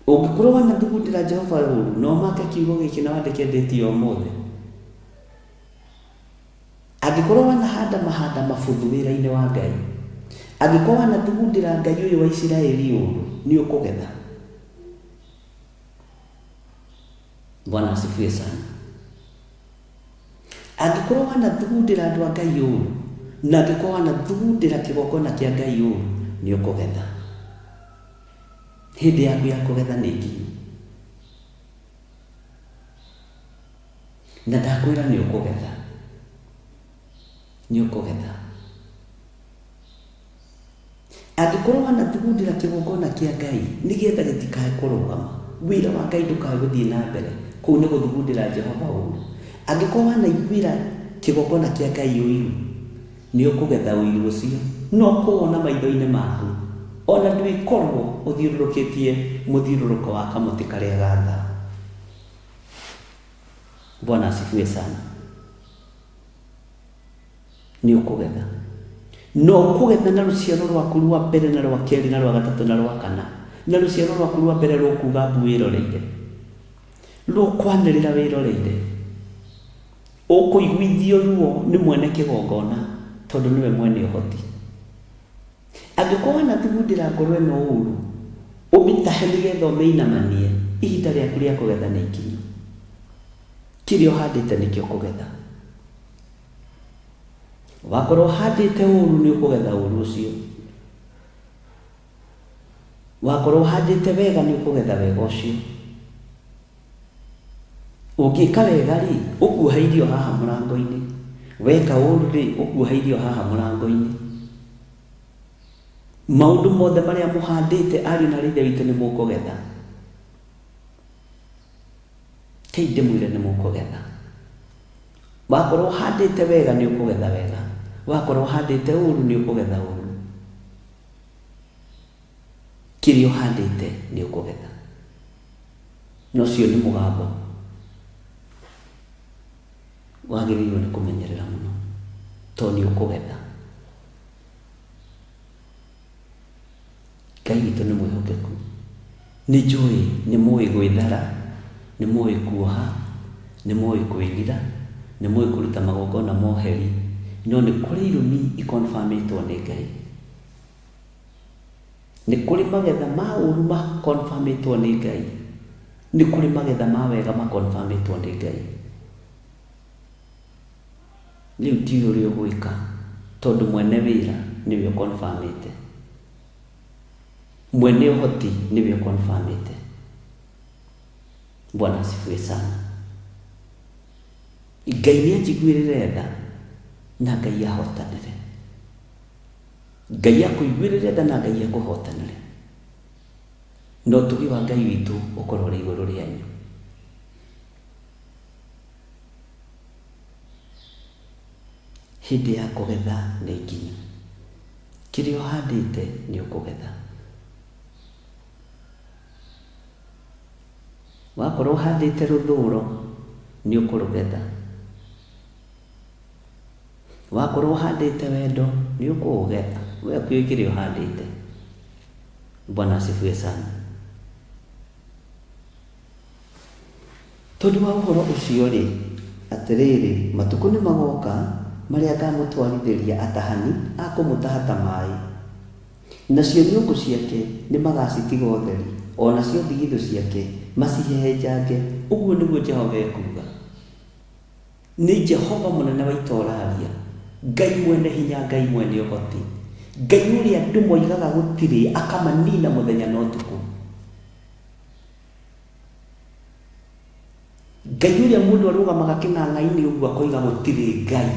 Ũngĩkorwo wanathugundĩra Jehova ũũru, na ũmake kiugo gĩkĩ na wandĩke ndĩti ya ũmũthĩ, angĩkorwo wanahanda mahanda mabuthu wĩra-inĩ wa Ngai, angĩkorwo wanathugundĩra Ngai ũyũ wa Isiraeli ũũru, nĩ ũkũgetha. Bwana asifiwe sana. Angĩkorwo wanathugundĩra andũ a Ngai ũũru, na angĩkorwo wanathugundĩra kĩgongona kĩa Ngai ũũru, nĩ ũkũgetha. Hĩndĩ yaku ya kũgetha nĩ nginyu. Na ndakwĩra nĩ ũkũgetha. Nĩ ũkũgetha. Angĩkorwo wanathugundĩra kĩgongona kĩa Ngai nĩgetha gĩtikae kũrũgama, wĩra wa Ngai ndũkae gũthiĩ na mbere, kũu nĩ gũthugundĩra Jehova ũũru. Angĩkorwo wanaiguĩra kĩgongona kĩa Ngai ũiru, nĩ ũkũgetha ũiru ũcio, na ũkũwona maitho-inĩ maku, o na ndwĩkorwo ũthiũrũrũkĩtie mũthiũrũrũko wa kamũtĩ karĩa ga thaa. Bwana asifiwe sana. Nĩ ũkũgetha. Na ũkũgetha na rũciaro rwaku rwa mbere na rwa kerĩ na rwa gatatũ na rwa kana. Na rũciaro rwaku rwa mbere rũkuga mbu wĩroreire. Rũkwanĩrĩra wĩroreire. Ũkũiguithio ruo nĩ mwene kĩgongona tondũ nĩwe mwene ũhoti. Angĩkorwo wanathugundĩra ngoro ĩno ũũru, ũmĩtahe nĩgetha ũmĩinamanie, ihinda rĩaku rĩa kũgetha nĩ ikinyu. Kĩrĩa ũhandĩte nĩkĩo ũkũgetha. Wakorwo ũhandĩte ũũru nĩ ũkũgetha ũũru ũcio. Wakorwo ũhandĩte wega nĩ ũkũgetha wega ũcio. Ũngĩka wega rĩ, ũkuoha irio haha mũrango-inĩ. Weka ũũru rĩ, ũkuoha irio haha mũrango-inĩ. Maũndũ mothe marĩa mũhandĩte ariũ na aarĩ a Ithe witũ nĩ mũkũgetha. Kei ndĩmwĩre nĩ mũkũgetha. Wakorwo ũhandĩte wega nĩ ũkũgetha wega. Wakorwo ũhandĩte ũũru nĩ ũkũgetha ũũru. Kĩrĩa ũhandĩte nĩ ũkũgetha. Na ũcio nĩ mũgambo wagĩrĩirwo nĩ kũmenyerera mũno tondũ nĩ ũkũgetha. Ngai witũ nĩ mwĩhokeku. Nĩ njũĩ nĩ mũĩ gwĩthara, nĩ mũĩ kuoha, nĩ mũĩ kwĩrira, nĩ mũĩ kũruta magongona ma ũheri, no nĩ kũrĩ irumi ikonbamĩtwo nĩ Ngai. Nĩ kũrĩ magetha ma ũru makonbamĩtwo nĩ Ngai. Nĩ kũrĩ magetha ma wega makonbamĩtwo nĩ Ngai. Rĩu ndiũĩ ũrĩa ũgwĩka tondũ mwene wĩra nĩwe ũkonbamĩte. Mwene ũhoti nĩwe ũkonbamĩte. Bwana asifiwe sana. Ngai nĩ anjiguĩrĩre tha na Ngai ahotanĩre. Ngai akũiguĩrĩre tha na Ngai akũhotanĩre. Na ũtugi wa Ngai witũ ũkorwo ũrĩ igũrũ rĩanyu. Hĩndĩ ya kũgetha nĩ nginyu. Kĩrĩa ũhandĩte nĩ ũkũgetha. Wakorwo ũhandĩte rũthũro nĩ ũkũrũgetha. Wakorwo ũhandĩte wendo nĩ ũkũũgetha. We ũkĩũĩ kĩrĩa ũhandĩte. Bwana asifiwe sana. Tondũ wa ũhoro ũcio-rĩ, atĩrĩrĩ, matukũ nĩmagoka marĩa ngamũtwarithĩria atahani a kũmũtaha ta maĩ, nacio nyũngũ ciake nĩmagacitiga ũtheri, o nacio ndigithũ ciake macihehenjange, ũguo nĩguo Jehova ekuuga. Nĩ Jehova mũnene wa ita ũraaria, Ngai mwene hinya, Ngai mwene ũhoti, Ngai ũrĩa andũ moigaga gũtirĩ, akamanina mũthenya na ũtukũ. Ngai ũrĩa mũndũ arũgamaga kĩng'ang'a-inĩ ũguo akoiga gũtirĩ Ngai.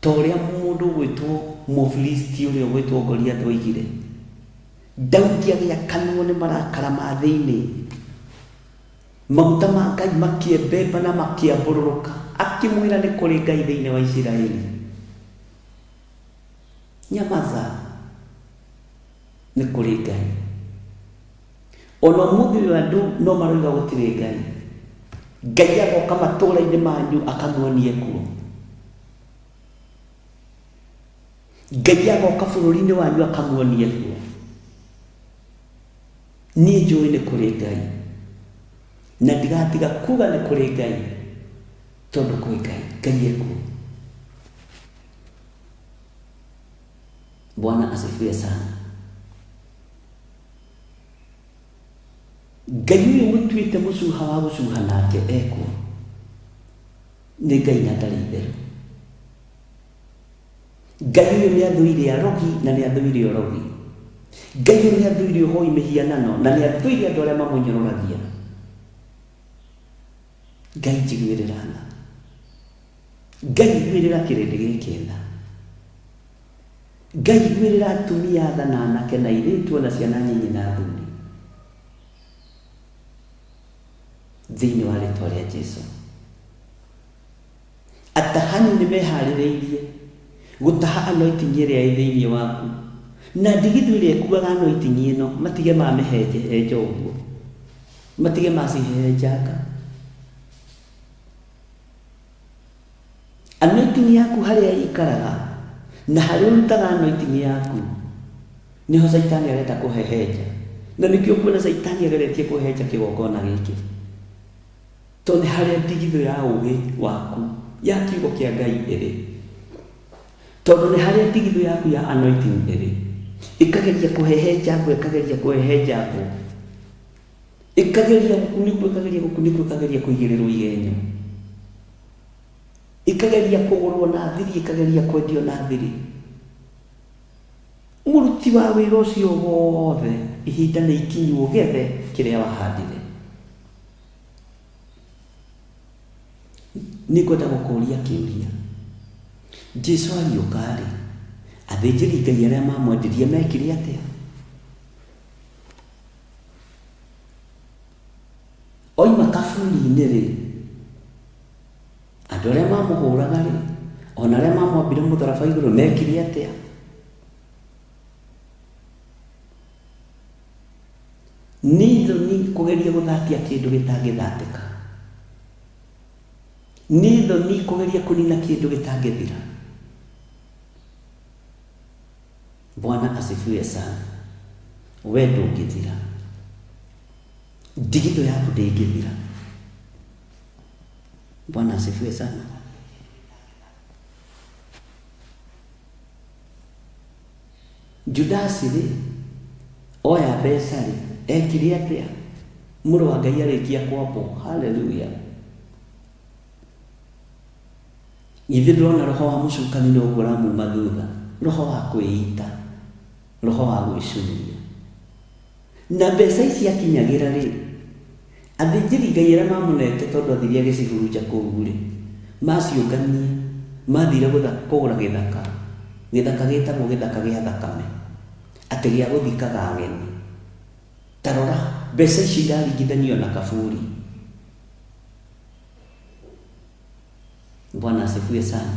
Ta ũrĩa mũndũ ũgwĩtwo Mũfilisti ũrĩa ũgwĩtwo Goliathũ oigire. Daudi agĩakanwo nĩ marakara ma thĩinĩ. Maguta ma Ngai makĩembemba na makĩambũrũrũka. Akĩmwĩra nĩ kũrĩ Ngai thĩinĩ wa Isiraeli. Nyamaza. Nĩ kũrĩ Ngai. Ona ũmũthĩ ũyũ andũ no maroiga gũtirĩ Ngai. Ngai agoka matũũra-inĩ manyu akamuonie kuo. Ngai agoka bũrũri-inĩ wanyu akamuonie kuo. Niĩ njũĩ nĩ kũrĩ Ngai. Na ndigatiga kuga nĩ kũrĩ Ngai tondũ kwĩ Ngai. Ngai ekuo. Bwana asifiwe sana. Ngai ũyũ mũtuĩte mũcuha wa gũcuha nake ekuo. Nĩ Ngai na ndarĩ itherũ. Ngai ũyũ nĩ athũire arogi na nĩ athũire ũrogi. Ngai ũyũ nĩ athũire ũhoi mĩhianano na nĩ athũire andũ arĩa mamũnyũrũragia. Ngai njiguĩrĩra tha. Ngai iguĩrĩra kĩrĩndĩ gĩkĩ tha. Ngai iguĩrĩra atumia tha na anake na airĩtu ona ciana nyinyi na athuri. Thĩinĩ wa rĩtwa rĩa Jesu. Atahani nĩ meharĩrĩirie gũtaha anointing ĩrĩa ĩ thĩinĩ waku na ndigithũ ĩrĩa ĩkuaga anointing ĩno matige mamĩhenjehenja ũguo matige macihehenjanga. Anointing yaku harĩa ĩikaraga na harĩa ũrutaga anointing yaku nĩho caitani arenda kũhehenja na nĩkĩo ũkuona caitani ageretie kũhehenja kĩgongona gĩkĩ tondũ nĩ harĩa ndigithũ ya ũgĩ waku ya kiugo kĩa Ngai ĩrĩ tondũ nĩ harĩa ndigithũ yaku ya anointing ĩrĩ ĩkageria kũhehenjangwo ĩkageria kũhehenjangwo ĩkageria gũkunĩkwo ĩkageria gũkunĩkwo ĩkageria kũigĩrĩrwo igenyo ĩkageria kũgũrwo na thiri ĩkageria kwendio na thiri mũruti wa wĩra ũcio wothe ihinda nĩ ikinyu ũgethe kĩrĩa wahandire nĩ ngwenda gũkũria kĩũria Jesu ariũka rĩ athĩnjĩri Ngai arĩa mamwendirie mekire atĩa Oima kaburi-inĩ rĩ, andũ arĩa mamũhũraga rĩ, ona arĩa mamwambire mũtharaba igũrũ mekire atĩa? Nĩ thoni kũgeria gũthatia kĩndũ gĩtangĩthatĩka. Nĩ thoni kũgeria kũnina kĩndũ gĩtangĩthira. Bwana asifiwe sana. We ndũngĩthira. Ndigithũ yaku ndĩngĩthira. Bwana asifiwe sana. Judasi rĩ, oya mbeca rĩ, ekire atĩa? Mũrũ wa Ngai arĩkia kwambwo. Haleluya. Githĩ ndũrona roho wa mũcukani noguo ũramuma thutha? Roho wa kwĩita, roho wa gwĩcuria. Na mbeca ici akinyagĩra rĩ, athĩnjĩri Ngai arĩa mamũnete tondũ athire agĩcihurunja kũu rĩ, maciũngania, mathire kũgũra gĩthaka, gĩthaka gĩtagwo gĩthaka gĩa thakame, atĩ gĩa gũthikaga ageni. Ta rora, mbeca icio iraringithanio na kaburi. Bwana asifiwe sana.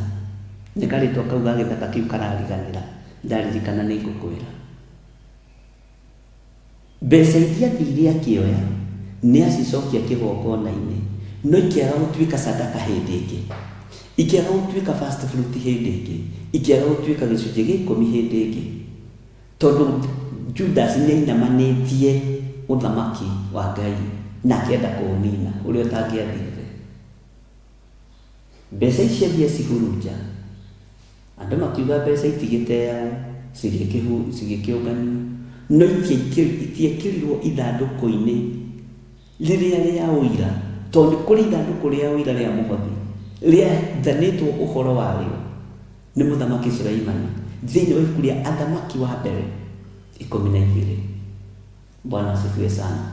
Nĩ karĩtwa kau ga gĩthaka kĩu karariganĩra, ndaririkana nĩ ngũkwĩra. Mbeca iria athire akĩoya nĩ acicokia kĩgongona-inĩ, no ikĩaga gũtuĩka sadaka hĩndĩ ĩngĩ, ikĩaga gũtuĩka first fruit hĩndĩ ĩngĩ, ikĩaga gũtuĩka gĩcunjĩ gĩa ikũmi hĩndĩ ĩngĩ. Tondũ Judas nĩ ainamanĩtie ũthamaki wa Ngai na akĩenda kũũnina ũrĩa ũtangĩathirire. Mbeca ici athiĩ acihurunja, andũ makiuga mbeca itigĩteagwo, cigĩkĩũnganio, no itiekĩrirwo ithandũkũ-inĩ rĩrĩa rĩa ũira, tondũ nĩ kũrĩ ithandũkũ rĩa ũira rĩa mũhothi rĩathanĩtwo ũhoro warĩo nĩ Mũthamaki Suleimani thĩinĩ wa ibuku rĩa Athamaki wa mbere 12. Bwana asifiwe sana.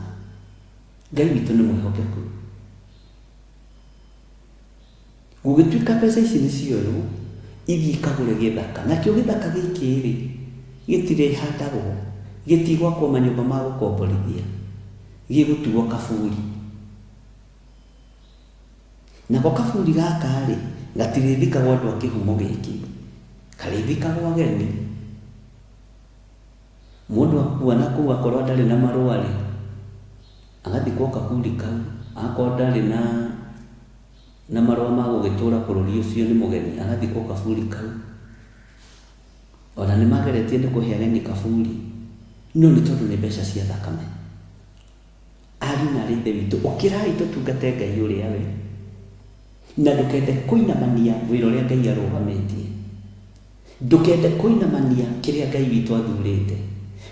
Ngai witũ nĩ mwĩhokeku. Gũgĩtuĩka mbeca ici nĩ cioywo ithiĩ ikagũre gĩthaka. Nakĩo gĩthaka gĩkĩ rĩ, gĩtirĩhandagwo, gĩtigwakwo manyũmba ma gũkomborithia, gĩgũtuo kaburi. Nako kaburi gaka rĩ, gatirĩthikagwo andũ a kĩhumo gĩkĩ, karĩthikagwo ageni. Mũndũ akua na kũu akorwo ndarĩ na marũa rĩ, agathikwo kaburi kau, akorwo ndarĩ na na marũa ma gũgĩtũra bũrũri ũcio nĩ mũgeni, agathikwo kaburi kau. Ona nĩ mageretie nĩ kũhe ageni kaburi, no nĩ tondũ nĩ mbeca cia thakame. Ariũ na aarĩ a Ithe witũ, ũkĩrai tũtungate Ngai ũrĩa we, na ndũkende kũinamania wĩra ũrĩa Ngai arũgamĩtie. Ndũkende kũinamania kĩrĩa Ngai witũ athurĩte.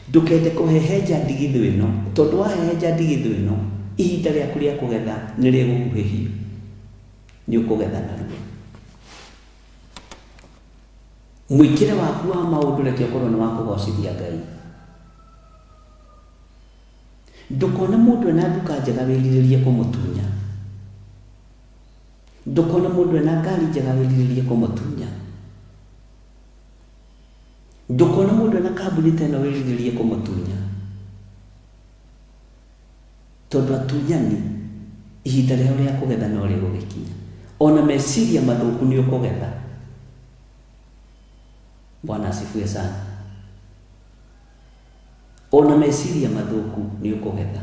Ndũkende kũhehenja ndigithũ ĩno, tondũ wahehenja ndigithũ ĩno, ihinda rĩaku rĩa kũgetha nĩ rĩgũkuhĩhio. Nĩ ũkũgetha narua. Mwĩkĩre waku wa maũndũ reke ũkorwo nĩ wa kũgocithia Ngai. Ndũkone mũndũ ena nduka njega wĩrirĩrie kũmũtunya. Ndũkone mũndũ ena ngari njega wĩrirĩrie kũmũtunya. Ndũkone mũndũ ena kambuni ta ĩno wĩrirĩrie kũmũtunya. Tondũ atunyani ihinda rĩao rĩa kũgetha no rĩgũgĩkinya. Ona meciria mathũku nĩ ũkũgetha. Bwana asifiwe sana. Ona meciria mathũku nĩ ũkũgetha.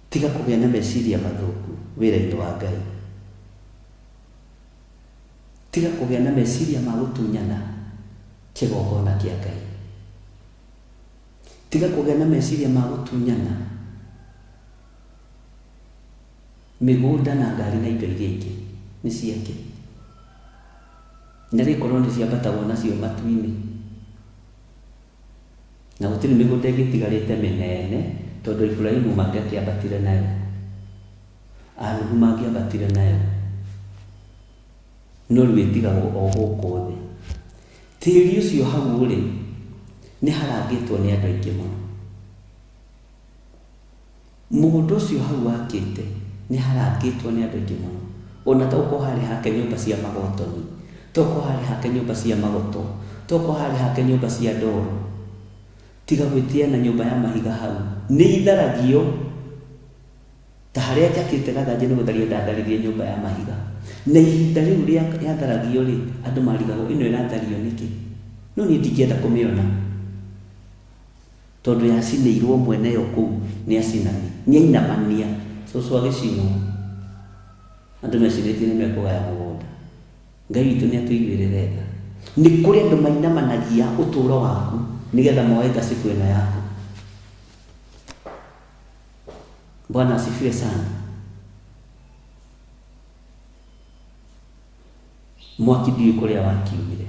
Tiga kũgĩa na meciria mathũku wĩra-inĩ wa Ngai. Tiga kũgĩa na meciria ma gũtunyana kĩgongona kĩa Ngai. Tiga kũgĩa na meciria ma gũtunyana mĩgũnda na ngari na indo iria ingĩ nĩ ciake. Na rĩkorwo nĩ ciambatagwo nacio matu-inĩ. Na gũtirĩ mĩgũnda ĩngĩ ĩtigarĩte mĩnene, tondũ Iburahimu mangĩakĩambatire nayo, Anuhu mangĩambatire nayo, no rĩu ĩtigagwo o gũkũ thĩ. Tĩri ũcio hau ũrĩ, nĩ harangĩtwo nĩ andũ aingĩ mũno. Mũgũnda ũcio hau wakĩte nĩ harangĩtwo nĩ andũ aingĩ mũno. Ona to gũkorwo harĩ hake nyũmba cia magotoni, to gũkorwo harĩ hake nyũmba cia magoto, to gũkorwo harĩ hake nyũmba cia ndoro. Tiga gwĩtĩa na nyũmba ya mahiga hau. Nĩ itharagio ta harĩa njakĩte gathanjĩ nĩ gũtharia ndatharirie nyũmba ya mahiga. Na ihinda rĩu rĩa yatharagio rĩ, andũ marigagwo ĩno ĩrathario nĩkĩ? No niĩ ndingĩenda kũmĩona. Tondũ yacinĩirwo mwene yo kũu nĩ acinani, nĩ ainamania, cũcũ agĩcinwo. Andũ mecirĩtie nĩ mekũgaya mũgũnda. Ngai witũ nĩ atũiguĩrĩre tha. Nĩ kũrĩ andũ mainamanagia ũtũũro waku nĩgetha moe ngacibũ ĩno yaku. Bwana asifiwe sana. Mwaki ndiũĩ kũrĩa wakiumire.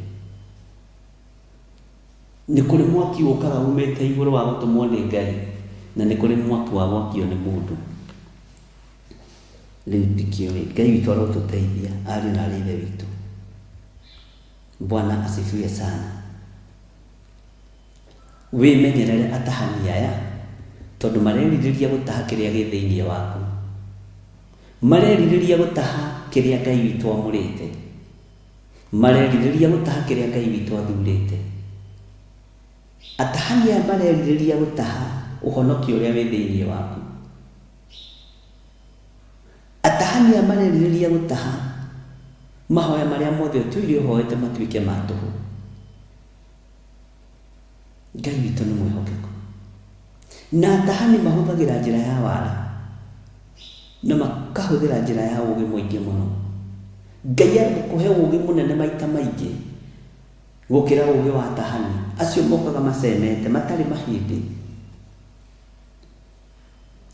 Nĩ kũrĩ mwaki ũkaga umĩte igũrũ wa gũtũmwo nĩ Ngai, na nĩ kũrĩ mwaki wa gwakio nĩ mũndũ. Rĩu ndikĩũĩ. Ngai witũ arotũteithia ariũ na arĩ ithe witũ. Bwana asifiwe sana. Wĩmenyerere atahani aya, tondũ marerirĩria gũtaha kĩrĩa gĩ thĩinĩ waku. Marerirĩria gũtaha kĩrĩa Ngai witũ amũrĩte. Marerirĩria gũtaha kĩrĩa Ngai witũ athurĩte. Atahani aya marerirĩria gũtaha ũhonokio ũrĩa wĩ thĩinĩ waku. Atahani aya marerirĩria gũtaha mahoya marĩa mothe ũtũire ũhoete matuĩke ma tũhũ. Ngai witũ nĩ mwĩhokeku. Na atahani mahũthagĩra njĩra ya wara na makahũthĩra njĩra ya ũũgĩ mũingĩ mũno. Ngai agũkũhe ũũgĩ mũnene maita maingĩ. Gũkĩra ũũgĩ wa atahani acio mokaga macemete matarĩ mahĩndĩ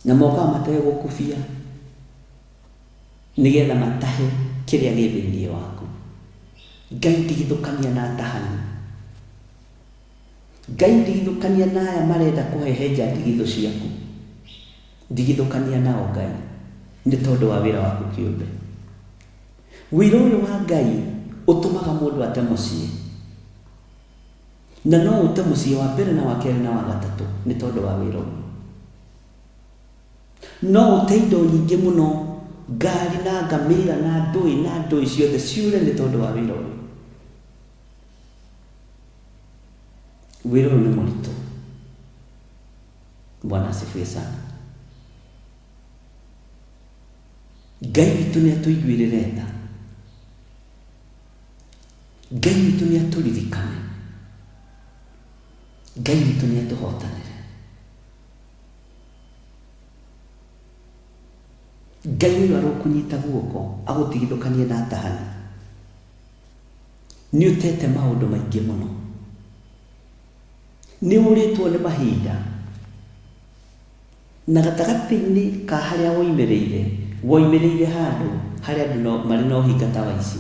na mokaga mategũkubia nĩgetha matahe kĩrĩa gĩ thĩinĩ waku. Ngai ndigithũkania na atahani. Ngai ndigithũkania na aya marenda kũhehenja ndigithũ ciaku. Ndigithũkania nao Ngai nĩ tondũ wa wĩra waku kĩũmbe. Wĩra ũyũ wa Ngai ũtũmaga mũndũ ate mũciĩ. Na no ũte mũciĩ wa mbere na wa kerĩ na wa gatatũ nĩ tondũ wa wĩra ũyũ. No ũte indo nyingĩ mũno, ngari na ngamĩra na ndũĩ na ndũĩ ciothe ciũre nĩ tondũ wa wĩra ũyũ. Wĩra ũyũ nĩ mũritũ. Bwana asifiwe sana. Ngai witũ nĩ atũiguĩrĩre tha. Ngai witũ nĩ atũririkane. Ngai witũ nĩ atũhotanĩre. Ngai ũyũ arokũnyita guoko agũtigithũkanie na atahani. Nĩ ũtete maũndũ maingĩ mũno. Nĩ ũrĩtwo nĩ mahinda. Na gatagatĩ-inĩ ka harĩa woimĩrĩire, woimĩrĩire handũ harĩa andũ no, marĩ na ũhinga ta wa ici.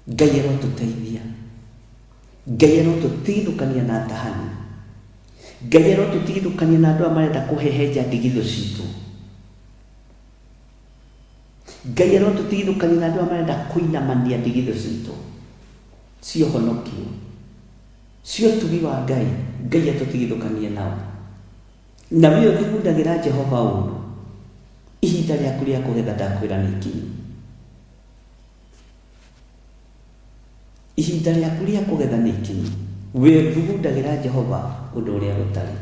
Ngai arotũteithia. Ngai arotũtigithũkania na atahani. Ngai arotũtigithũkania na andũ aya marenda kũhehenja ndigithũ citũ. Ngai arotũtigithũkania na andũ aya marenda kũinamania ndigithũ citũ cia ũhonokio. Cia ũtugi wa Ngai, Ngai atũtigithũkanie nao. Na wee ũthugundagĩra Jehova ũũru, ihinda rĩaku rĩa kũgetha ndakwĩra nĩ ikinyu. Ihinda rĩaku rĩa kũgetha nĩ ikinyu. Wee ũthugundagĩra Jehova ũndũ ũrĩa ũtarĩ.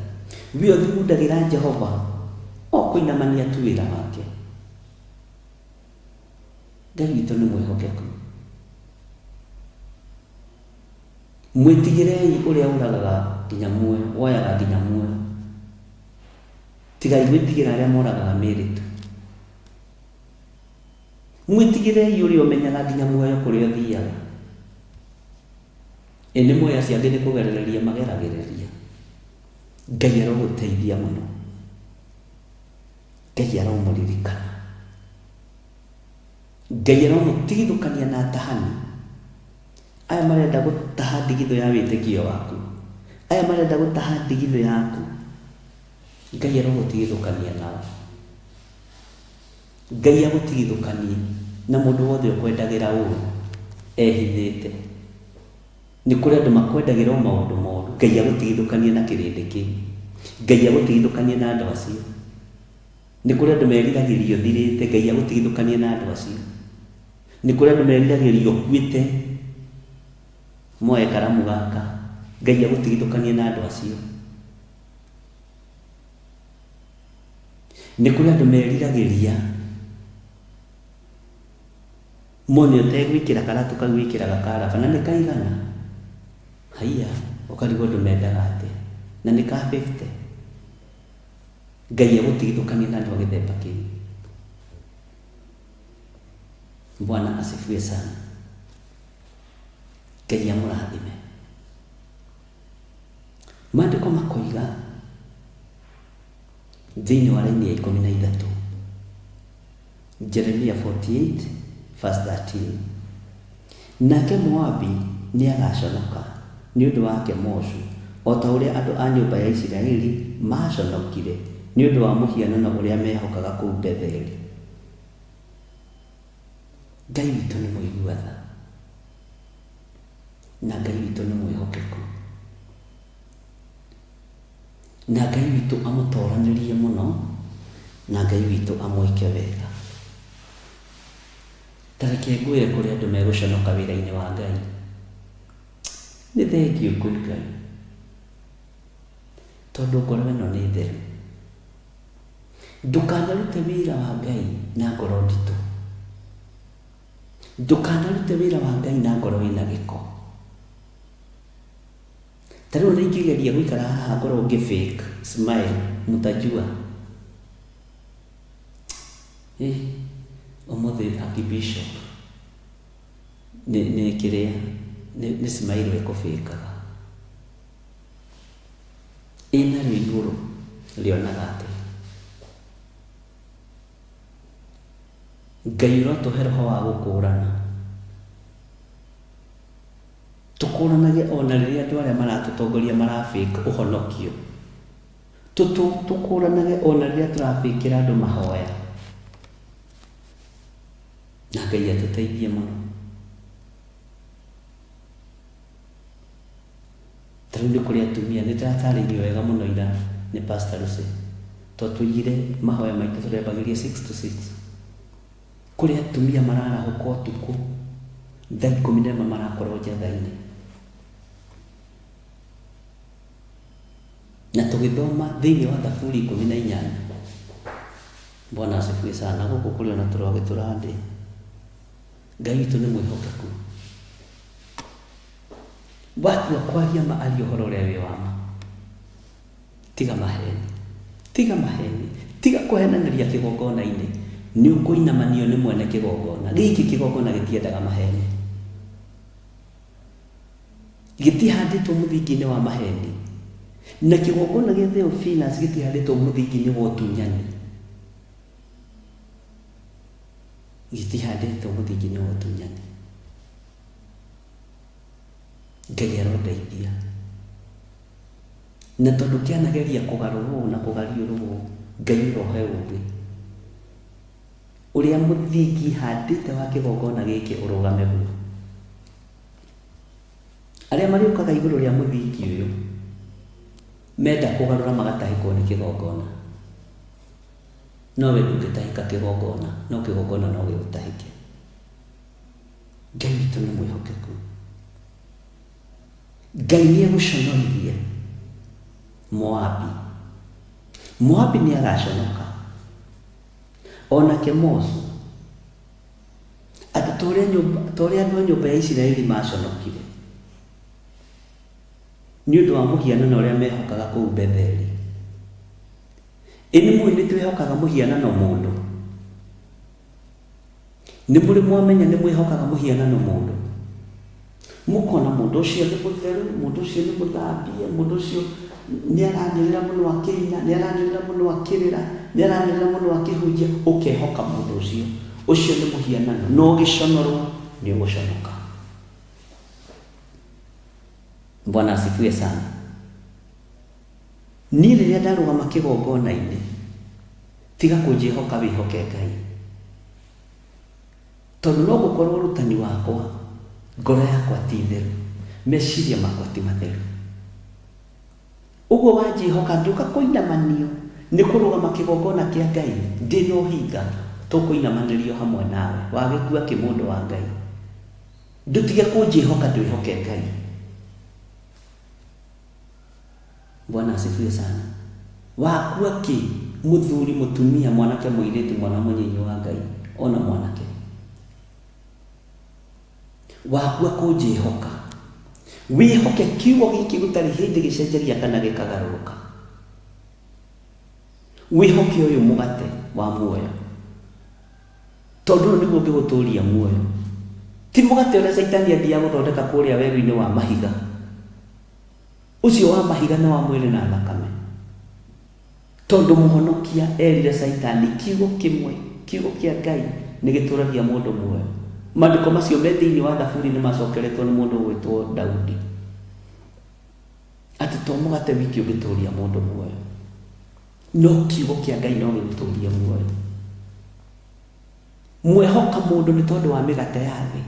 Wee ũthugundagĩra Jehova o kũinamania tu wĩra wake. Ngai witũ nĩ mwĩhokeku. Mwĩtigĩrei ũrĩa ũragaga nginya muoyo, woyaga nginya muoyo. Tigai gwĩtigĩra arĩa moragaga mĩĩrĩ tu. Mwĩtigĩrei ũrĩa ũmenyaga nginya muoyo kũrĩa ũthiaga. Ĩ nĩ muoyo acio angĩ nĩ kũgerereria mageragĩrĩria. Ngai arogũteithia mũno. Ngai aromũririkana. Ngai aromũtigithũkania na atahani. Aya marenda gũtaha ndigithũ ya wĩtĩkio waku. Aya marenda gũtaha ndigithũ yaku. Ngai arogũtigithũkania nao. Ngai agũtigithũkanie na mũndũ wothe ũkwendagĩra ũru ehithĩte. Nĩ kũrĩ andũ makwendagĩra o maũndũ moru. Ngai agũtigithũkanie na kĩrĩndĩ kĩu. Ngai agũtigithũkanie na andũ acio. Nĩ kũrĩ andũ meriragĩria ũthirĩte. Ngai agũtigithũkanie na andũ acio. Nĩ kũrĩ andũ meriragĩria ũkuĩte. Moe karamu gaka. Ngai agũtigithũkanie na andũ acio. Nĩ kũrĩ andũ meriragĩria mone ũtegwĩkĩra karatũ kau wĩkĩraga ka raba na nĩ kaigana. Haiya, ũkarigwo andũ mendaga atĩa na nĩ ka 50. Ngai agũtigithũkanie na andũ a gĩthemba kĩu. Bwana asifiwe sana. Ngai amũrathime. Maandĩko makoiga thĩinĩ wa raini ya 13, Jeremia 48 verse 13, nake Moabi nĩ agaconoka nĩ ũndũ wa Kemoshu, o ta ũrĩa andũ a nyũmba ya Isiraeli maaconokire nĩ ũndũ wa mũhianano ũrĩa meehokaga kũu Betheli. Ngai witũ nĩ mũigua tha, na Ngai witũ nĩ mwĩhokeku. Na Ngai witũ amũtoranĩrie mũno, na Ngai witũ amwĩke wega. Ta reke ngwĩre kũrĩ andũ megũconoka wĩra-inĩ wa Ngai. Nĩ thengiũ kwĩ Ngai, tondũ ngoro ĩno nĩ theru. Ndũkanarute wĩra wa Ngai na ngoro nditũ. Ndũkanarute wĩra wa Ngai na ngoro ĩna gĩko. Ta rĩu ona ingĩgeria gũikara haha ngorwo ngĩ fake smile, mũtajua. Ĩ, ũmũthĩ Archbishop. Nĩ kĩrĩa nĩ smile ĩkũbĩkaga. Ĩ narĩo igũrũ rĩonaga atĩa? Ngai ũrotũhe roho wa gũkũrana. Tũkũranage ona rĩrĩa andũ arĩa maratũtongoria mara fake ũhonokio. Tũkũranage ona rĩrĩa tũrabĩkĩra andũ mahoya. Na Ngai atũteithie mũno. Ta rĩu nĩ kũrĩ atumia, nĩ ndĩratarĩirio wega mũno ira nĩ Pastor Lucy. Tondũ twaigire mahoya maitũ tũrembagĩria 6 to 6. Kũrĩ atumia mararahũka ũtukũ thaa 11 marakorwo njatha-inĩ. Na tũgĩthoma thĩinĩ wa Thaburi 18. Bwana asifiwe sana. Gũkũ kũrĩ ona tũrwagĩ tũrandĩa. Ngai witũ nĩ mwĩhokeku. Watua kwaria ma aria ũhoro ũrĩa wĩ wa ma. Tiga maheni. Tiga maheni. Tiga kũhenanĩria kĩgongona-inĩ. Nĩ ũkũinamanio nĩ mwene kĩgongona. Gĩkĩ kĩgongona gĩtiendaga maheni. Gĩtihandĩtwo mũthingi-inĩ wa maheni. Na kĩgongona gĩa Theophilus gĩtihandĩtwo mũthingi-inĩ wa ũtunyani. Gĩtihandĩtwo mũthingi-inĩ wa ũtunyani. Ngai arondeithia. Na tondũ kĩanageria kũgarũrwo na kũgariũrwo, Ngai ũrohe ũgĩ. Ũrĩa mũthingi handĩte wa kĩgongona gĩkĩ ũrũgame guo. Arĩa marĩũkaga igũrũ rĩa mũthingi ũyũ, menda kũgarũra magatahĩkwo nĩ kĩgongona. No we ndũngĩtahĩka kĩgongona, no kĩgongona no gĩgũtahĩke. Ngai witũ nĩ mwĩhokeku. Ngai nĩ egũconorithia Moabi. Moabi nĩ agaconoka. Ona Kemosu. Atĩ ta ũrĩa nyũmba, ta ũrĩa andũ a nyũmba ya Isiraeli maconokire nĩ ũndũ wa mũhianano ũrĩa mehokaga kũu Betheli. Ĩ nĩ mũĩ nĩ twĩhokaga mũhianano mũndũ? Nĩ mũrĩ mwamenya nĩ mwĩhokaga mũhianano mũndũ? Mũkona mũndũ ũcio nĩ mũtheru, mũndũ ũcio nĩ mũthambie, mũndũ ũcio nĩ aranĩrĩra mũno akĩina, nĩ aranĩrĩra mũno akĩrĩra, nĩ aranĩrĩra mũno akĩhunjia, ũkehoka mũndũ ũcio. Ũcio nĩ mũhianano. Na ũgĩconorwo nĩ ũgũconoka. Bwana asifiwe sana. Niĩ rĩrĩa ndarũgama kĩgongona-inĩ, tiga kũnjĩhoka wĩhoke Ngai. Tondũ no gũkorwo ũrutani wakwa, ngoro yakwa ti theru, meciria makwa ti matheru. Ũguo wanjĩhoka ngĩũka kũinamanio nĩ kũrũgama kĩgongona kĩa Ngai ndĩ na ũhinga, tũkũinamanĩrio hamwe nawe. Wagĩkua kĩ mũndũ wa Ngai? Ndũtige kũnjĩhoka ndwĩhoke Ngai. Bwana asifiwe sana. Wakua kĩ? Mũthuri, mũtumia, mwanake, mũirĩtu, mwana mũnyinyi wa Ngai, ona mwanake. Wakua kũnjĩhoka. Wĩhoke kiugo gĩkĩ gũtarĩ hĩndĩ gĩcenjagia kana gĩkagarũrũka. Wĩhoke ũyũ mũgate wa muoyo. Tondũ ũyũ nĩguo ũngĩgũtũria muoyo. Ti mũgate ũrĩa Caitani athiaga gũthondeka kũrĩa werũ-inĩ wa mahiga. Ũcio wa mahiga nĩ wa mwĩrĩ na thakame. Tondũ mũhonokia erire Caitani kiugo kĩmwe, kiugo kĩa Ngai nĩ gĩtũragia mũndũ muoyo. Maandĩko macio me thĩinĩ wa Thaburi nĩ macokeretwo nĩ mũndũ ũgwĩtwo Daudi. Atĩ to mũgate wiki ũngĩtũria mũndũ muoyo. No kiugo kĩa Ngai no gĩgũtũrie muoyo. Mwehoka mũndũ nĩ tondũ wa mĩgate ya thĩ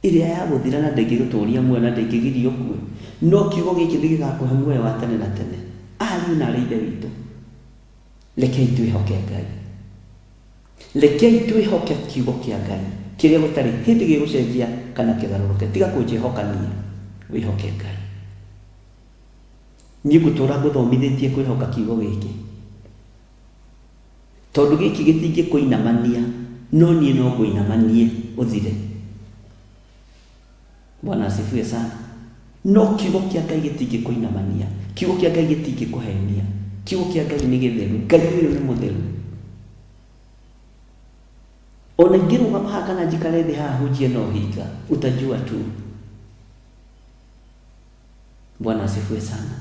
ĩrĩa ya gũthira na ndĩngĩgũtũria muoyo na ndĩngĩgiria ũkue. No kiugo gĩkĩ nĩ gĩgakũhe muoyo wa tene na tene. Ariũ na aarĩ a Ithe witũ, rekei twĩhoke Ngai. Rekei twĩhoke kiugo kĩa Ngai kĩrĩa gũtarĩ hĩndĩ gĩgũcenjia kana kĩgarũrũke. Tiga kũnjĩhoka niĩ, wĩhoke Ngai. Niĩ ngũtũra ngũthomithĩtie kwĩhoka kiugo gĩkĩ. Tondũ gĩkĩ gĩtingĩkũinamania, no niĩ no ngũinamanie ũthire. Bwana asifiwe sana. No kiugo kĩa Ngai gĩtingĩkũinamania, kiugo kĩa Ngai gĩtingĩkũhenia, kiugo kĩa Ngai nĩ gĩtheru, Ngai ũyũ nĩ mũtheru. Ona ingĩrũgama haha kana njikare thĩ haha hunjie na ũhinga, utajua tu. Bwana asifiwe sana.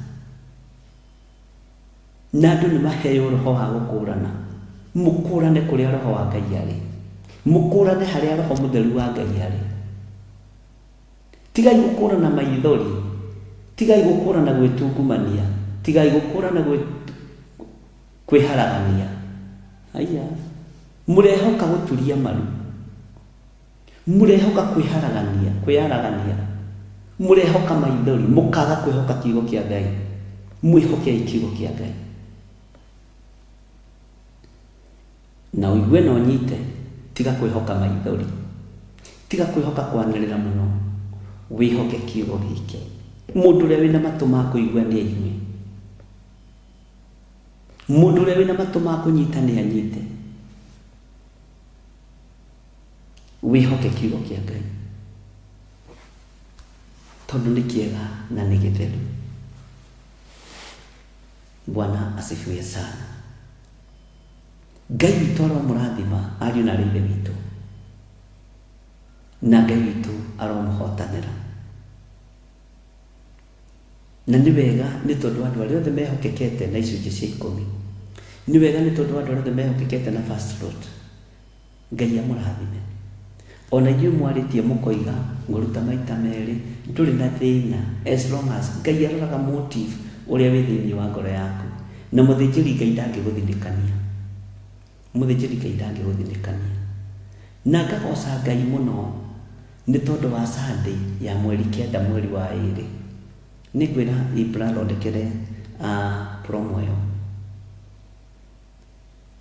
Na andũ nĩ maheo roho wa gũkũrana, mũkũrane kũrĩa roho wa Ngai arĩ, mũkũrane harĩa roho mũtheru wa Ngai arĩ. Tigai gũkũrana maithori, tigai gũkũrana gwĩtungumania, tigai gũkũrana kwĩharagania. Aya, mũrehoka gũturia maru, mũrehoka kwĩharagania, kwĩaragania, mũrehoka maithori, mũkaga kwĩhoka kiugo kĩa Ngai. Mwĩhokei kiugo kĩa Ngai na ũigue na ũnyite. Tiga kwĩhoka maithori, tiga kwĩhoka kwanĩrĩra mũno, wĩhoke kiugo gĩkĩ. Mũndũ ũrĩa wĩna matũ ma kũigua nĩ aigue, mũndũ ũrĩa wĩna matũ ma kũnyita nĩ anyite. Wĩhoke kiugo kĩa Ngai tondũ nĩ kĩega na nĩ gĩtheru. Bwana asifiwe sana. Ngai witũ aromũrathima ariũ na arĩ ithe witũ, na Ngai witũ aromũhotanĩra. Na nĩ wega nĩ tondũ andũ arĩa othe mehokekete na icunjĩ cia ikũmi, nĩ wega nĩ tondũ andũ arĩa othe mehokekete na first fruit. Ngai amũrathime. Ona inyuĩ mwarĩtie mũkoiga ngũruta maita merĩ, ndũrĩ na thĩna as long as Ngai aroraga motive ũrĩa wĩ thĩinĩ wa ngoro yaku. Na mũthĩnjĩri Ngai ndangĩgũthinĩkania, mũthĩnjĩri Ngai ndangĩgũthinĩkania. Na ngagoca Ngai mũno nĩ tondũ wa Sunday ya mweri 9 mweri wa 2. Nĩ ngwĩra Ibra thondekere promo ĩyo,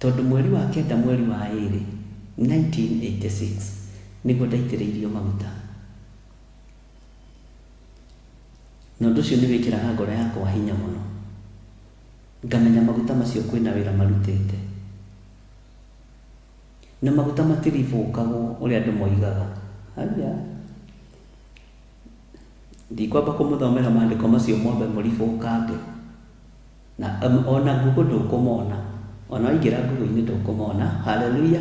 tondũ mweri wa 9 mweri wa 2 1986 nĩguo ndaitĩrĩirio maguta, na ũndũ ũcio nĩ wĩkĩraga ngoro yakwa hinya mũno. Ngamenya maguta macio kwĩna wĩra marutĩte, na maguta matiribũkagwo ũrĩa andũ moigaga. Haya, ndikwamba kũmũthomera maandĩko macio mwambe mũribũkange. Na ona Google ndũkũmona, ona waingĩra Google-inĩ ndũkũmona. Haleluya!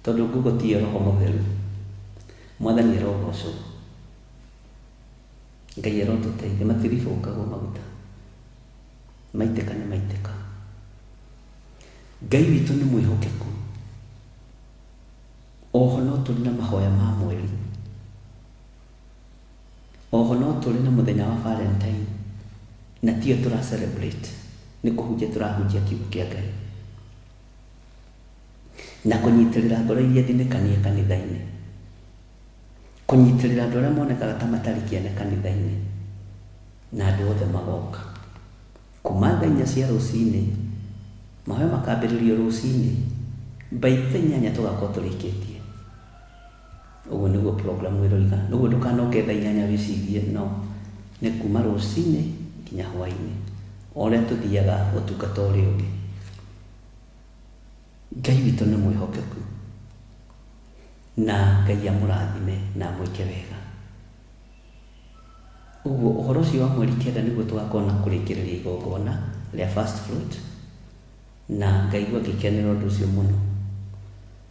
Tondũ Google tiyo roho mũtheru. Mwathani arogocwo, Ngai arotũteithia. Matiribũkagwo maguta, maitĩka nĩ maitĩka. Ngai witũ nĩ mwĩhokeku. Oho no tũrĩ na mahoya ma mweri, oho no tũrĩ na mũthenya wa Valentine, na tiyo tũra celebrate, nĩ kũhunjia tũrahunjia kiugo kĩa Ngai na kũnyitĩrĩra ngoro iria thinĩkanie kanitha-inĩ, kũnyitĩrĩra andũ arĩa monekaga ta matarĩ kĩene kanitha-inĩ, na andũ othe magoka kuma thaa 4 cia rũcinĩ. Mahoya makambĩrĩrio rũcinĩ, by thaa 8 tũgakorwo tũrĩkĩtie. Ũguo nĩguo program ĩroiga. Nĩguo ndũkanoke thaa 8 wĩcirie no nĩ kuma rũcinĩ nginya hwaĩ-inĩ, o ũrĩa tũthiaga ũtungata ũrĩa ũngĩ. Ngai witũ nĩ mwĩhokeku, na Ngai amũrathime na amwĩke wega. Ũguo ũhoro ũcio wa mweri 9 nĩguo tũgakorwo na kũrĩkĩrĩria igongona rĩa first fruit, na ngaigua ngĩkenera ũndũ ũcio mũno.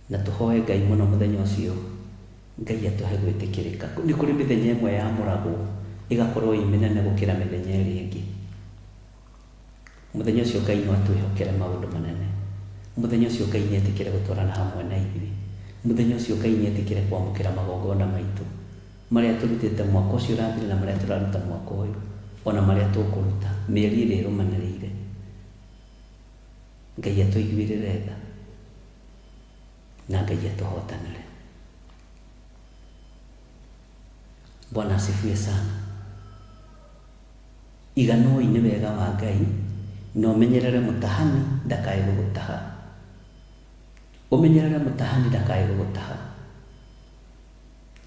Na tũhoe Ngai mũno mũthenya ũcio, Ngai atũhe gwĩtĩkĩrĩka. Nĩ kũrĩ mĩthenya ĩmwe yamũragwo ĩgakorwo ĩ mĩnene gũkĩra mĩthenya ĩrĩa ĩngĩ. Mũthenya ũcio Ngai no atwĩhokere maũndũ manene. Mũthenya ũcio Ngai nĩ etĩkĩre gũtwarana hamwe na ithuĩ. Mũthenya ũcio Ngai nĩ etĩkĩre kwamũkĩra magongona maitũ marĩa tũrutĩte mwaka ũcio ũrathira, na marĩa tũraruta mwaka ũyũ, ona marĩa tũkũruta mĩeri ĩrĩa ĩrũmanĩrĩire. Ngai atũiguĩrĩre tha na Ngai atũhotanĩre. Bwana asifiwe sana. Iganoi nĩ wega wa Ngai, na ũmenyerere mũtahani ndakae gũgũtaha. Ũmenyerere mũtahani ndakae gũgũtaha.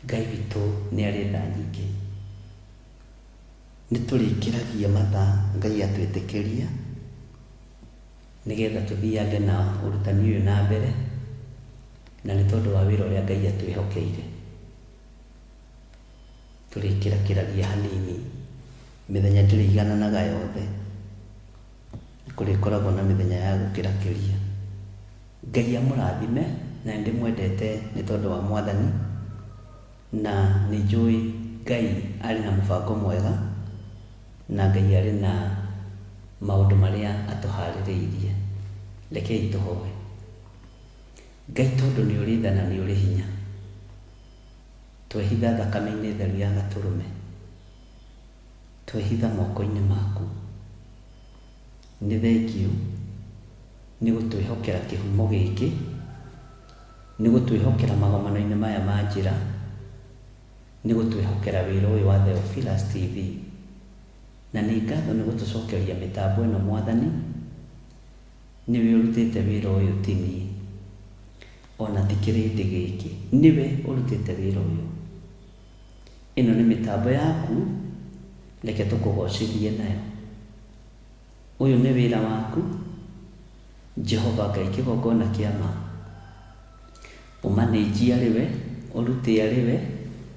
Ngai witũ nĩ arĩ tha nyingĩ. Nĩ tũrĩkĩragia mathaa Ngai atwĩtĩkĩria, nĩgetha tũthiange na ũrutani ũyũ na mbere, na nĩ tondũ wa wĩra ũrĩa Ngai atwĩhokeire. Tũrĩkĩrakĩragia hanini, mĩthenya ndĩrĩigananaga yothe, nĩ kũrĩkoragwo na mĩthenya ya gũkĩrakĩria. Ngai amũrathime Na nĩ ndĩmwendete nĩ tondũ wa Mwathani, na nĩ njũĩ Ngai arĩ na mũbango mwega, na Ngai arĩ na maũndũ marĩa atũharĩrĩirie. Rekei tũhoe. Ngai tondũ nĩ ũrĩ tha na nĩ ũrĩ hinya, twehitha thakame-inĩ theru ya Gatũrũme, twehitha moko-inĩ maku. Nĩ thengiũ nĩ gũtwĩhokera kĩhumo gĩkĩ, nĩ gũtwĩhokera magomano-inĩ maya ma njĩra, nĩ gũtwĩhokera wĩra ũyũ wa Theophilus TV. Na nĩ ngatho nĩ gũtũcokeria mĩtambo ĩno Mwathani, nĩwe ũrutĩte wĩra ũyũ ti niĩ, ona ti kĩrĩndĩ gĩkĩ, nĩwe ũrutĩte wĩra ũyũ. Ĩno nĩ mĩtambo yaku, reke tũkũgocithie nayo. Ũyũ nĩ wĩra waku, Jehova Ngai kĩgongona kĩa ma. Ũmanĩnjie arĩ we, ũrute arĩ we,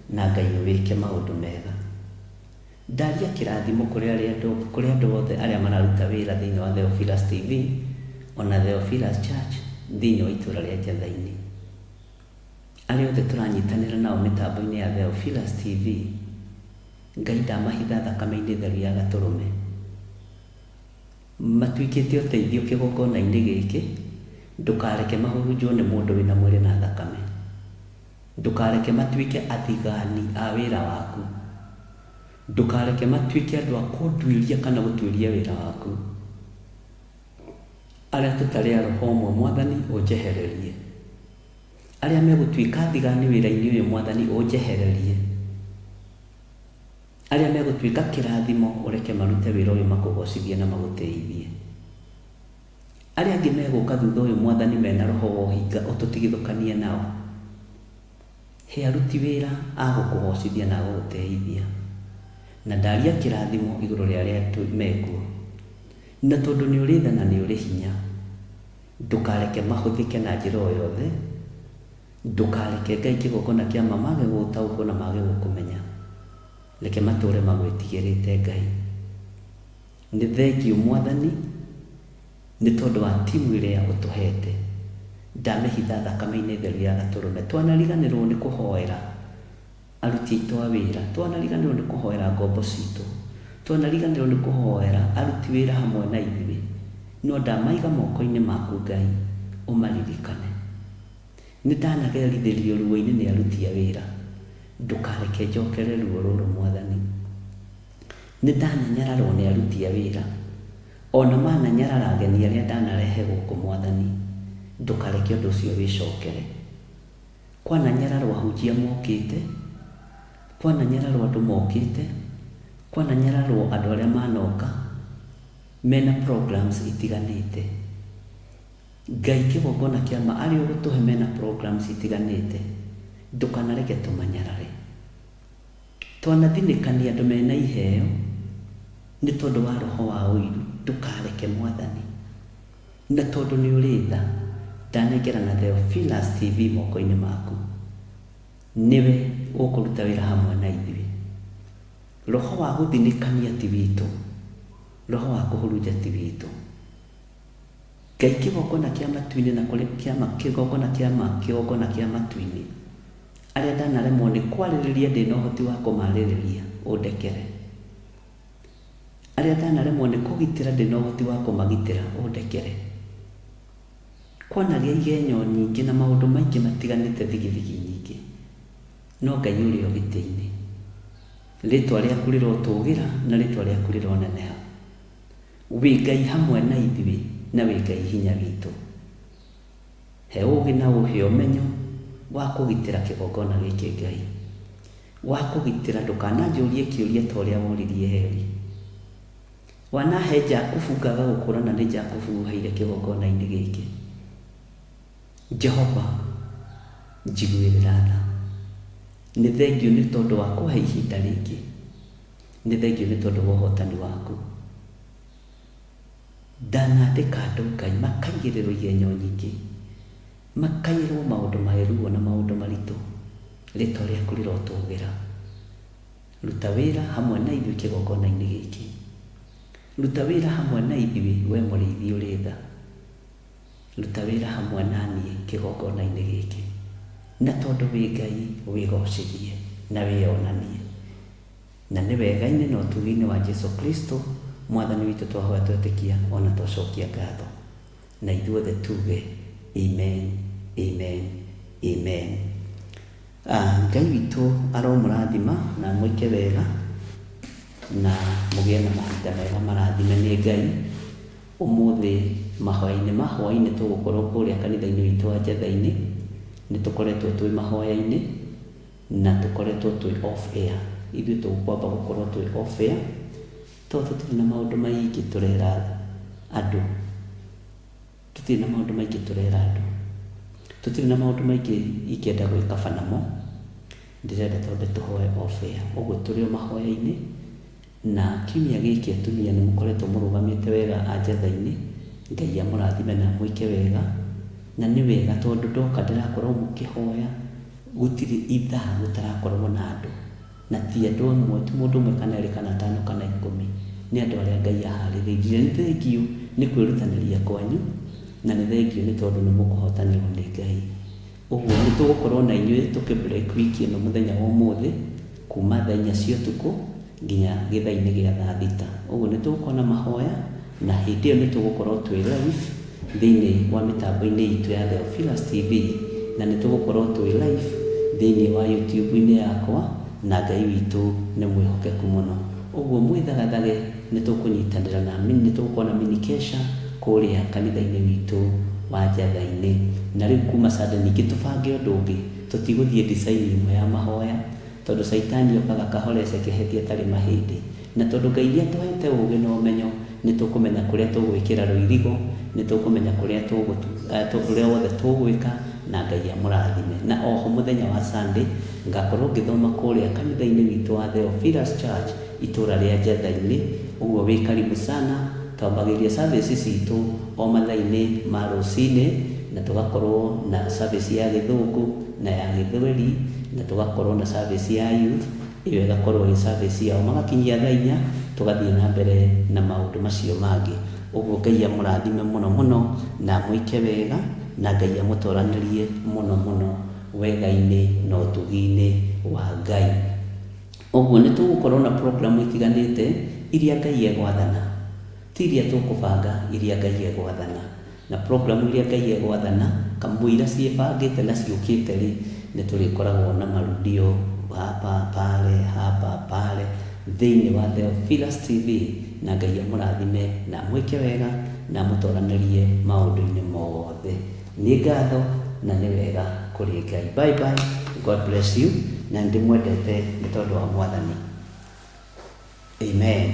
na Ngai wĩke maũndũ mega. Ndaria kĩrathimo kũrĩ arĩa andũ, kũrĩ andũ othe arĩa mararuta wĩra thĩinĩ wa Theophilus TV, ona Theophilus Church thĩinĩ wa itũra rĩa Njetha-inĩ. Arĩa othe tũranyitanĩra nao mĩtambo-inĩ ya Theophilus TV, Ngai ndamahitha thakame-inĩ theru ya Gatũrũme. Matuĩkĩte ũteithio kĩgongona-inĩ gĩkĩ, ndũkareke mahurunjwo nĩ mũndũ wĩna mwĩrĩ na thakame. Ndũkareke matuĩke athigani a wĩra waku. Ndũkareke matuĩke andũ a kũnduĩria kana gũtuĩria wĩra waku. Arĩa tũtarĩ a roho ũmwe Mwathani ũnjehererie. Arĩa megũtuĩka athigani wĩra-inĩ ũyũ Mwathani ũnjehererie. Arĩa megũtuĩka kĩrathimo ũreke marute wĩra ũyũ makũgocithie na magũtĩithie. Arĩa angĩ megũka thutha ũyũ Mwathani mena roho wa ũhinga ũtũtigithũkanie nao. He aruti wĩra a gũkũgocithia na a gũgũtĩithia. Na ndaria kĩrathimo igũrũ rĩa arĩa mekuo. Na tondũ nĩ ũrĩ tha na nĩ ũrĩ hinya, ndũkareke mahũthĩke na njĩra o yothe, ndũkareke Ngai kĩgongona kĩa ma mage gũgũtaũkwo na mage gũkũmenya. Reke matũũre magwĩtigĩrĩte Ngai. Nĩ thengiũ Mwathani nĩ tondũ wa timu ĩrĩa ũtũhete. Ndamĩhitha thakame-inĩ theru ya Gatũrũme. Twanariganĩrwo nĩ kũhoera aruti aitũ a wĩra, twanariganĩrwo nĩ kũhoera ngombo citũ, twanariganĩrwo nĩ kũhoera aruti wĩra hamwe na ithuĩ, no ndamaiga moko-inĩ maku Ngai, ũmaririkane. Nĩ ndanagerithĩrio ruo-inĩ nĩ aruti a wĩra, ndũkareke njokere ruo rũrũ Mwathani. Nĩ ndananyararwo nĩ aruti a wĩra, ona mananyarara ageni arĩa ndanarehe gũkũ Mwathani, ndũkareke ũndũ ũcio wĩcokere. Kwananyararwo ahunjia mokĩte, kwananyararwo andũ mokĩte, kwananyararwo andũ arĩa manoka mena programs itiganĩte. Ngai kĩgongona kĩa ma arĩa ũgũtũhe mena programs itiganĩte, ndũkanareke tũmanyarare. Twanathinĩkania andũ mena iheo nĩ tondũ wa roho wa ũiru, ndũkareke Mwathani. Na tondũ nĩ ũrĩ tha, ndanengerana Theophilus TV moko-inĩ maku. Nĩwe ũkũruta wĩra hamwe na ithuĩ. Roho wa gũthinĩkania ti witũ, roho wa kũhurunja ti witũ. Ngai kĩgongona kĩa matu-inĩ na kũrĩ kĩama kĩgongona kĩa ma kĩgongona kĩa matu-inĩ. Arĩa ndanaremwo nĩ kwarĩrĩria ndĩna ũhoti wa kũmarĩrĩria, ũndekere. Arĩa ndanaremwo nĩ kũgitĩra ndĩna ũhoti wa kũmagitĩra, ũndekere. Kwanagĩa igenyo nyingĩ na maũndũ maingĩ matiganĩte thigithigi nyingĩ, no Ngai ũrĩ o gĩtĩ-inĩ. Rĩtwa rĩaku rĩrotũgĩra na rĩtwa rĩaku rĩroneneha. Wĩ Ngai hamwe na ithuĩ na wĩ Ngai hinya witũ. He ũũgĩ na ũhe ũmenyo wa kũgitĩra kĩgongona gĩkĩ Ngai. Wa kũgitĩra ndũkananjũrie kĩũria ta ũrĩa woririe Eli. Wanahe Jakubu ngaga gũkũrana nĩ Jakubu ũheire kĩgongona-inĩ gĩkĩ. Jehova njiguĩrĩra tha. Nĩ thengiũ nĩ tondũ wa kũhe ihinda rĩngĩ. Nĩ thengiũ nĩ tondũ wa ũhotani waku. Ndanandĩka andũ Ngai makaigĩrĩrwo igenyo nyingĩ, makairwo maũndũ marĩ ruo na maũndũ maritũ. Rĩtwa rĩaku rĩrotũgĩra. Ruta wĩra hamwe na ithuĩ kĩgongona-inĩ gĩkĩ. Ruta wĩra hamwe na ithuĩ we mũrĩithi ũrĩ tha. Ruta wĩra hamwe na niĩ kĩgongona-inĩ gĩkĩ. Na tondũ wĩ Ngai, wĩgocithie na wĩonanie. Na nĩ wega-inĩ na ũtugi-inĩ wa Jesu Kristo, Mwathani witũ twahoya twetĩkia o na twacokia ngatho. Na ithuothe tuge, Amen, amen, amen. Ah, Ngai witũ aromũrathima na amwĩke wega na mũgĩe na mahinda mega marathime nĩ Ngai. Ũmũthĩ mahoya-inĩ ma hwaĩ-inĩ tũgũkorwo kũrĩa kanitha-inĩ witũ wa Njetha-inĩ. Nĩ tũkoretwo twĩ mahoya-inĩ na tũkoretwo twĩ off air. Ithuĩ tũkwamba gũkorwo twĩ off air tondũ tũtirĩ na maũndũ maingĩ tũrera andũ. Tũtirĩ na maũndũ maingĩ tũrera andũ. Tũtirĩ na maũndũ maingĩ ingĩenda gwĩkaba namo. Ndĩrenda twambe tũhoe off air. Ũguo tũrĩ o mahoya-inĩ. Na kiumia gĩkĩ atumia nĩ mũkoretwo mũrũgamĩte wega a Njetha-inĩ. Ngai amũrathime na amwĩke wega. Na nĩ wega tondũ ndoka ndĩrakorwo mũkĩhoya, gũtirĩ ithaa gũtarakorwo na andũ. Na ti andũ amwe, ti mũndũ ũmwe kana erĩ kana atano kana ikũmi, nĩ andũ arĩa Ngai aharĩrĩirie. Na nĩ thengiũ nĩ kwĩrutanĩria kwanyu, na nĩ thengiũ nĩ tondũ nĩ mũkũhotanĩrwo nĩ Ngai. Ũguo nĩ tũgũkorwo na inyuĩ tũkĩ break wiki ĩno mũthenya wa ũmũthĩ, kuma thaa inya cia ũtukũ nginya gĩthaa-inĩ gĩa thaa thita. Ũguo nĩ tũgũkorwo na mahoya, na hĩndĩ ĩyo nĩ tũgũkorwo twĩ live thĩinĩ wa mĩtambo-inĩ itũ ya Theophilus TV, na nĩ tũgũkorwo twĩ live thĩinĩ wa YouTube-inĩ yakwa, na Ngai witũ nĩ mwĩhokeku mũno. Ũguo mwĩthagathage nĩ tũkũnyitanĩra na nĩ tũgũkorwo na mini kesha kũrĩa kanitha-inĩ witũ wa Njatha-inĩ. Na rĩu kuma Sunday ningĩ tũbange ũndũ ũngĩ, tũtigũthiĩ design ĩmwe ya mahoya, tondũ caitani okaga kahora ecekehetie atarĩ mahĩndĩ. Na tondũ Ngai nĩ atũhete ũgĩ na ũmenyo, nĩ tũkũmenya kũrĩa tũgwĩkĩra rũirigo, nĩ tũkũmenya kũrĩa ũrĩa wothe tũgwĩka, na Ngai amũrathime. Na oho mũthenya wa Sunday, ngakorwo ngĩthoma kũrĩa kanitha-inĩ witũ wa Theophilus Church, itũra rĩa Njetha-inĩ. Ũguo wĩ karibu sana. Twambagĩrĩria service citũ o mathaa-inĩ ma rũcinĩ, na tũgakorwo na service ya Gĩthũngũ na ya Gĩthweri, na tũgakorwo na service ya youth, ĩyo ĩgakorwo ĩ service yao. Magakinyia thaa inya, tũgathiĩ na mbere na maũndũ macio mangĩ. Ũguo Ngai amũrathime mũno mũno, na amwĩke wega, na Ngai amũtoranĩrie mũno mũno wega-inĩ na ũtugi-inĩ wa Ngai. Ũguo nĩ tũgũkorwo na programu itiganĩte iria Ngai egwathana. Ti iria tũkũbanga, iria Ngai egwathana. Na programu iria Ngai egwathana, kamũira ciĩbangĩte na ciũkĩte rĩ, nĩ tũrĩkoragwo na marudio hapa pale, hapa pale, thĩinĩ wa Theophilus TV, na Ngai amũrathime na amwĩke wega na amũtoranĩrie maũndũ-inĩ mothe. Nĩ ngatho na nĩ wega kũrĩ Ngai. Bye bye, God bless you, na nĩ ndĩmwendete nĩ tondũ wa Mwathani. Amen.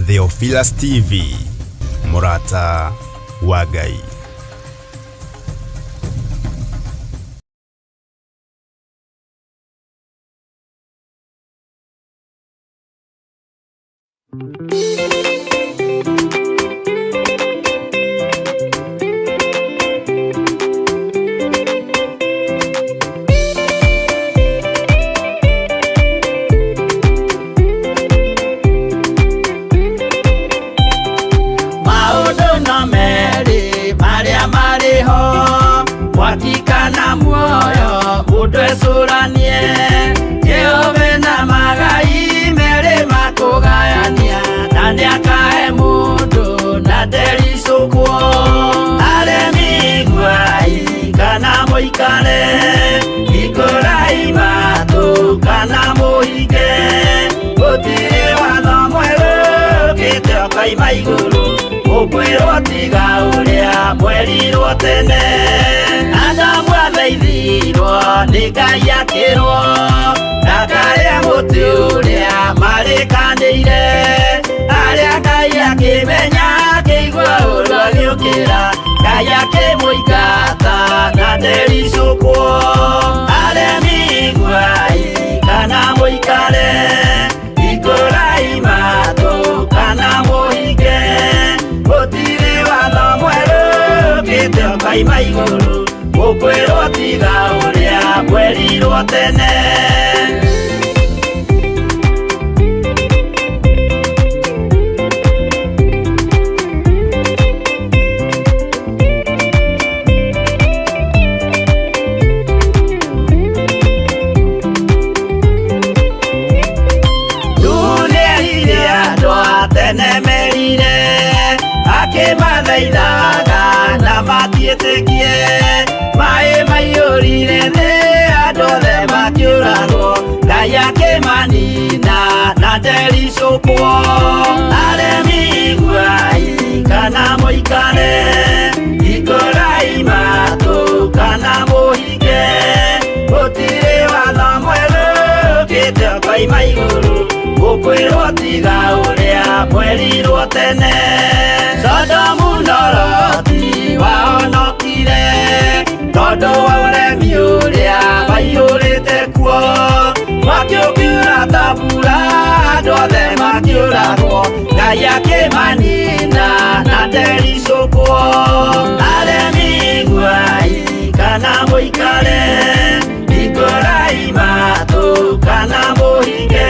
Theophilus TV, mũrata wa Ngai.
Maũndũ no merĩ marĩa marĩ ho, mwaki kana muoyo, mũndũ ecũranie. Jehova na magai merĩ makũgayania, na nĩakahe mũndũ na ndericũkwo. Aremi iguai kana mũikare, hingũrai matũ kana mũhinge. Gũtirĩ watho mwerũ ũkĩte ũkoima igũrũ, ũkwĩrwo tiga ũrĩa mwerirwo tene. Adamu athaithirwo nĩ Ngai akĩrwo, ndakarĩa mũtĩ ũrĩa marĩkanĩire. Arĩa Ngai akĩmenya akĩigua ũru agĩũkĩra, Ngai akĩmũingata na ndericũkwo. Aremi iguai kana mũikare, hingũrai matũ ũkoima igũrũ mũkwĩrwo tiga ũrĩa mwerirwo tene. Nĩerire andũ a tene merire akĩmathaithaga na matiĩtĩkie maĩ maiyũrire thĩ andũ othe makĩũragwo Ngai akĩmanina na ndericũkwo. Aremi iguai kana mũikare hingũrai matũ kana mũhinge gũtirĩ watho mwerũ ũkĩte ũkoima igũrũ mũkwĩrwo tiga ũrĩa mwerirwo tene. Sodomu na Loti wahonokire tondũ wa ũremi ũrĩa waiyũrĩte kuo mwaki ũkiura ta mbura andũ othe makĩũragwo Ngai akĩmanina na ndericũkwo. Aremi iguai kana mũikare hingũrai matũ kana mũhinge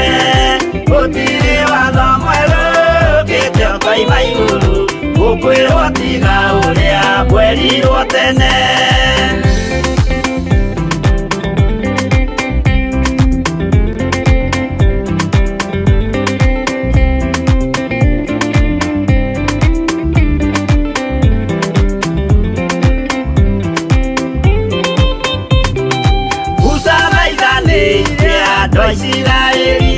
gũtirĩ watho mwerũ ũkĩte ũkoima igũrũ mũkwĩrwo tiga ũrĩa mwerirwo tene. Musa thaithanĩire andũ a Isiraeli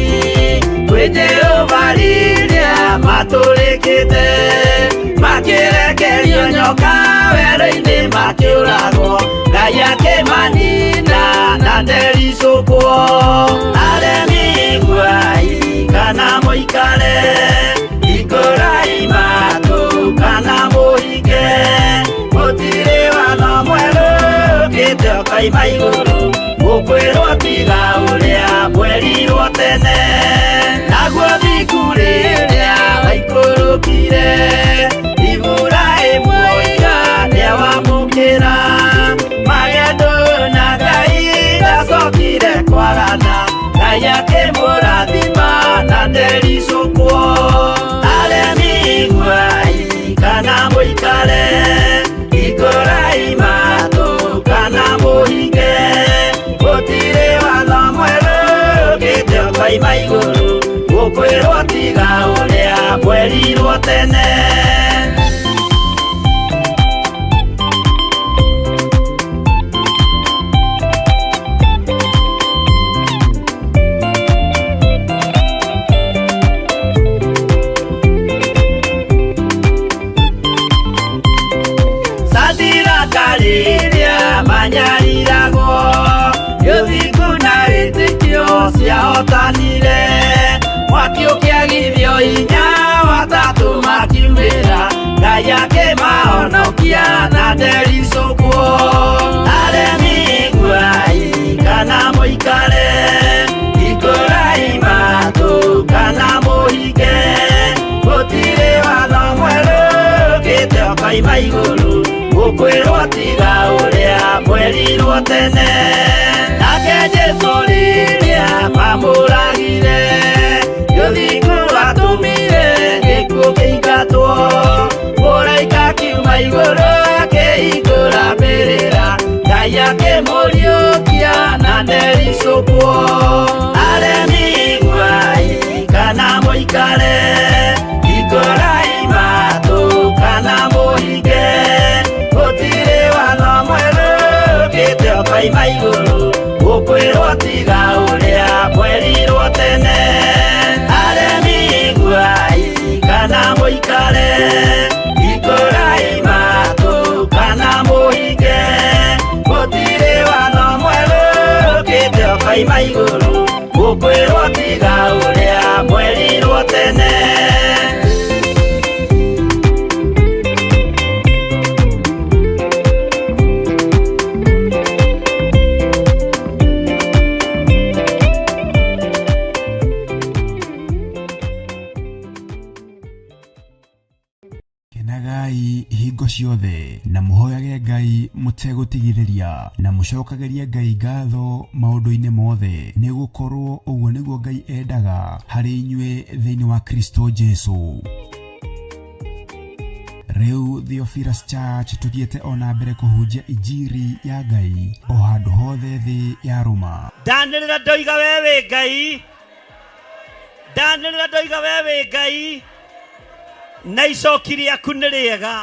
kwĩ Jehova rĩrĩa matũrĩkĩte makĩrekerio nyoka werũ-inĩ makĩũragwo Ngai akĩmanina na ndericũkwo. Aremi iguai kana mũikare hingũrai matũ kana mũhinge gũtirĩ watho mwerũ ũkĩte ũkoima igũrũ mũkwĩrwo tiga ũrĩa mwerirwo tene. Naguo thingu rĩrĩa waikũrũkire Iburahĩmu oiga nĩawamũkĩra magendo na Ngai ndacokire kwagana Ngai akĩmũrathima na ndericũkwo. Aremi iguai kana mũikare hingũrai matũ kana mũhinge gũtirĩ watho mwerũ ũkĩte ũkoima igũrũ mũkwĩrwo tiga ũrĩa mwerirwo tene. Sadiraka rĩrĩa manyariragwo gĩthingu na wĩtĩkio ciahotanire mwaki ũkĩagithio hinya watatũ makiumĩra Ngai akĩmahonokia na ndericũkwo. Aremi iguai kana mũikare hingũrai matũ kana mũhinge gũtirĩ watho mwerũ ũkĩte ũkoima igũrũ mũkwĩrwo tiga ũrĩa mwerirwo tene. Nake Jesũ rĩrĩa mamũragire gĩthingu atũmire gĩkuũ kĩingatwo mũraika akiuma igũrũ akĩhingũra mbĩrĩra Ngai akĩmũriũkia na ndericũkwo. Aremi iguai kana mũikare hingũrai matũ kana mũhinge gũtirĩ watho mwerũ ũkĩte ũkoima igũrũ mũkwĩrwo tiga ũrĩa mwerirwo tene. Aremi iguai kana mũikare hingũrai matũ kana mũhinge gũtirĩ watho mwerũ ũkĩte ũkoima igũrũ mũkwĩrwo tiga ũrĩa mwerirwo tene.
Kenagai hingo ciothe na mũhoyage Ngai. Ngai mũtegũtigithĩria na mũcokagĩrie Ngai ngatho maũndũ-inĩ mothe, nĩ gũkorwo ũguo nĩguo Ngai endaga harĩ inyuĩ thĩinĩ wa Kristo Jesu. Rĩu Theophilus Church tũthiĩte ona mbere kũhunjia injiri ya Ngai o handũ hothe thĩ ya rũma.
Ndanĩrĩra ndoiga we wĩ Ngai, ndanĩrĩra ndoiga we wĩ Ngai, na icoki rĩaku nĩ rĩega.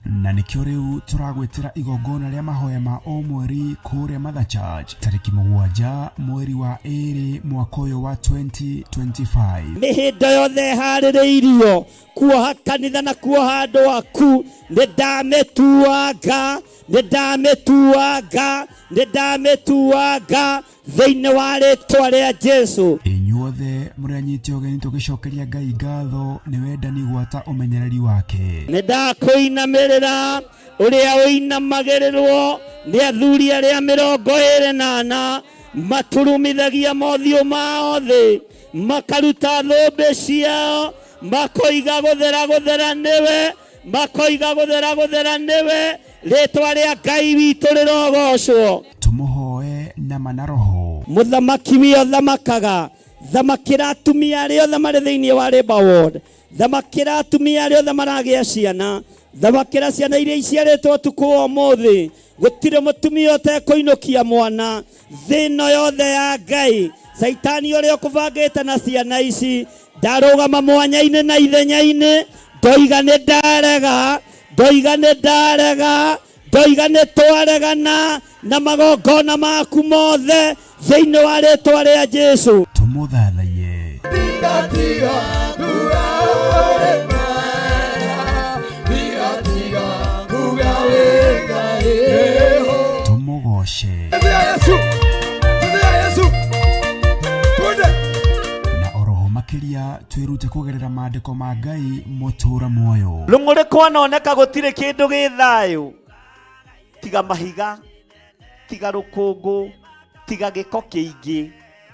Na nĩkĩo rĩu tũragwĩtĩra igongona rĩa mahoya ma o mweri kũrĩa Mother Church tarĩki 7 mweri wa 2 mwaka ũyũ wa 2025.
Mĩhĩndo yothe ĩharĩrĩirio kuoha kanitha na kuoha andũ aku, nĩ ndamĩtuanga, nĩ ndamĩtuanga, nĩ ndamĩtuanga thĩinĩ wa rĩtwa rĩa Jesu.
Inyuothe mũrĩ anyite ũgeni tũgĩcokeria Ngai ngatho nĩ wendani gwata ũmenyereri wake.
Nĩ ndakũinamĩrĩra ũrĩa ũinamagĩrĩrwo nĩ athuri arĩa 24 maturumithagia mothiũ mao thĩ, makaruta thũmbĩ ciao, makoiga gũthera gũthera nĩwe, makoiga gũthera gũthera nĩwe, rĩtwa rĩa Ngai witũ rĩrogocwo.
Tũmũhoe nama na roho.
Mũthamaki wio thamakaga, thamakĩra atumia arĩa othe marĩ thĩinĩ wa Labour Ward, thamakĩra atumia arĩa othe maragĩa ciana, thamakĩra ciana iria iciarĩtwo ũtukũ wa ũmũthĩ. Gũtirĩ mũtumia ũtekũinũkia mwana thĩ ĩno yothe ya Ngai. Caitani ũrĩa ũkũbangĩte na ciana ici ndarũgama mwanya-inĩ na ithenya-inĩ, ndoiga nĩ ndarega, ndoiga nĩ ndarega, ndoiga nĩ twaregana na magongona maku mothe thĩinĩ wa rĩtwa rĩa Jesu.
Tũmũthathaiye. Tũmũgoce. Na oroho makĩria twĩrute kũgerera maandĩko ma Ngai mũtũra muoyo.
Rũng'ũrĩ kwanoneka gũtirĩ kĩndũ gĩ thayũ, tiga mahiga, tiga rũkũngũ, tiga gĩko kĩingĩ,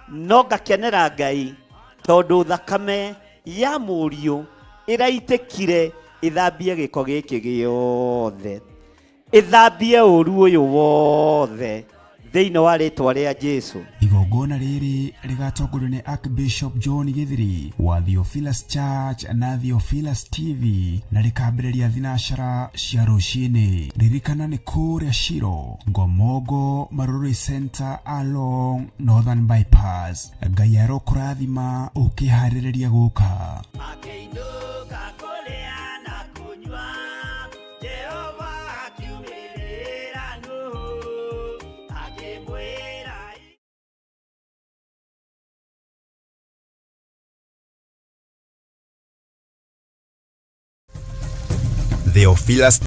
no ngakenera Ngai tondũ thakame ya mũriũ ĩraitĩkire ĩthambie gĩko gĩkĩ gĩothe, ĩthambie ũru ũyũ wothe thĩinĩ wa rĩtwa rĩa Jesu.
Igongona rĩrĩ rĩgatongorio nĩ Archbishop John Githiri wa Theophilus Church na Theophilus TV na rĩkambĩrĩria thinacara cia rũcinĩ. Ririkana nĩ kũrĩa Shiro, Ngomongo, Marurui Center along Northern Bypass. Ngai arokũrathima ũkĩharĩrĩria gũka.
Akĩinũka kũrĩa na kũnyua, Jehova akiumĩrĩra Nuhu, akĩmwĩra
Theophilus.